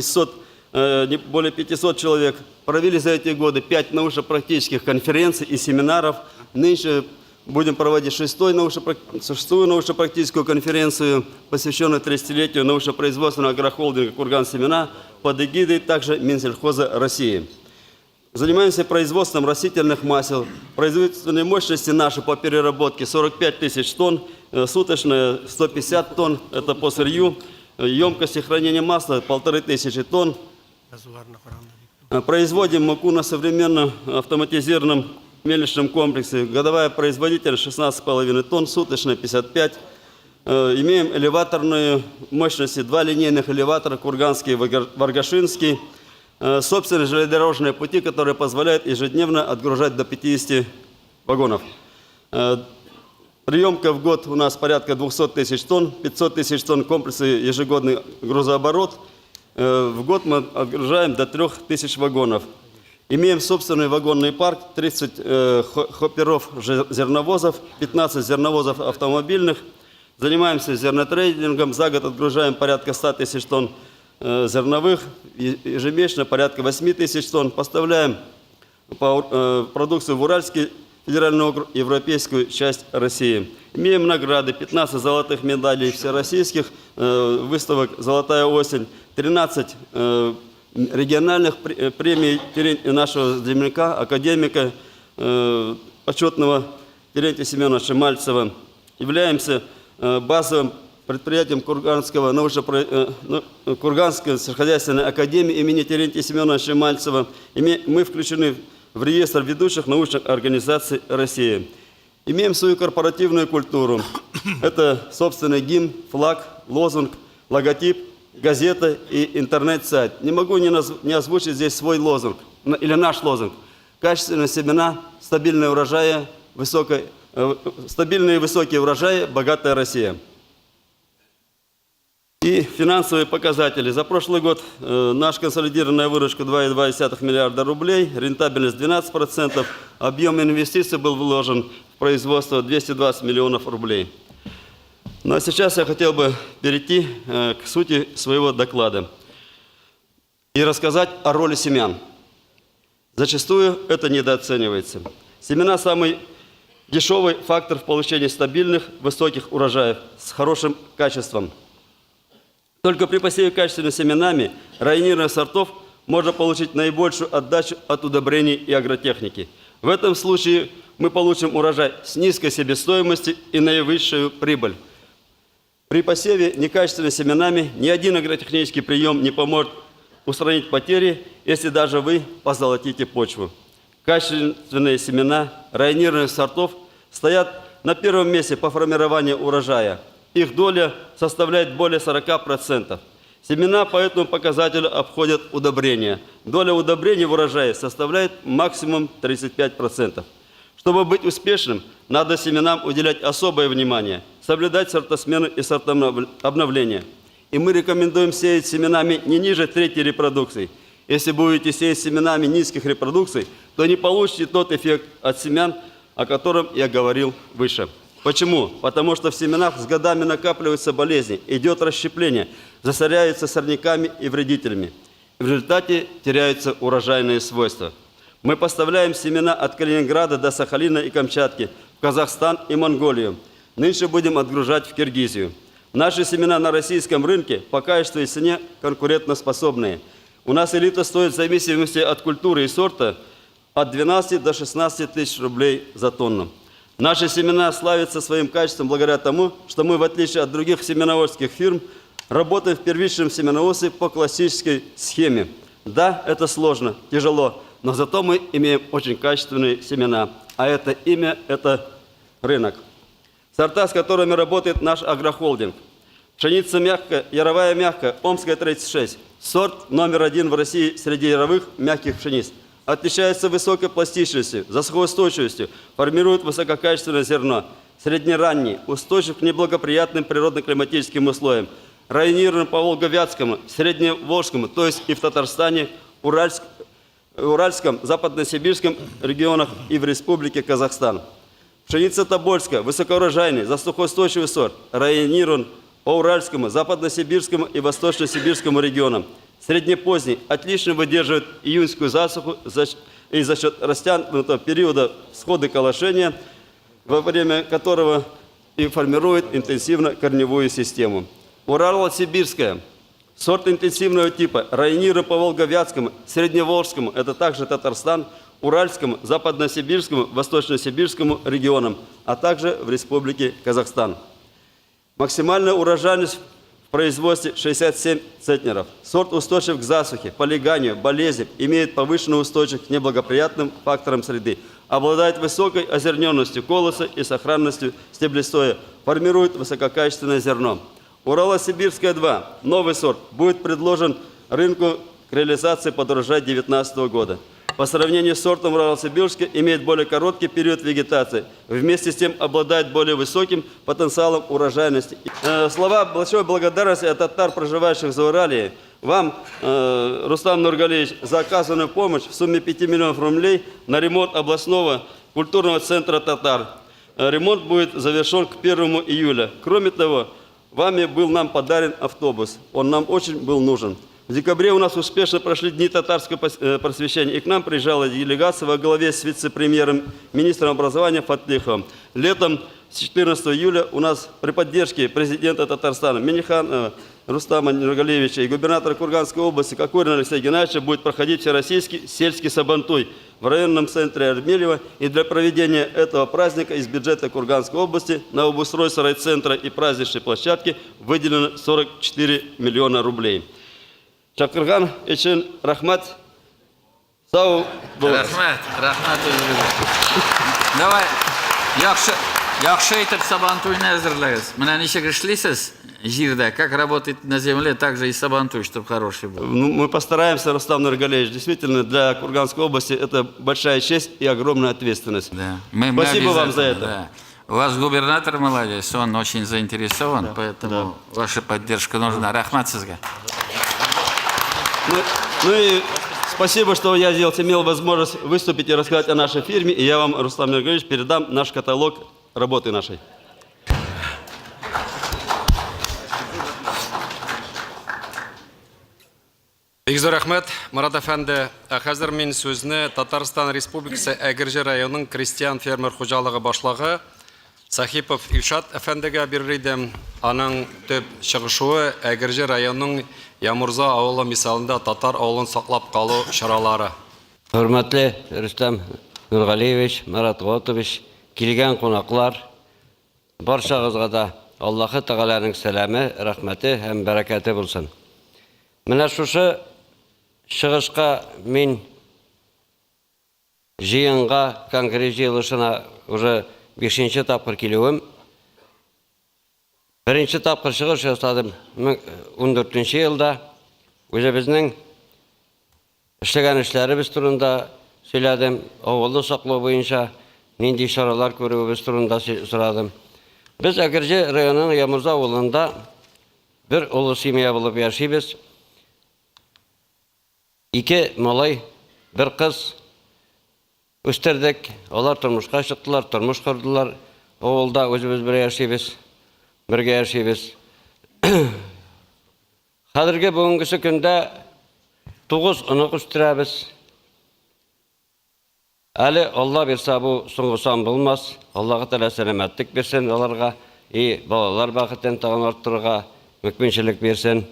более 500 человек. Провели за эти годы 5 научно-практических конференций и семинаров. Нынче будем проводить шестую научно-практическую конференцию, посвященную 30-летию научно-производственного агрохолдинга «Курган Семена» под эгидой также Минсельхоза России. Занимаемся производством растительных масел. Производственные мощности наши по переработке 45 тысяч тонн, суточные 150 тонн, это по сырью. Емкости хранения масла 1500 тонн. Производим муку на современном автоматизированном мельничном комплексе. Годовая производительность 16,5 тонн, суточная 55. Имеем элеваторную мощность, 2 линейных элеватора, Курганский и Варгашинский. Собственные железнодорожные пути, которые позволяют ежедневно отгружать до 50 вагонов. Приемка в год у нас порядка 200 тысяч тонн, 500 тысяч тонн комплексы ежегодный грузооборот. В год мы отгружаем до 3000 вагонов. Имеем собственный вагонный парк, 30 хопперов зерновозов, 15 зерновозов автомобильных. Занимаемся зернотрейдингом. За год отгружаем порядка 100 тысяч тонн зерновых, ежемесячно порядка 8 тысяч тонн. Поставляем продукцию в Уральский федеральный округ, европейскую часть России. Имеем награды, 15 золотых медалей всероссийских выставок «Золотая осень», 13 региональных премий нашего земляка, академика, почетного Терентия Семеновича Мальцева. Являемся базовым предприятием Курганского научно, Курганской сельскохозяйственной академии имени Терентия Семеновича Мальцева. Мы включены в реестр ведущих научных организаций России. Имеем свою корпоративную культуру. Это собственный гимн, флаг, лозунг, логотип, газета и интернет-сайт. Не могу не озвучить здесь свой лозунг, или наш лозунг. Качественные семена, стабильные урожаи, стабильные высокие урожаи, богатая Россия. И финансовые показатели. За прошлый год наша консолидированная выручка 2,2 миллиарда рублей, рентабельность 12%, объем инвестиций был вложен в производство 220 миллионов рублей. Ну а сейчас я хотел бы перейти к сути своего доклада и рассказать о роли семян. Зачастую это недооценивается. Семена – самый дешевый фактор в получении стабильных, высоких урожаев с хорошим качеством. Только при посеве качественными семенами районированных сортов можно получить наибольшую отдачу от удобрений и агротехники. В этом случае мы получим урожай с низкой себестоимостью и наивысшую прибыль. При посеве некачественными семенами ни один агротехнический прием не поможет устранить потери, если даже вы позолотите почву. Качественные семена районированных сортов стоят на первом месте по формированию урожая. Их доля составляет более 40%. Семена по этому показателю обходят удобрения. Доля удобрений в урожае составляет максимум 35%. Чтобы быть успешным, надо семенам уделять особое внимание, соблюдать сортосмену и сортообновление. И мы рекомендуем сеять семенами не ниже третьей репродукции. Если будете сеять семенами низких репродукций, то не получите тот эффект от семян, о котором я говорил выше. Почему? Потому что в семенах с годами накапливаются болезни, идет расщепление, засоряются сорняками и вредителями. В результате теряются урожайные свойства. Мы поставляем семена от Калининграда до Сахалина и Камчатки, в Казахстан и Монголию. Нынче будем отгружать в Киргизию. Наши семена на российском рынке по качеству и цене конкурентоспособные. У нас элита стоит в зависимости от культуры и сорта от 12 до 16 тысяч рублей за тонну. Наши семена славятся своим качеством благодаря тому, что мы, в отличие от других семеноводческих фирм, работаем в первичном семеноводстве по классической схеме. Да, это сложно, тяжело, но зато мы имеем очень качественные семена. А это имя – это рынок. Сорта, с которыми работает наш агрохолдинг. Пшеница мягкая, яровая мягкая, Омская 36. Сорт номер 1 в России среди яровых мягких пшениц. Отличается высокой пластичностью, засухоустойчивостью, формирует высококачественное зерно. Среднеранний, устойчив к неблагоприятным природно-климатическим условиям. Районирован по Волго-Вятскому, Средневолжскому, то есть и в Татарстане, Уральском, Западносибирском регионах и в Республике Казахстан. Пшеница Тобольская, высокоурожайный, засухоустойчивый сорт, районирован по Уральскому, Западносибирскому и Восточно-Сибирскому регионам. Среднепоздний отлично выдерживает июньскую засуху и за счет растянутого периода схода колошения, во время которого и формирует интенсивно корневую систему. Урало-Сибирская, сорт интенсивного типа, районирован по Волго-Вятскому, Средневолжскому, это также Татарстан, Уральскому, Западносибирскому, Восточно-Сибирскому регионам, а также в Республике Казахстан. Максимальная урожайность в производстве 67 центнеров. Сорт устойчив к засухе, полеганию, болезням, имеет повышенную устойчивость к неблагоприятным факторам среды, обладает высокой озерненностью колоса и сохранностью стеблестоя, формирует высококачественное зерно. Урало-Сибирская 2, новый сорт, будет предложен рынку к реализации под урожай 2019 года. По сравнению с сортом Урало-Сибирская имеет более короткий период вегетации, вместе с тем обладает более высоким потенциалом урожайности. Слова большой благодарности от татар, проживающих за Урале, вам, Рустам Нургалиевич, за оказанную помощь в сумме 5 миллионов рублей на ремонт областного культурного центра татар. Ремонт будет завершен к 1 июля. Кроме того, вами был нам подарен автобус. Он нам очень был нужен. В декабре у нас успешно прошли дни татарского просвещения, и к нам приезжала делегация во главе с вице-премьером, министром образования Фатлиховым. Летом с 14 июля у нас при поддержке президента Татарстана Минниханова Рустама Нургалиевича и губернатора Курганской области Кокорина Алексея Геннадьевича будет проходить Всероссийский сельский Сабантуй в районном центре Армелево. И для проведения этого праздника из бюджета Курганской области на обустройство райцентра и праздничной площадки выделено 44 миллиона рублей. Чакырган өчен рәхмәт. Сау булыгыз. Рәхмәт, рәхмәт үзегезгә. Давай, яхшы, яхшы итеп Сабантуйны әзерләгез. Менә ничек эшлисез җирдә, как работает на земле, так же и Сабантуй, чтобы хороший был. Ну, мы постараемся, Рустам Нургалиевич. Действительно, для Курганской области это большая честь и огромная ответственность. Да. Мы Спасибо вам за обязательно, это. да. У вас губернатор молодец, он очень заинтересован, поэтому ваша поддержка нужна. Рәхмәт сезгә. Ну и спасибо, что я имел возможность выступить и рассказать о нашей фирме. И я вам, Рустам Нургалиевич, передам наш каталог работы нашей. Бик зур рәхмәт, Марат әфәнде. Ә хәзер мин сүзне Татарстан Республикасы Әгерҗе районының крестьян фермер хуҗалыгы башлыгы Сахипов Илшат әфәндегә бирер идем. Аның төп чыгышуы Әгерҗе районының Ямурза авылы мисалында татар авылын саклап калу чаралары. Хөрмәтле Рөстәм Нургалиевич, Марат Готович, килгән кунаклар, барчагызга да Аллаһы Тәгаләнең сәламе, рәхмәте һәм бәрәкәте булсын. Менә шушы чыгышка мин җыенга, конгресс җыелышына уже бишенче тапкыр килүем. Беренче тапкыр чыгыш ясадым 14 елда. Үзебезнең эшләгән эшләребез турында сөйләдем, авылны саклау буенча нинди чаралар күрүебез турында сорадым. Без Әгерҗе районының Ямурза авылында бер олы семья булып яшибез. Ике малай, бер кыз үстердек. Алар тормышка чыктылар, тормыш кордылар. Авылда үзебез бергә яшибез, бергә яшибез. Хәзерге бүгенгесе көндә 9 онык үстерәбез. Әле Алла бирсә бу соңгы сан булмас. Аллаһы Тәгалә сәламәтлек бирсен аларга и балалар бәхетен тагын арттырырга мөмкинчелек бирсен.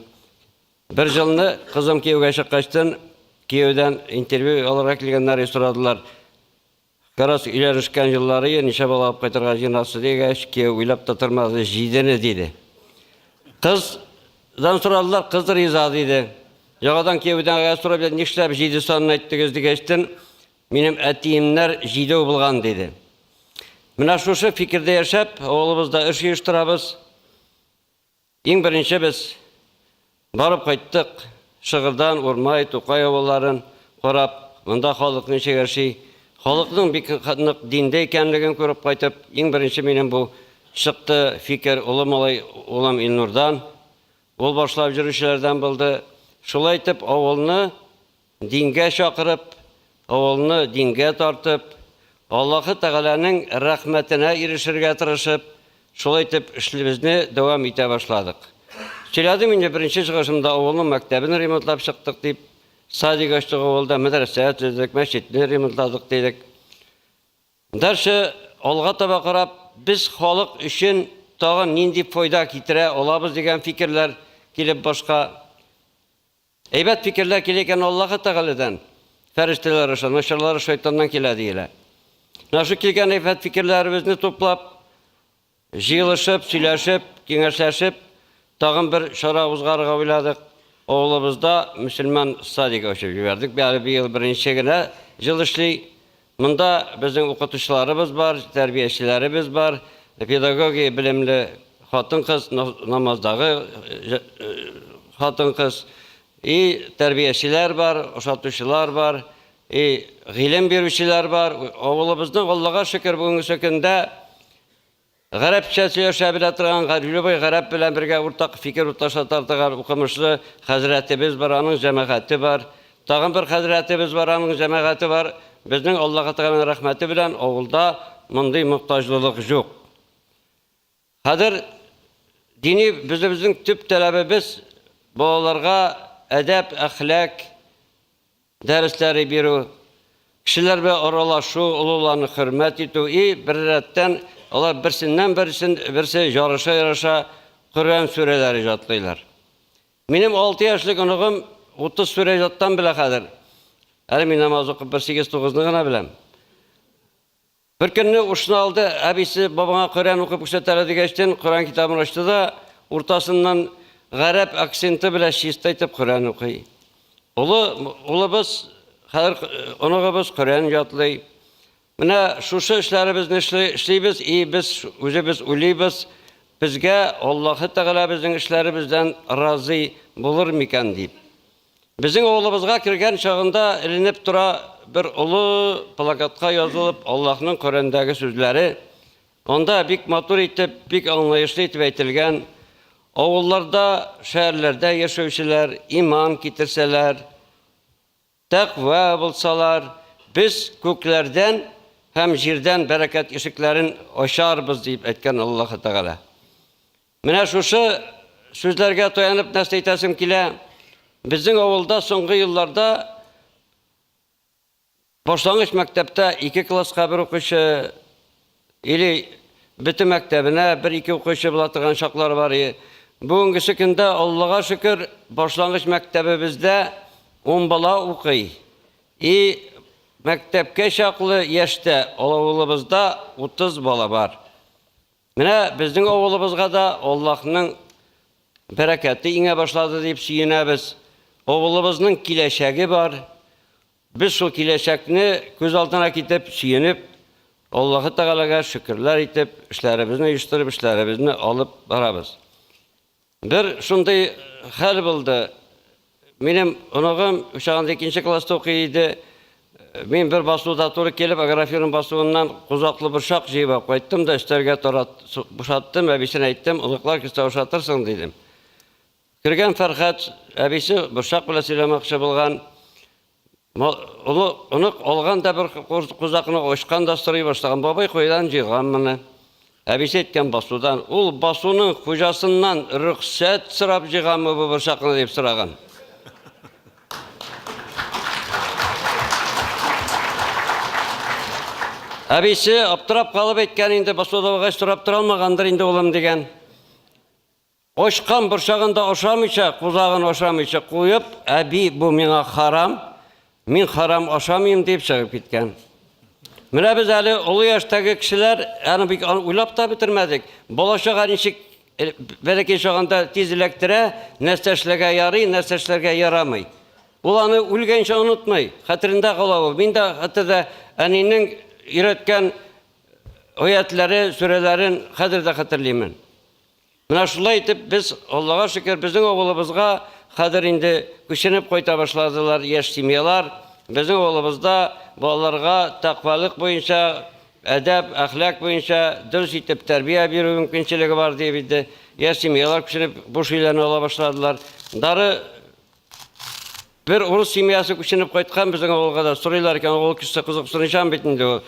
Бер елны кызым кияүгә чыккачтын, кияүдән интервью алырга килгәннәр сорадылар. Как раз өйләнешкән еллары ничә бала алып кайтырга җыенасыз дигәч, кияү уйлап та тормады, җидене диде. Кыздан сорадылар, кыз риза диде. Яңадан кияүдән сорап, нишләп җиде санын әйттегез дигәчтен, минем әтиемнәр җидәү булган диде. Менә шушы фикердә яшәп, авылыбызда эш оештырабыз. Иң беренче без барып кайттык Шыгырдан, Урмай, Тукай авылларын карап, монда халык ничек яши, халыкның бик нык диндә икәнлеген күреп кайтып, иң беренче минем бу чыкты фикер олы малай улым Илнурдан, ул башлап йөрүчеләрдән булды. Шулай итеп авылны дингә чакырып, авылны дингә тартып, Аллаһы Тәгаләнең рәхмәтенә ирешергә тырышып, шулай итеп эшлебезне дәвам итә башладык. Сөйләдем инде беренче чыгышымда авылның мәктәбен ремонтлап чыктык дип, садик ачтык авылда, мәдрәсә төзедек, мәчетне ремонтладык дидек. Дальше алга таба карап, без халык өчен тагын нинди файда китерә алабыз дигән фикерләр килеп башка. Әйбәт фикерләр килә икән Аллаһы Тәгаләдән, фәрештәләр аша, начарлары шайтаннан килә диелә. Менә шул килгән әйбәт фикерләребезне туплап, җыелышып, сөйләшеп, киңәшләшеп, тагын бер чара узгарырга уйладык. Авылыбызда мөселман садик ачып җибәрдек. Әле быел беренче генә ел эшли. Монда безнең укытучыларыбыз бар, тәрбиячеләребез бар, педагогия белемле хатын-кыз, намаздагы хатын-кыз, и тәрбиячеләр бар, ошатучылар бар, и гыйлем бирүчеләр бар. Авылыбызның Аллага шөкер бүгенге көндә гарәпчә сөйләшә белә торган, любой гарәп белән бергә уртак фикер урташа торган укымышлы хәзрәтебез бар, аның җәмәгате бар. Тагын бер хәзрәтебез бар, аның җәмәгате бар. Безнең Аллаһы Тәгаләнең рәхмәте белән авылда мондый мохтаҗлылык юк. Хәзер дини безнең төп таләбебез балаларга әдәп, әхлак дәресләре бирү, кешеләр белән аралашу, олыларны хөрмәт итү и бер рәттән алар берсеннән берсен берсе ярыша-ярыша Коръән сүрәләре иҗатлыйлар. Минем 6 яшьлек оныгым 30 сүрә яттан белә хәзер. Әле мин намаз укып бер 8-9-ны гына беләм. Бер көнне ушны алды, әбисе бабаңа Коръән укып күрсәт әле дигәчтен, Коръән китабын ачты да, уртасыннан гарәп акценты белән чиста итеп Коръән укый. Олы улыбыз, хәзер оныгыбыз Коръән ятлый. Менә шушы эшләребезне эшлибез, и без үзебез уйлыйбыз, безгә Аллаһы Тәгалә безнең эшләребездән разый булыр микән дип. Безнең авылыбызга кергән чагында эленеп тора бер олы плакатка язылып Аллаһның Коръәндәге сүзләре. Анда бик матур итеп, бик аңлаешлы итеп әйтелгән, авылларда, шәһәрләрдә яшәүчеләр иман китерсәләр, тәкъва булсалар, без күкләрдән һәм җирдән бәрәкәт ишекләрен ачарбыз, дип әйткән Аллаһы Тәгалә. Менә шушы сүзләргә таянып нәрсә әйтәсем килә. Безнең авылда соңгы елларда башлангыч мәктәптә ике класска бер укучы или бөтен мәктәбенә бер-ике укучы була торган чаклар бар. Бүгенгесе көндә, Аллага шөкер, башлангыч мәктәбебездә 10 бала укый. И мәктәпкә чаклы яшьтә авылыбызда 30 бала бар. Менә безнең авылыбызга да Аллаһның бәрәкәте иңә башлады дип сөенәбез. Авылыбызның киләчәге бар. Без шул киләчәкне күз алдына китеп, сөенеп, Аллаһы Тәгаләгә шөкерләр итеп, эшләребезне оештырып, эшләребезне алып барабыз. Бер шундый хәл булды. Минем оныгым чагында икенче класста укый иде. Мин бер басуда туры килеп, агрофирма басуыннан кузаклы борчак җыеп алып кайттым да өстәлгә тарат, бушаттым, әбисенә әйттем, оныклар килсә ашатырсың, дидем. Кергән Фәрхәт әбисе борчак белән сөйләмәкче булган. Олы онык алган да бер кузакны ачкан да сорый башлаган. Бабай кайдан җыйган моны? Әбисе әйткән басудан. Ул басуның хуҗасыннан рөхсәт сорап җыйганмы бу борчакны дип сораган. Әбисе аптырап калып әйткән инде, басуда булгач сорап тора алмагандыр инде улым дигән. Очкан борчагын да ашамыйча, кузагын ашамыйча куеп, әби, бу миңа харам, мин харам ашамыйм дип чыгып киткән. Менә без әле олы яшьтәге кешеләр, аны бик уйлап та бетермәдек. Бала-чага ничек э, бәләкәй чагында тиз эләктерә, нәрсә эшләргә ярый, нәрсә эшләргә ярамый. Ул аны үлгәнчә онытмый, хәтерендә кала ул. Мин дә хәтердә әнинең өйрәткән аятьләре, сүрәләрен хәзер дә хәтерлимен. Менә шулай итеп без, Аллага шөкер, безнең авылыбызга хәзер инде күченеп кайта башладылар яшь семьялар. Безнең авылыбызда балаларга тәкъвалык буенча, әдәп, әхлак буенча дөрес итеп тәрбия бирү мөмкинчелеге бар дип инде яшь семьялар күченеп буш өйләрне ала башладылар. Дары бер урыс семьясы күченеп кайткан безнең авылга да сорыйлар икән, авыл кешесе кызыксынучан бит инде ул.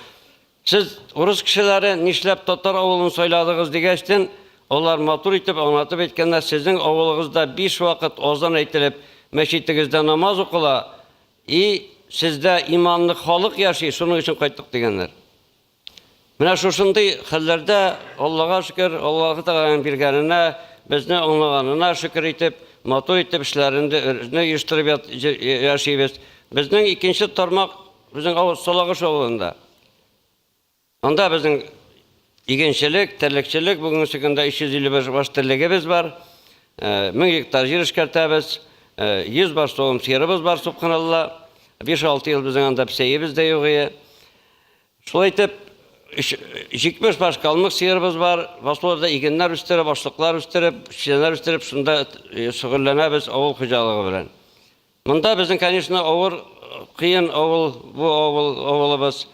Сез, урыс кешеләре, нишләп татар авылын сайладыгыз дигәчтен, алар матур итеп аңлатып әйткәннәр, сезнең авылыгызда биш вакыт азан әйтелеп, мәчетегездә намаз укыла, и сездә иманлы халык яши, шуның өчен кайттык дигәннәр. Менә шушындый хәлләрдә Аллага шөкер, Аллаһы Тәгаләнең биргәненә, безне аңлаганына шөкер итеп, матур итеп эшләрне оештырып яшибез. Безнең икенче тармак Безнең авыл Салагыш авылында. Анда безнең игенчелек, терлекчелек, бүгенге көндә 351 баш терлегебез бар. 1000 гектар җир эшкәртәбез. 100 баш соғым сыерыбыз бар, субханалла. 5-6 ел безнең анда песәебез дә юк ие. Шулай итеп, 70 баш калмык сыерыбыз бар. Басуларда игеннәр үстереп, ашлыклар үстереп, печәннәр үстереп, шунда шөгыльләнәбез авыл хуҗалыгы белән. Монда безнең, конечно, авыр, кыен авыл, бу авыл, авылыбыз.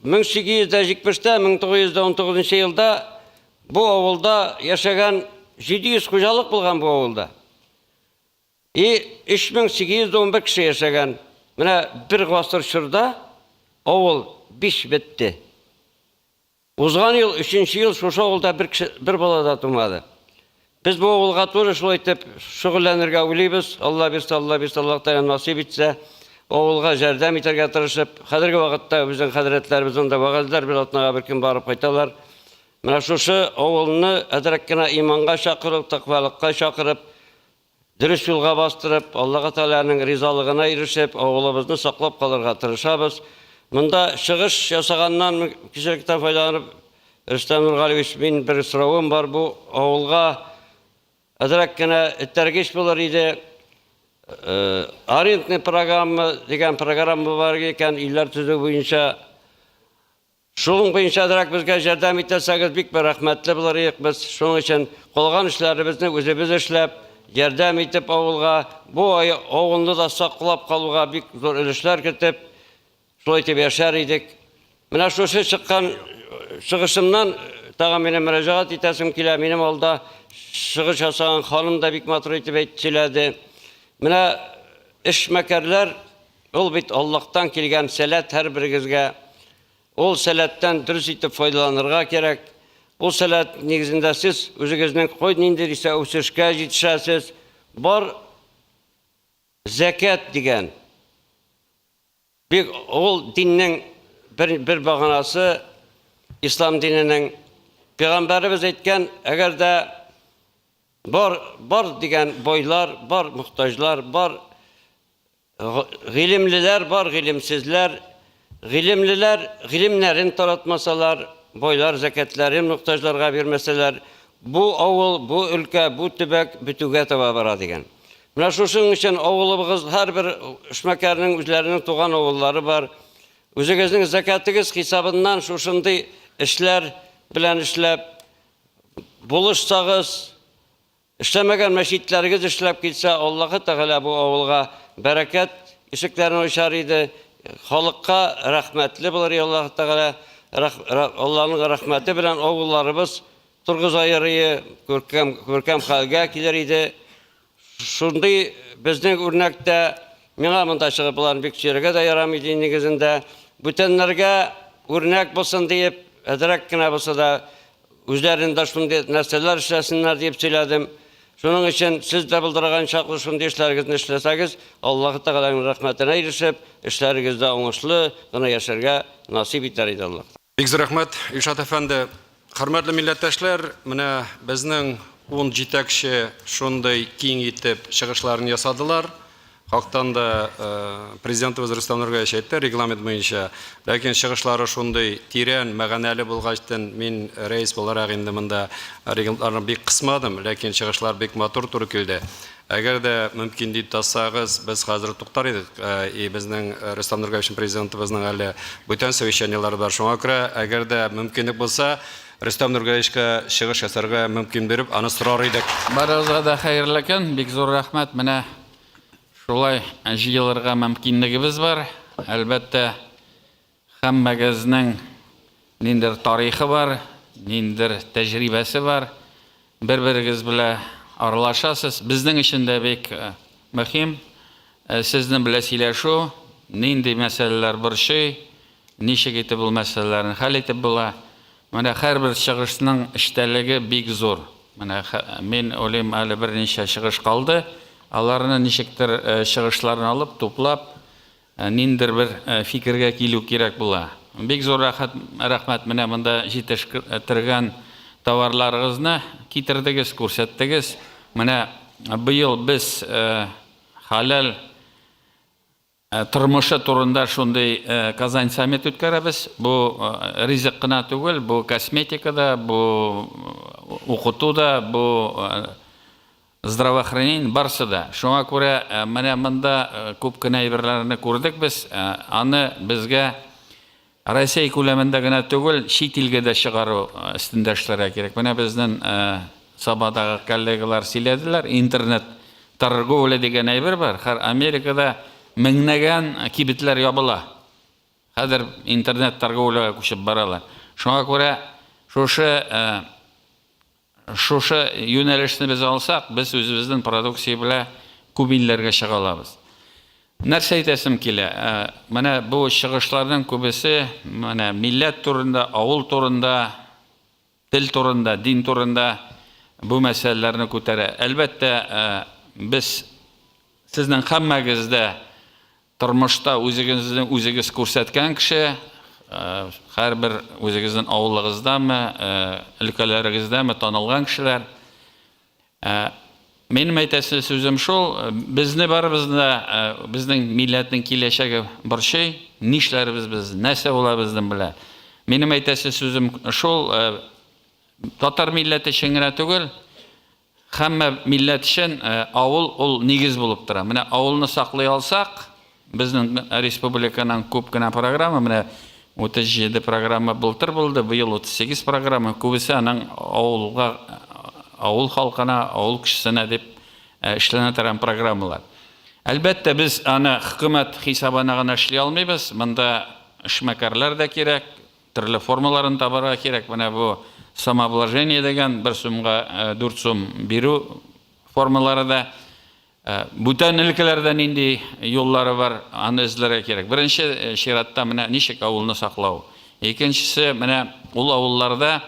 1870-тә, 1919 елда бу авылда яшәгән 700 хуҗалык булган бу авылда. И 3811 кеше яшәгән. Менә бер гасыр чорда авыл биш бетте. Узган ел, өченче ел шушы авылда бер кеше, бер бала да тумады. Без бу авылга туры шулай итеп шөгыльләнергә уйлыйбыз. Алла бирсә, Алла бирсә, Аллаһ Тәгалә насыйп итсә, авылга ярдәм итәргә тырышып, хәзерге вакытта безнең хәзрәтләребез анда вәгазьләр бер атнага бер көн барып кайталар. Менә шушы авылны әзрәк кенә иманга чакырып, тәкъвалыкка чакырып, Дөрес юлга бастырып, Аллаһы Тәгаләнең ризалыгына ирешеп, авылыбызны саклап калырга тырышабыз. Монда чыгыш ясаганнан мөмкинчелектән файдаланып, Рөстәм Нургалиевич, мин бер соравым бар, бу авылга әзрәк кенә этәргеч булыр иде. Арендный программа дигән программа бар икән, өйләр төзү буенча. Шуның буенча әзрәк безгә җәрдәм итәсәгез, бик бер рәхмәтле булыр идек без. Шуның өчен калган эшләребезне үзебез эшләп, ярдәм итеп авылга, бу авылны да саклап калуга бик зур өлешләр кертеп, шулай итеп яшәр идек. Менә шушы чыккан чыгышымнан тагын минем мөрәҗәгать итәсем килә. Минем алда чыгыш ясаган ханым да бик матур итеп әйтеп сөйләде. Менә эшмәкәрләр, ул бит Аллаһтан килгән сәләт һәрберегезгә. Ул сәләттән дөрес итеп файдаланырга кирәк. Ул сәләт нигезендә сез үзегезнең кой нинди исә үсешкә җитешәсез. Бар зәкят дигән бик ул диннең бер, бер баганасы, ислам диненең. Пәйгамбәребез әйткән, әгәр дә бар, бар дигән байлар, бар мохтаҗлар, бар Гыйлемлеләр бар, гыйлемсезләр. Гыйлемлеләр гыйлемнәрен таратмасалар, байлар зәкятләрен мохтаҗларга бирмәсәләр, бу авыл, бу өлкә, бу төбәк бетүгә таба бара дигән. Менә шушының өчен авылыбыз һәрбер эшмәкәрнең үзләренең туган авыллары бар. Үзегезнең зәкятыгыз хисабыннан шушындый эшләр белән эшләп, булышсагыз, Эшләмәгән мәчетләрегез эшләп китсә, Аллаһы Тәгалә бу авылга бәрәкәт ишекләрен ачар иде. Халыкка рәхмәтле булыр иде Аллаһы Тәгалә. Аллаһның рәхмәте белән авылларыбыз торгызаер күркәм, күркәм хәлгә килер иде. Шундый безнең үрнәктә миңа монда чыгып боларны бик сөйләргә дә ярамый дин нигезендә. Бүтәннәргә үрнәк булсын диеп, әзрәк кенә булса да Үзләрен дә шундый нәрсәләр эшләсеннәр диеп сөйләдем. Шуның өчен сез дә булдырган чаклы шундый эшләрегезне эшләсәгез, Аллаһы Тәгаләнең рәхмәтенә ирешеп, эшләрегездә уңышлы гына яшәргә насыйп итәр иде Аллаһ. Бик зур рәхмәт, Илшат әфәнде. Хөрмәтле милләттәшләр, менә безнең ун җитәкче шундый киң итеп чыгышларын ясадылар. Хактан да Президентыбыз Рөстәм Нургалиевич әйтте, регламент буенча. Ләкин чыгышлары шундый тирән, мәгънәле булгачтын, мин рәис буларак инде монда регламентларны бик кысмадым, ләкин чыгышлар бик матур туры килде. Әгәр дә мөмкин дип тапсагыз, без хәзер туктар идек. И безнең Рөстәм Нургалиевич Президентыбызның әле бүтән совещаниеләре бар. Шуңа күрә, әгәр дә мөмкинлек булса, Рөстәм Нургалиевичка чыгыш ясарга мөмкин биреп, аны сорар идек. Барыгызга да хәерле көн, бик зур рәхмәт. Менә Шулай җыелырга мөмкинлегебез бар. Әлбәттә, һәммәгезнең ниндидер тарихы бар, ниндидер тәҗрибәсе бар. Бер-берегез белән аралашасыз. Безнең өчен дә бик мөһим сезнең белән сөйләшү, нинди мәсьәләләр борчый, ничек итеп ул мәсьәләләрне хәл итеп була. Менә һәрбер чыгышның эчтәлеге бик зур. Менә мин уйлыйм, әле берничә чыгыш калды. Аларны ничектер чыгышларын алып, туплап, ниндидер бер фикергә килү кирәк була. Бик зур рәхәт, рәхмәт, менә монда җитештергән товарларыгызны китердегез, күрсәттегез. Менә быел без хәләл Тормышы турында шундый Казань саммит үткәрәбез. Бу ризык кына түгел, бу косметика да, бу укыту да, бу здравоохранение, барсы да. Шуңа күрә менә монда күп кенә әйберләрне күрдек без. Аны безгә Россия күләмендә генә түгел, чит илгә дә чыгару өстендә эшләргә кирәк. Менә безнең Сабадагы коллегалар сөйләделәр, интернет торговля дигән әйбер бар. Хәр Америкада меңнәгән кибетләр ябыла. Хәзер интернет торговляга күчеп баралар. Шуңа күрә шушы Шушы юнәлешне без алсак, без үзебезнең продукция белән күп илләргә чыга алабыз. Нәрсә әйтәсем килә? Менә бу чыгышларның күбесе менә милләт турында, авыл турында, тел турында, дин турында бу мәсьәләләрне күтәрә. Әлбәттә, без сезнең һәммәгез дә Тормышта үзегезне үзегез күрсәткән кеше, һәрбер үзегезнең авылыгыздамы, өлкәләрегездәме танылган кешеләр. Минем әйтәсе сүзем шул, безне барыбызны да безнең милләтнең киләчәге борчый, нишләрбез без, нәрсә була безнең белән. Минем әйтәсе сүзем шул, татар милләте өчен генә түгел, һәммә милләт өчен авыл ул нигез булып тора. Менә авылны саклый алсак, безнең республиканың күп кенә программа, менә 37 программа былтыр булды, быел 38 программа, күбесе аның авылга, авыл халкына, авыл кешесенә дип эшләнә торган программалар. Әлбәттә, без аны хөкүмәт хисабына гына эшли алмыйбыз. Монда эшмәкәрләр дә кирәк, төрле формаларын табарга кирәк. Менә бу самообложение дигән бер сумга 4 сум бирү формалары да. Бүтән өлкәләрдә нинди юллары бар, аны эзләргә кирәк. Беренче чиратта менә ничек авылны саклау. Икенчесе, менә ул авылларда,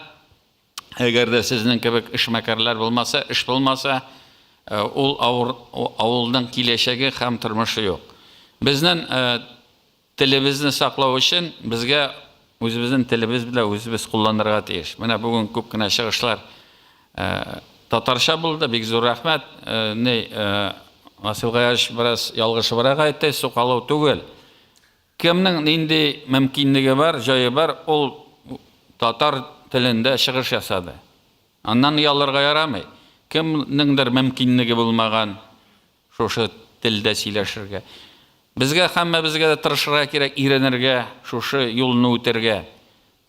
әгәр дә сезнең кебек эшмәкәрләр булмаса, эш булмаса, ул авылның киләчәге һәм тормышы юк. Безнең Телебезне саклау өчен безгә үзебезнең телебез белән үзебез кулланырга тиеш. Менә бүген күп кенә чыгышлар татарча булды, бик зур рәхмәт. Ни, Васил Гаяш бераз ялгышыбрак әйтте, сукалау түгел. Кемнең нинди мөмкинлеге бар, җае бар, ул татар телендә чыгыш ясады. Аннан оялырга ярамый. Кемнеңдер мөмкинлеге булмаган, Шушы телдә сөйләшергә. Безгә һәммәбезгә дә тырышырга кирәк, өйрәнергә, шушы юлны үтәргә.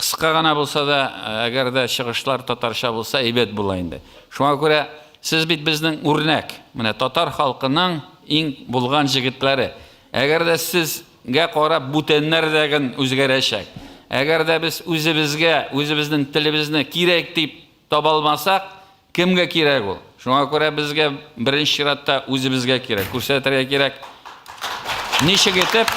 Кыска гына булса да, әгәр дә чыгышлар татарча булса, әйбәт була инде. Шуңа күрә сез бит безнең үрнәк. Менә татар халкының иң булган җегетләре. Әгәр дә сезгә карап бүтәннәр дә ген үзгәрәчәк. Әгәр дә без үзебезгә, үзебезнең телебезне кирәк дип таба алмасак, кемгә кирәк ул? Шуңа күрә безгә беренче чиратта үзебезгә кирәк, күрсәтергә кирәк. Ничек итеп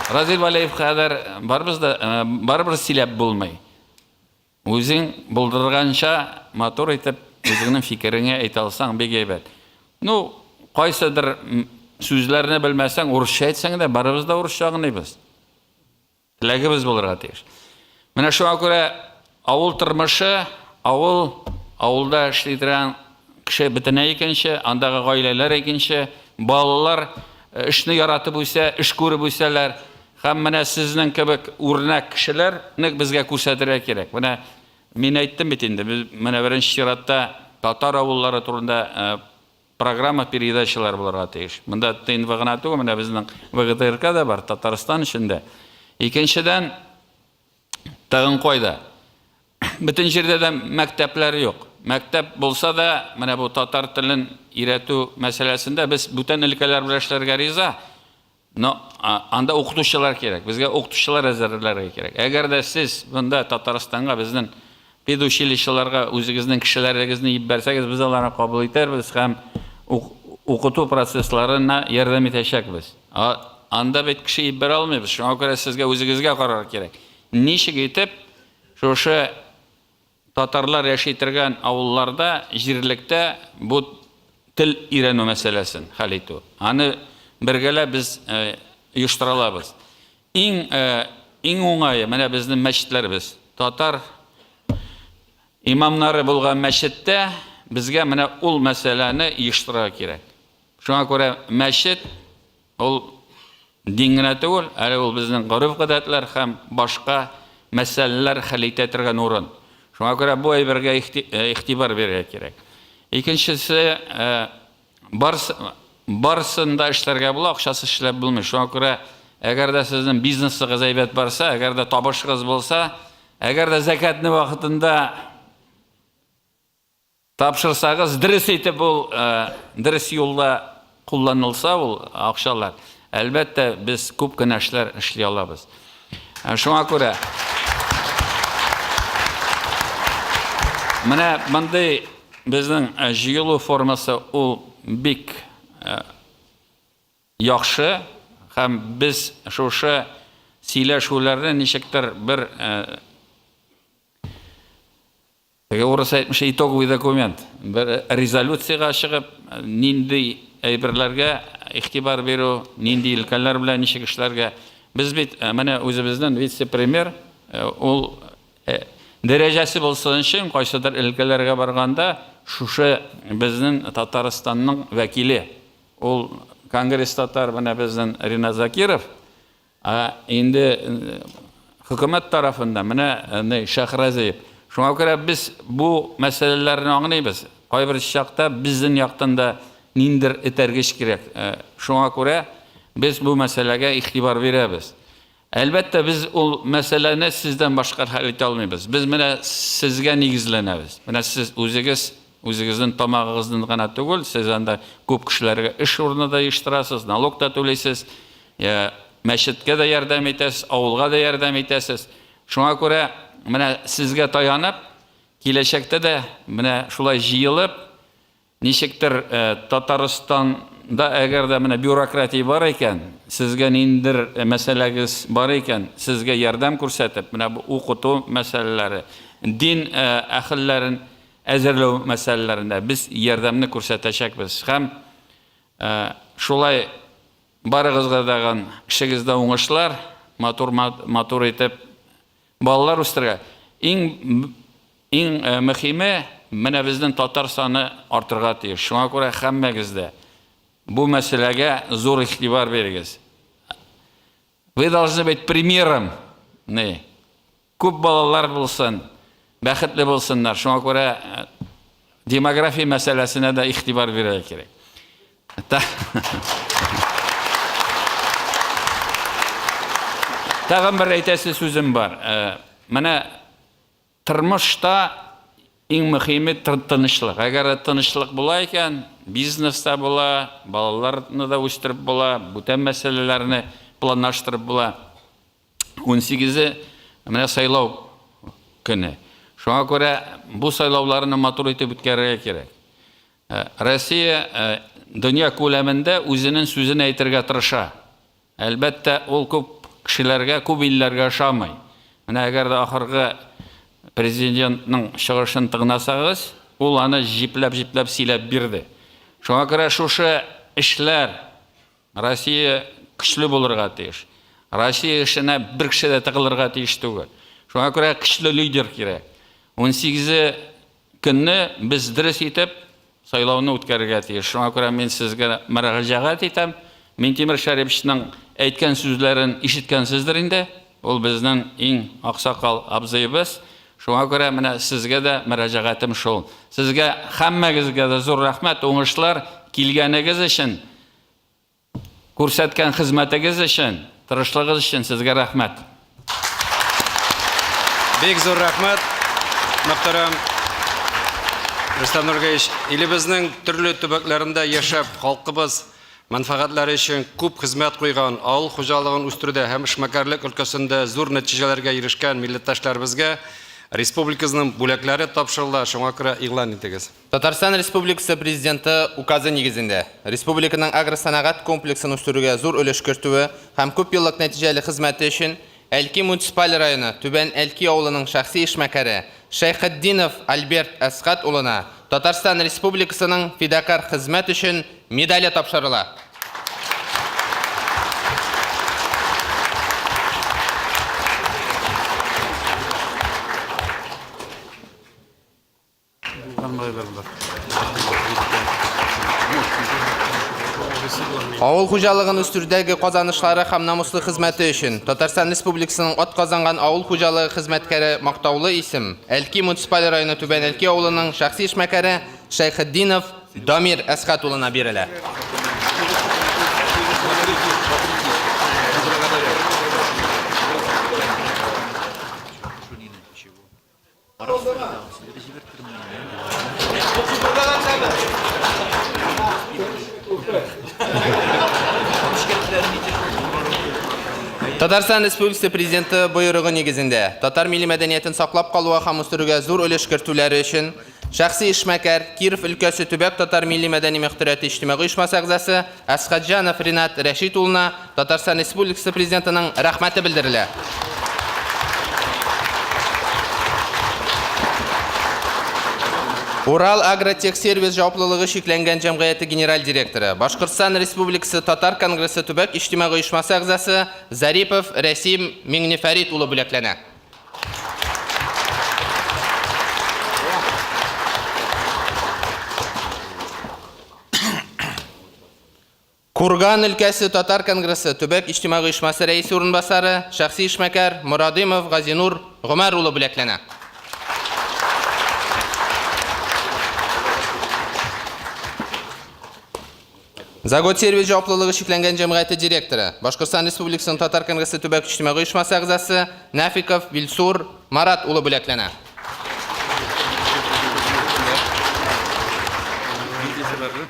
Разил Валеев кадәр барыбыз да э, барыбер сөйләп булмый. Үзең булдырганча матур итеп үзеңнең фикереңә әйтә алсаң бик әйбәт. Ну, кайсыдыр сүзләрне белмәсәң, урысча әйтсәң дә, барыбыз да урысча аңлыйбыз. Теләгебез булырга тиеш. Менә шуңа күрә авыл тормышы, авыл, авылда эшли торган кеше бөтенләй икенче, андагы гаиләләр икенче, балалар э, эшне яратып үсә, эш күреп үсәләр. Һәм менә сезнең кебек үрнәк кешеләрне безгә күрсәтергә кирәк. Менә мин әйттем бит инде, без менә беренче чиратта татар авыллары турында э, Программа передачалар булырга тиеш. Монда ТНВ гына түгел, менә безнең ВГТРК да бар, Татарстан эчендә. Икенчедән, тагын кайда? Бөтен җирдә дә мәктәпләр юк. Мәктәп булса да, менә бу татар телен өйрәтү мәсьәләсендә без бүтән өлкәләр белән эшләргә риза. Но анда укытучылар кирәк. Безгә укытучылар әзерләргә кирәк. Әгәр дә сез монда Татарстанга безнең педучилищеларга үзегезнең кешеләрегезне җибәрсәгез, без аларны кабул итәрбез һәм укыту процессларына ярдәм итәчәкбез. Анда бит кеше җибәрә алмыйбыз. Шуңа күрә сезгә үзегезгә карарга кирәк. Ничек итеп шушы Татарлар яши торган авылларда, җирлектә бу тел өйрәнү мәсьәләсен хәл итү. Аны бергәләп без оештыра алабыз. Иң иң уңае менә безнең мәчетләребез. Татар имамнары булган мәчеттә безгә менә ул мәсьәләне оештырырга кирәк. Шуңа күрә мәчет Ул дин генә түгел, әле ул безнең гореф-гадәтләр һәм башка мәсьәләләр хәл итә торган урын. Шуңа күрә бу әйбергә игътибар бирергә кирәк. Икенчесе, барсы, барысын да эшләргә була, акчасыз эшләп булмый. Шуңа күрә, әгәр дә сезнең бизнесыгыз әйбәт барса, әгәр дә табышыгыз булса, әгәр дә зәкятне вакытында Тапшырсагыз, дөрес итеп ул, дөрес юлда кулланылса ул акчалар, әлбәттә, без күп кенә эшләр эшли алабыз. Шуңа күрә менә мондый безнең җыелу формасы ул бик яхшы һәм без шушы сөйләшүләрне ничектер бер Теге урыс әйтмешли, итоговый документ, бер резолюциягә чыгып, нинди әйберләргә игътибар бирү, нинди өлкәләр белән ничек эшләргә. Без бит менә үзебезнең вице-премьер, ул Дәрәҗәсе булсын өчен, кайсыдыр өлкәләргә барганда, шушы безнең Татарстанның вәкиле, ул Конгресс татар менә безнең Ринат Закиров, ә инде хөкүмәт тарафында менә Шәхразиев. Шуңа күрә без бу мәсьәләләрне аңлыйбыз. Кайбер чакта безнең яктан да ниндер этәргеч кирәк. Шуңа күрә без бу мәсьәләгә игътибар бирәбез. Әлбәттә, без ул мәсьәләне сездән башка хәл итә алмыйбыз. Без менә сезгә нигезләнәбез. Менә сез үзегез, үзегезнең тамагыгызны гына түгел, сез анда күп кешеләргә эш урыны да оештырасыз, налог та түлисез, мәчеткә дә ярдәм итәсез, авылга да ярдәм итәсез. Шуңа күрә менә сезгә таянып, киләчәктә дә менә шулай җыелып, Ничектер Татарстанда әгәр дә менә бюрократия бар икән, сезгә ниндидер мәсьәләгез бар икән, сезгә ярдәм күрсәтеп, менә бу укыту мәсьәләләре, дин әһелләрен әзерләү мәсьәләләрендә без ярдәмне күрсәтәчәкбез. Һәм шулай барыгызга дагын эшегездә уңышлар, матур матур итеп балалар үстерергә. Иң Иң мөхиме, менә безнең татар саны артырга тиеш. Шуңа күрә һәммәгез дә бу мәсьәләгә зур игътибар бирегез. Вы должны быть примером. Не. Күп балалар булсын, бәхетле булсыннар. Шуңа күрә демография мәсьәләсенә дә игътибар бирергә кирәк. Тагын бер әйтәсе сүзем бар. Менә Тормышта иң мөхиме тынычлык. Әгәр дә тынычлык була икән, бизнес та була, балаларны да үстереп була, бүтән мәсьәләләрне планлаштырып була. 18-е менә сайлау көне. Шуңа күрә бу сайлауларны матур итеп үткәрергә кирәк. Россия дөнья күләмендә үзенең сүзен әйтергә тырыша. Әлбәттә, ул күп кешеләргә, күп илләргә ошамый. Менә әгәр дә ахыргы президентның чыгышын тыңласагыз, ул аны җипләп-җипләп сөйләп бирде. Шуңа күрә шушы эшләр Россия көчле булырга тиеш. Россия эшенә бер кеше дә тыгылырга тиеш түгел. Шуңа күрә көчле лидер кирәк. 18 көнне без дөрес итеп сайлауны үткәрергә тиеш. Шуңа күрә мин сезгә мөрәҗәгать итәм. Минтимер Шәриповичның әйткән сүзләрен ишеткәнсездер инде. Ул безнең иң аксакал абзыебыз. Шуңа күрә менә сезгә дә мөрәҗәгатем шул. Сезгә һәммәгезгә дә зур рәхмәт, уңышлар килгәнегез өчен. Күрсәткән хезмәтегез өчен, тырышлыгыз өчен сезгә рәхмәт. Бик зур рәхмәт, мөхтәрәм Рөстәм Нургәевич. Илебезнең төрле төбәкләрендә яшәп, халкыбыз мәнфәгатьләре өчен күп хезмәт куйган, авыл хуҗалыгын үстерүдә һәм эшмәкәрлек өлкәсендә зур нәтиҗәләргә ирешкән милләттәшләребезгә республикабызның бүләкләре тапшырыла, шуңа күрә игълан итегез. Татарстан Республикасы Президенты Указы нигезендә, республиканың агросәнәгать комплексын үстерүгә зур өлеш кертүе һәм күпьеллык нәтиҗәле хезмәте өчен Әлки муниципаль районы Түбән Әлки авылының шәхси эшмәкәре Шәйхетдинов Альберт Әсгать улына Татарстан Республикасының Фидакарь хезмәт өчен медале тапшырыла. Авыл хуҗалыгын үстерүдәге казанышлары һәм намуслы хезмәте өчен Татарстан Республикасының атказанган авыл хуҗалыгы хезмәткәре мактаулы исем Әлки муниципаль районы Түбән Әлки авылының шәхси эшмәкәре Шәйхетдинов Дамир Әсхәт улына бирелә. Татарстан Республикасы Президенты боерыгы нигезендә татар милли мәдәниятен саклап калуга һәм үстерүгә зур өлеш кертүләре өчен шәхси эшмәкәр, Киров өлкәсе төбәк татар милли-мәдәни мөхтәрияте иҗтимагый оешмасы әгъзасы Әсхәтҗанов Ринат Рәшит улына Татарстан Республикасы Президентының рәхмәте белдерелә. Урал Агротехсервис җаваплылыгы чикләнгән җәмгыяте генераль директоры, Башкортстан Республикасы Татар конгрессы төбәк иҗтимагый оешмасы әгъзасы Зарипов Рәсим Миңнефәрит улы бүләкләнә. Курган өлкәсе Татар конгрессы төбәк иҗтимагый оешмасы рәисе урынбасары, шәхси эшмәкәр Морадымов Газинур Гомәр улы бүләкләнә. Заготсервис җаваплылыгы чикләнгән җәмгыяте директоры, Башкортстан Республикасының Татар конгрессы төбәк иҗтимагый оешмасы әгъзасы Нафиков Вилсур Марат улы бүләкләнә.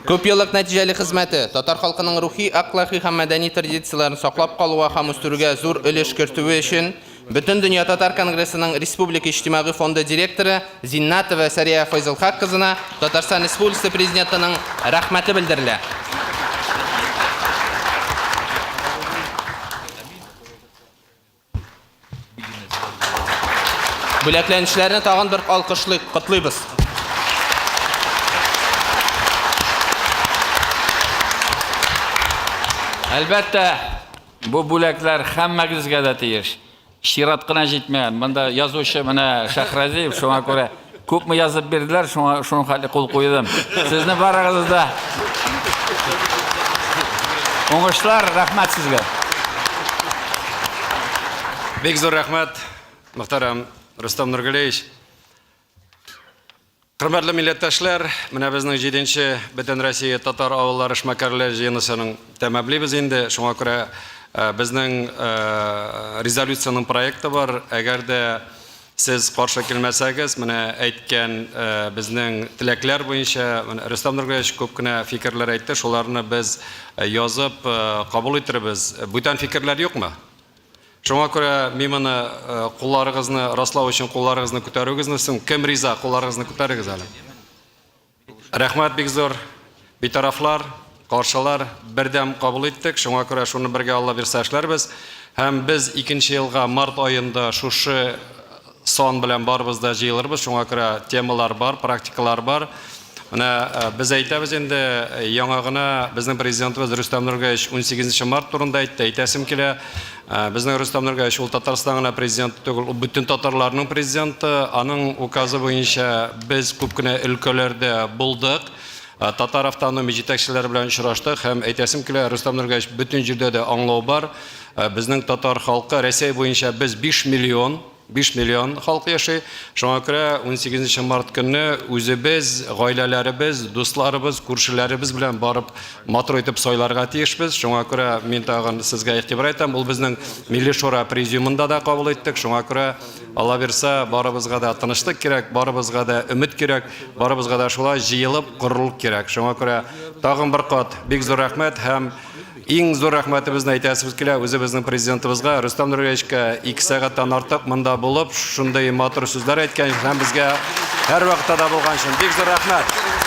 Күпьеллык нәтиҗәле хезмәте, татар халкының рухи, әхлакый һәм мәдәни традицияләрен саклап калуга һәм үстерүгә зур өлеш кертүе өчен Бөтендөнья татар конгрессының Республика иҗтимагый фонды директоры Зиннатова Сәрия Файзылхак кызына Татарстан Республикасы Президентының Рәхмәте белдерелә. Бүләкләнүчеләрне тагын бер алкышлыйк, котлыйбыз. Әлбәттә, бу бүләкләр һәммәгезгә дә тиеш. Чират кына җитмәгән. Монда язучы менә Шәхразиев, шуңа күрә күпме язып бирделәр, шуңа шуның хәтле кул куйдым. Сезне барыгызны да уңышлар, рәхмәт сезгә. Бик зур рәхмәт, мөхтәрәм Рөстәм Нургалиевич. Хөрмәтле милләттәшләр, менә безнең 7-нче Бөтенроссия татар авыллары эшмәкәрләр җыенысының тәмамлыйбыз инде. Шуңа күрә безнең резолюциянең проекты бар. Әгәр дә сез каршы килмәсәгез, менә әйткән безнең теләкләр буенча, менә Рөстәм Нургалиевич күп кенә фикерләр әйтте, шуларны без язып кабул итербез. Бүтән фикерләр юкмы? Шуңа күрә мин моны кулларыгызны раслау өчен кулларыгызны күтәрүегезне соң кем риза, кулларыгызны күтәрегез әле. Рәхмәт бик зур. Битарафлар, каршылар бердәм кабул иттек. Шуңа күрә шуны бергә Алла бирсә эшләрбез. Һәм без икенче елга март аенда шушы сан белән барыбыз да җыелырбыз. Шуңа күрә темалар бар, практикалар бар. Менә без әйтәбез инде, яңа гына безнең президентыбыз Рөстәм Нургаевич 18 март турында әйтте, әйтәсем килә. Безнең Рөстәм Нургаевич ул Татарстан гына президенты түгел, ул бөтен татарларның президенты. Аның указы буенча без күп кенә өлкәләрдә булдык. Татар автономия җитәкчеләре белән очраштык һәм әйтәсем килә, Рөстәм Нургаевич, бөтен җирдә дә аңлау бар. Безнең татар халкы Рәсәй буенча без 5 миллион 5 миллион халык яши. Шуңа күрә 18 март көнне үзебез, гаиләләребез, дусларыбыз, күршеләребез белән барып матур итеп сайларга тиешбез. Шуңа күрә мин тагын сезгә игътибар итәм. Ул безнең Милли Шура президиумында да кабул иттек. Шуңа күрә Алла бирса, барыбызга да тынычлык кирәк, барыбызга да өмет кирәк, барыбызга да шулай җыелып горурлык кирәк. Шуңа күрә тагын бер кат бик зур рәхмәт һәм иң зур рәхмәтебезне әйтәсебез килә үзебезнең президентыбызга Рөстәм Нургалиевичка 2 сәгатьтән артык монда булып, шундый матур сүзләр әйткән һәм безгә һәрвакытта да булган өчен бик зур рәхмәт.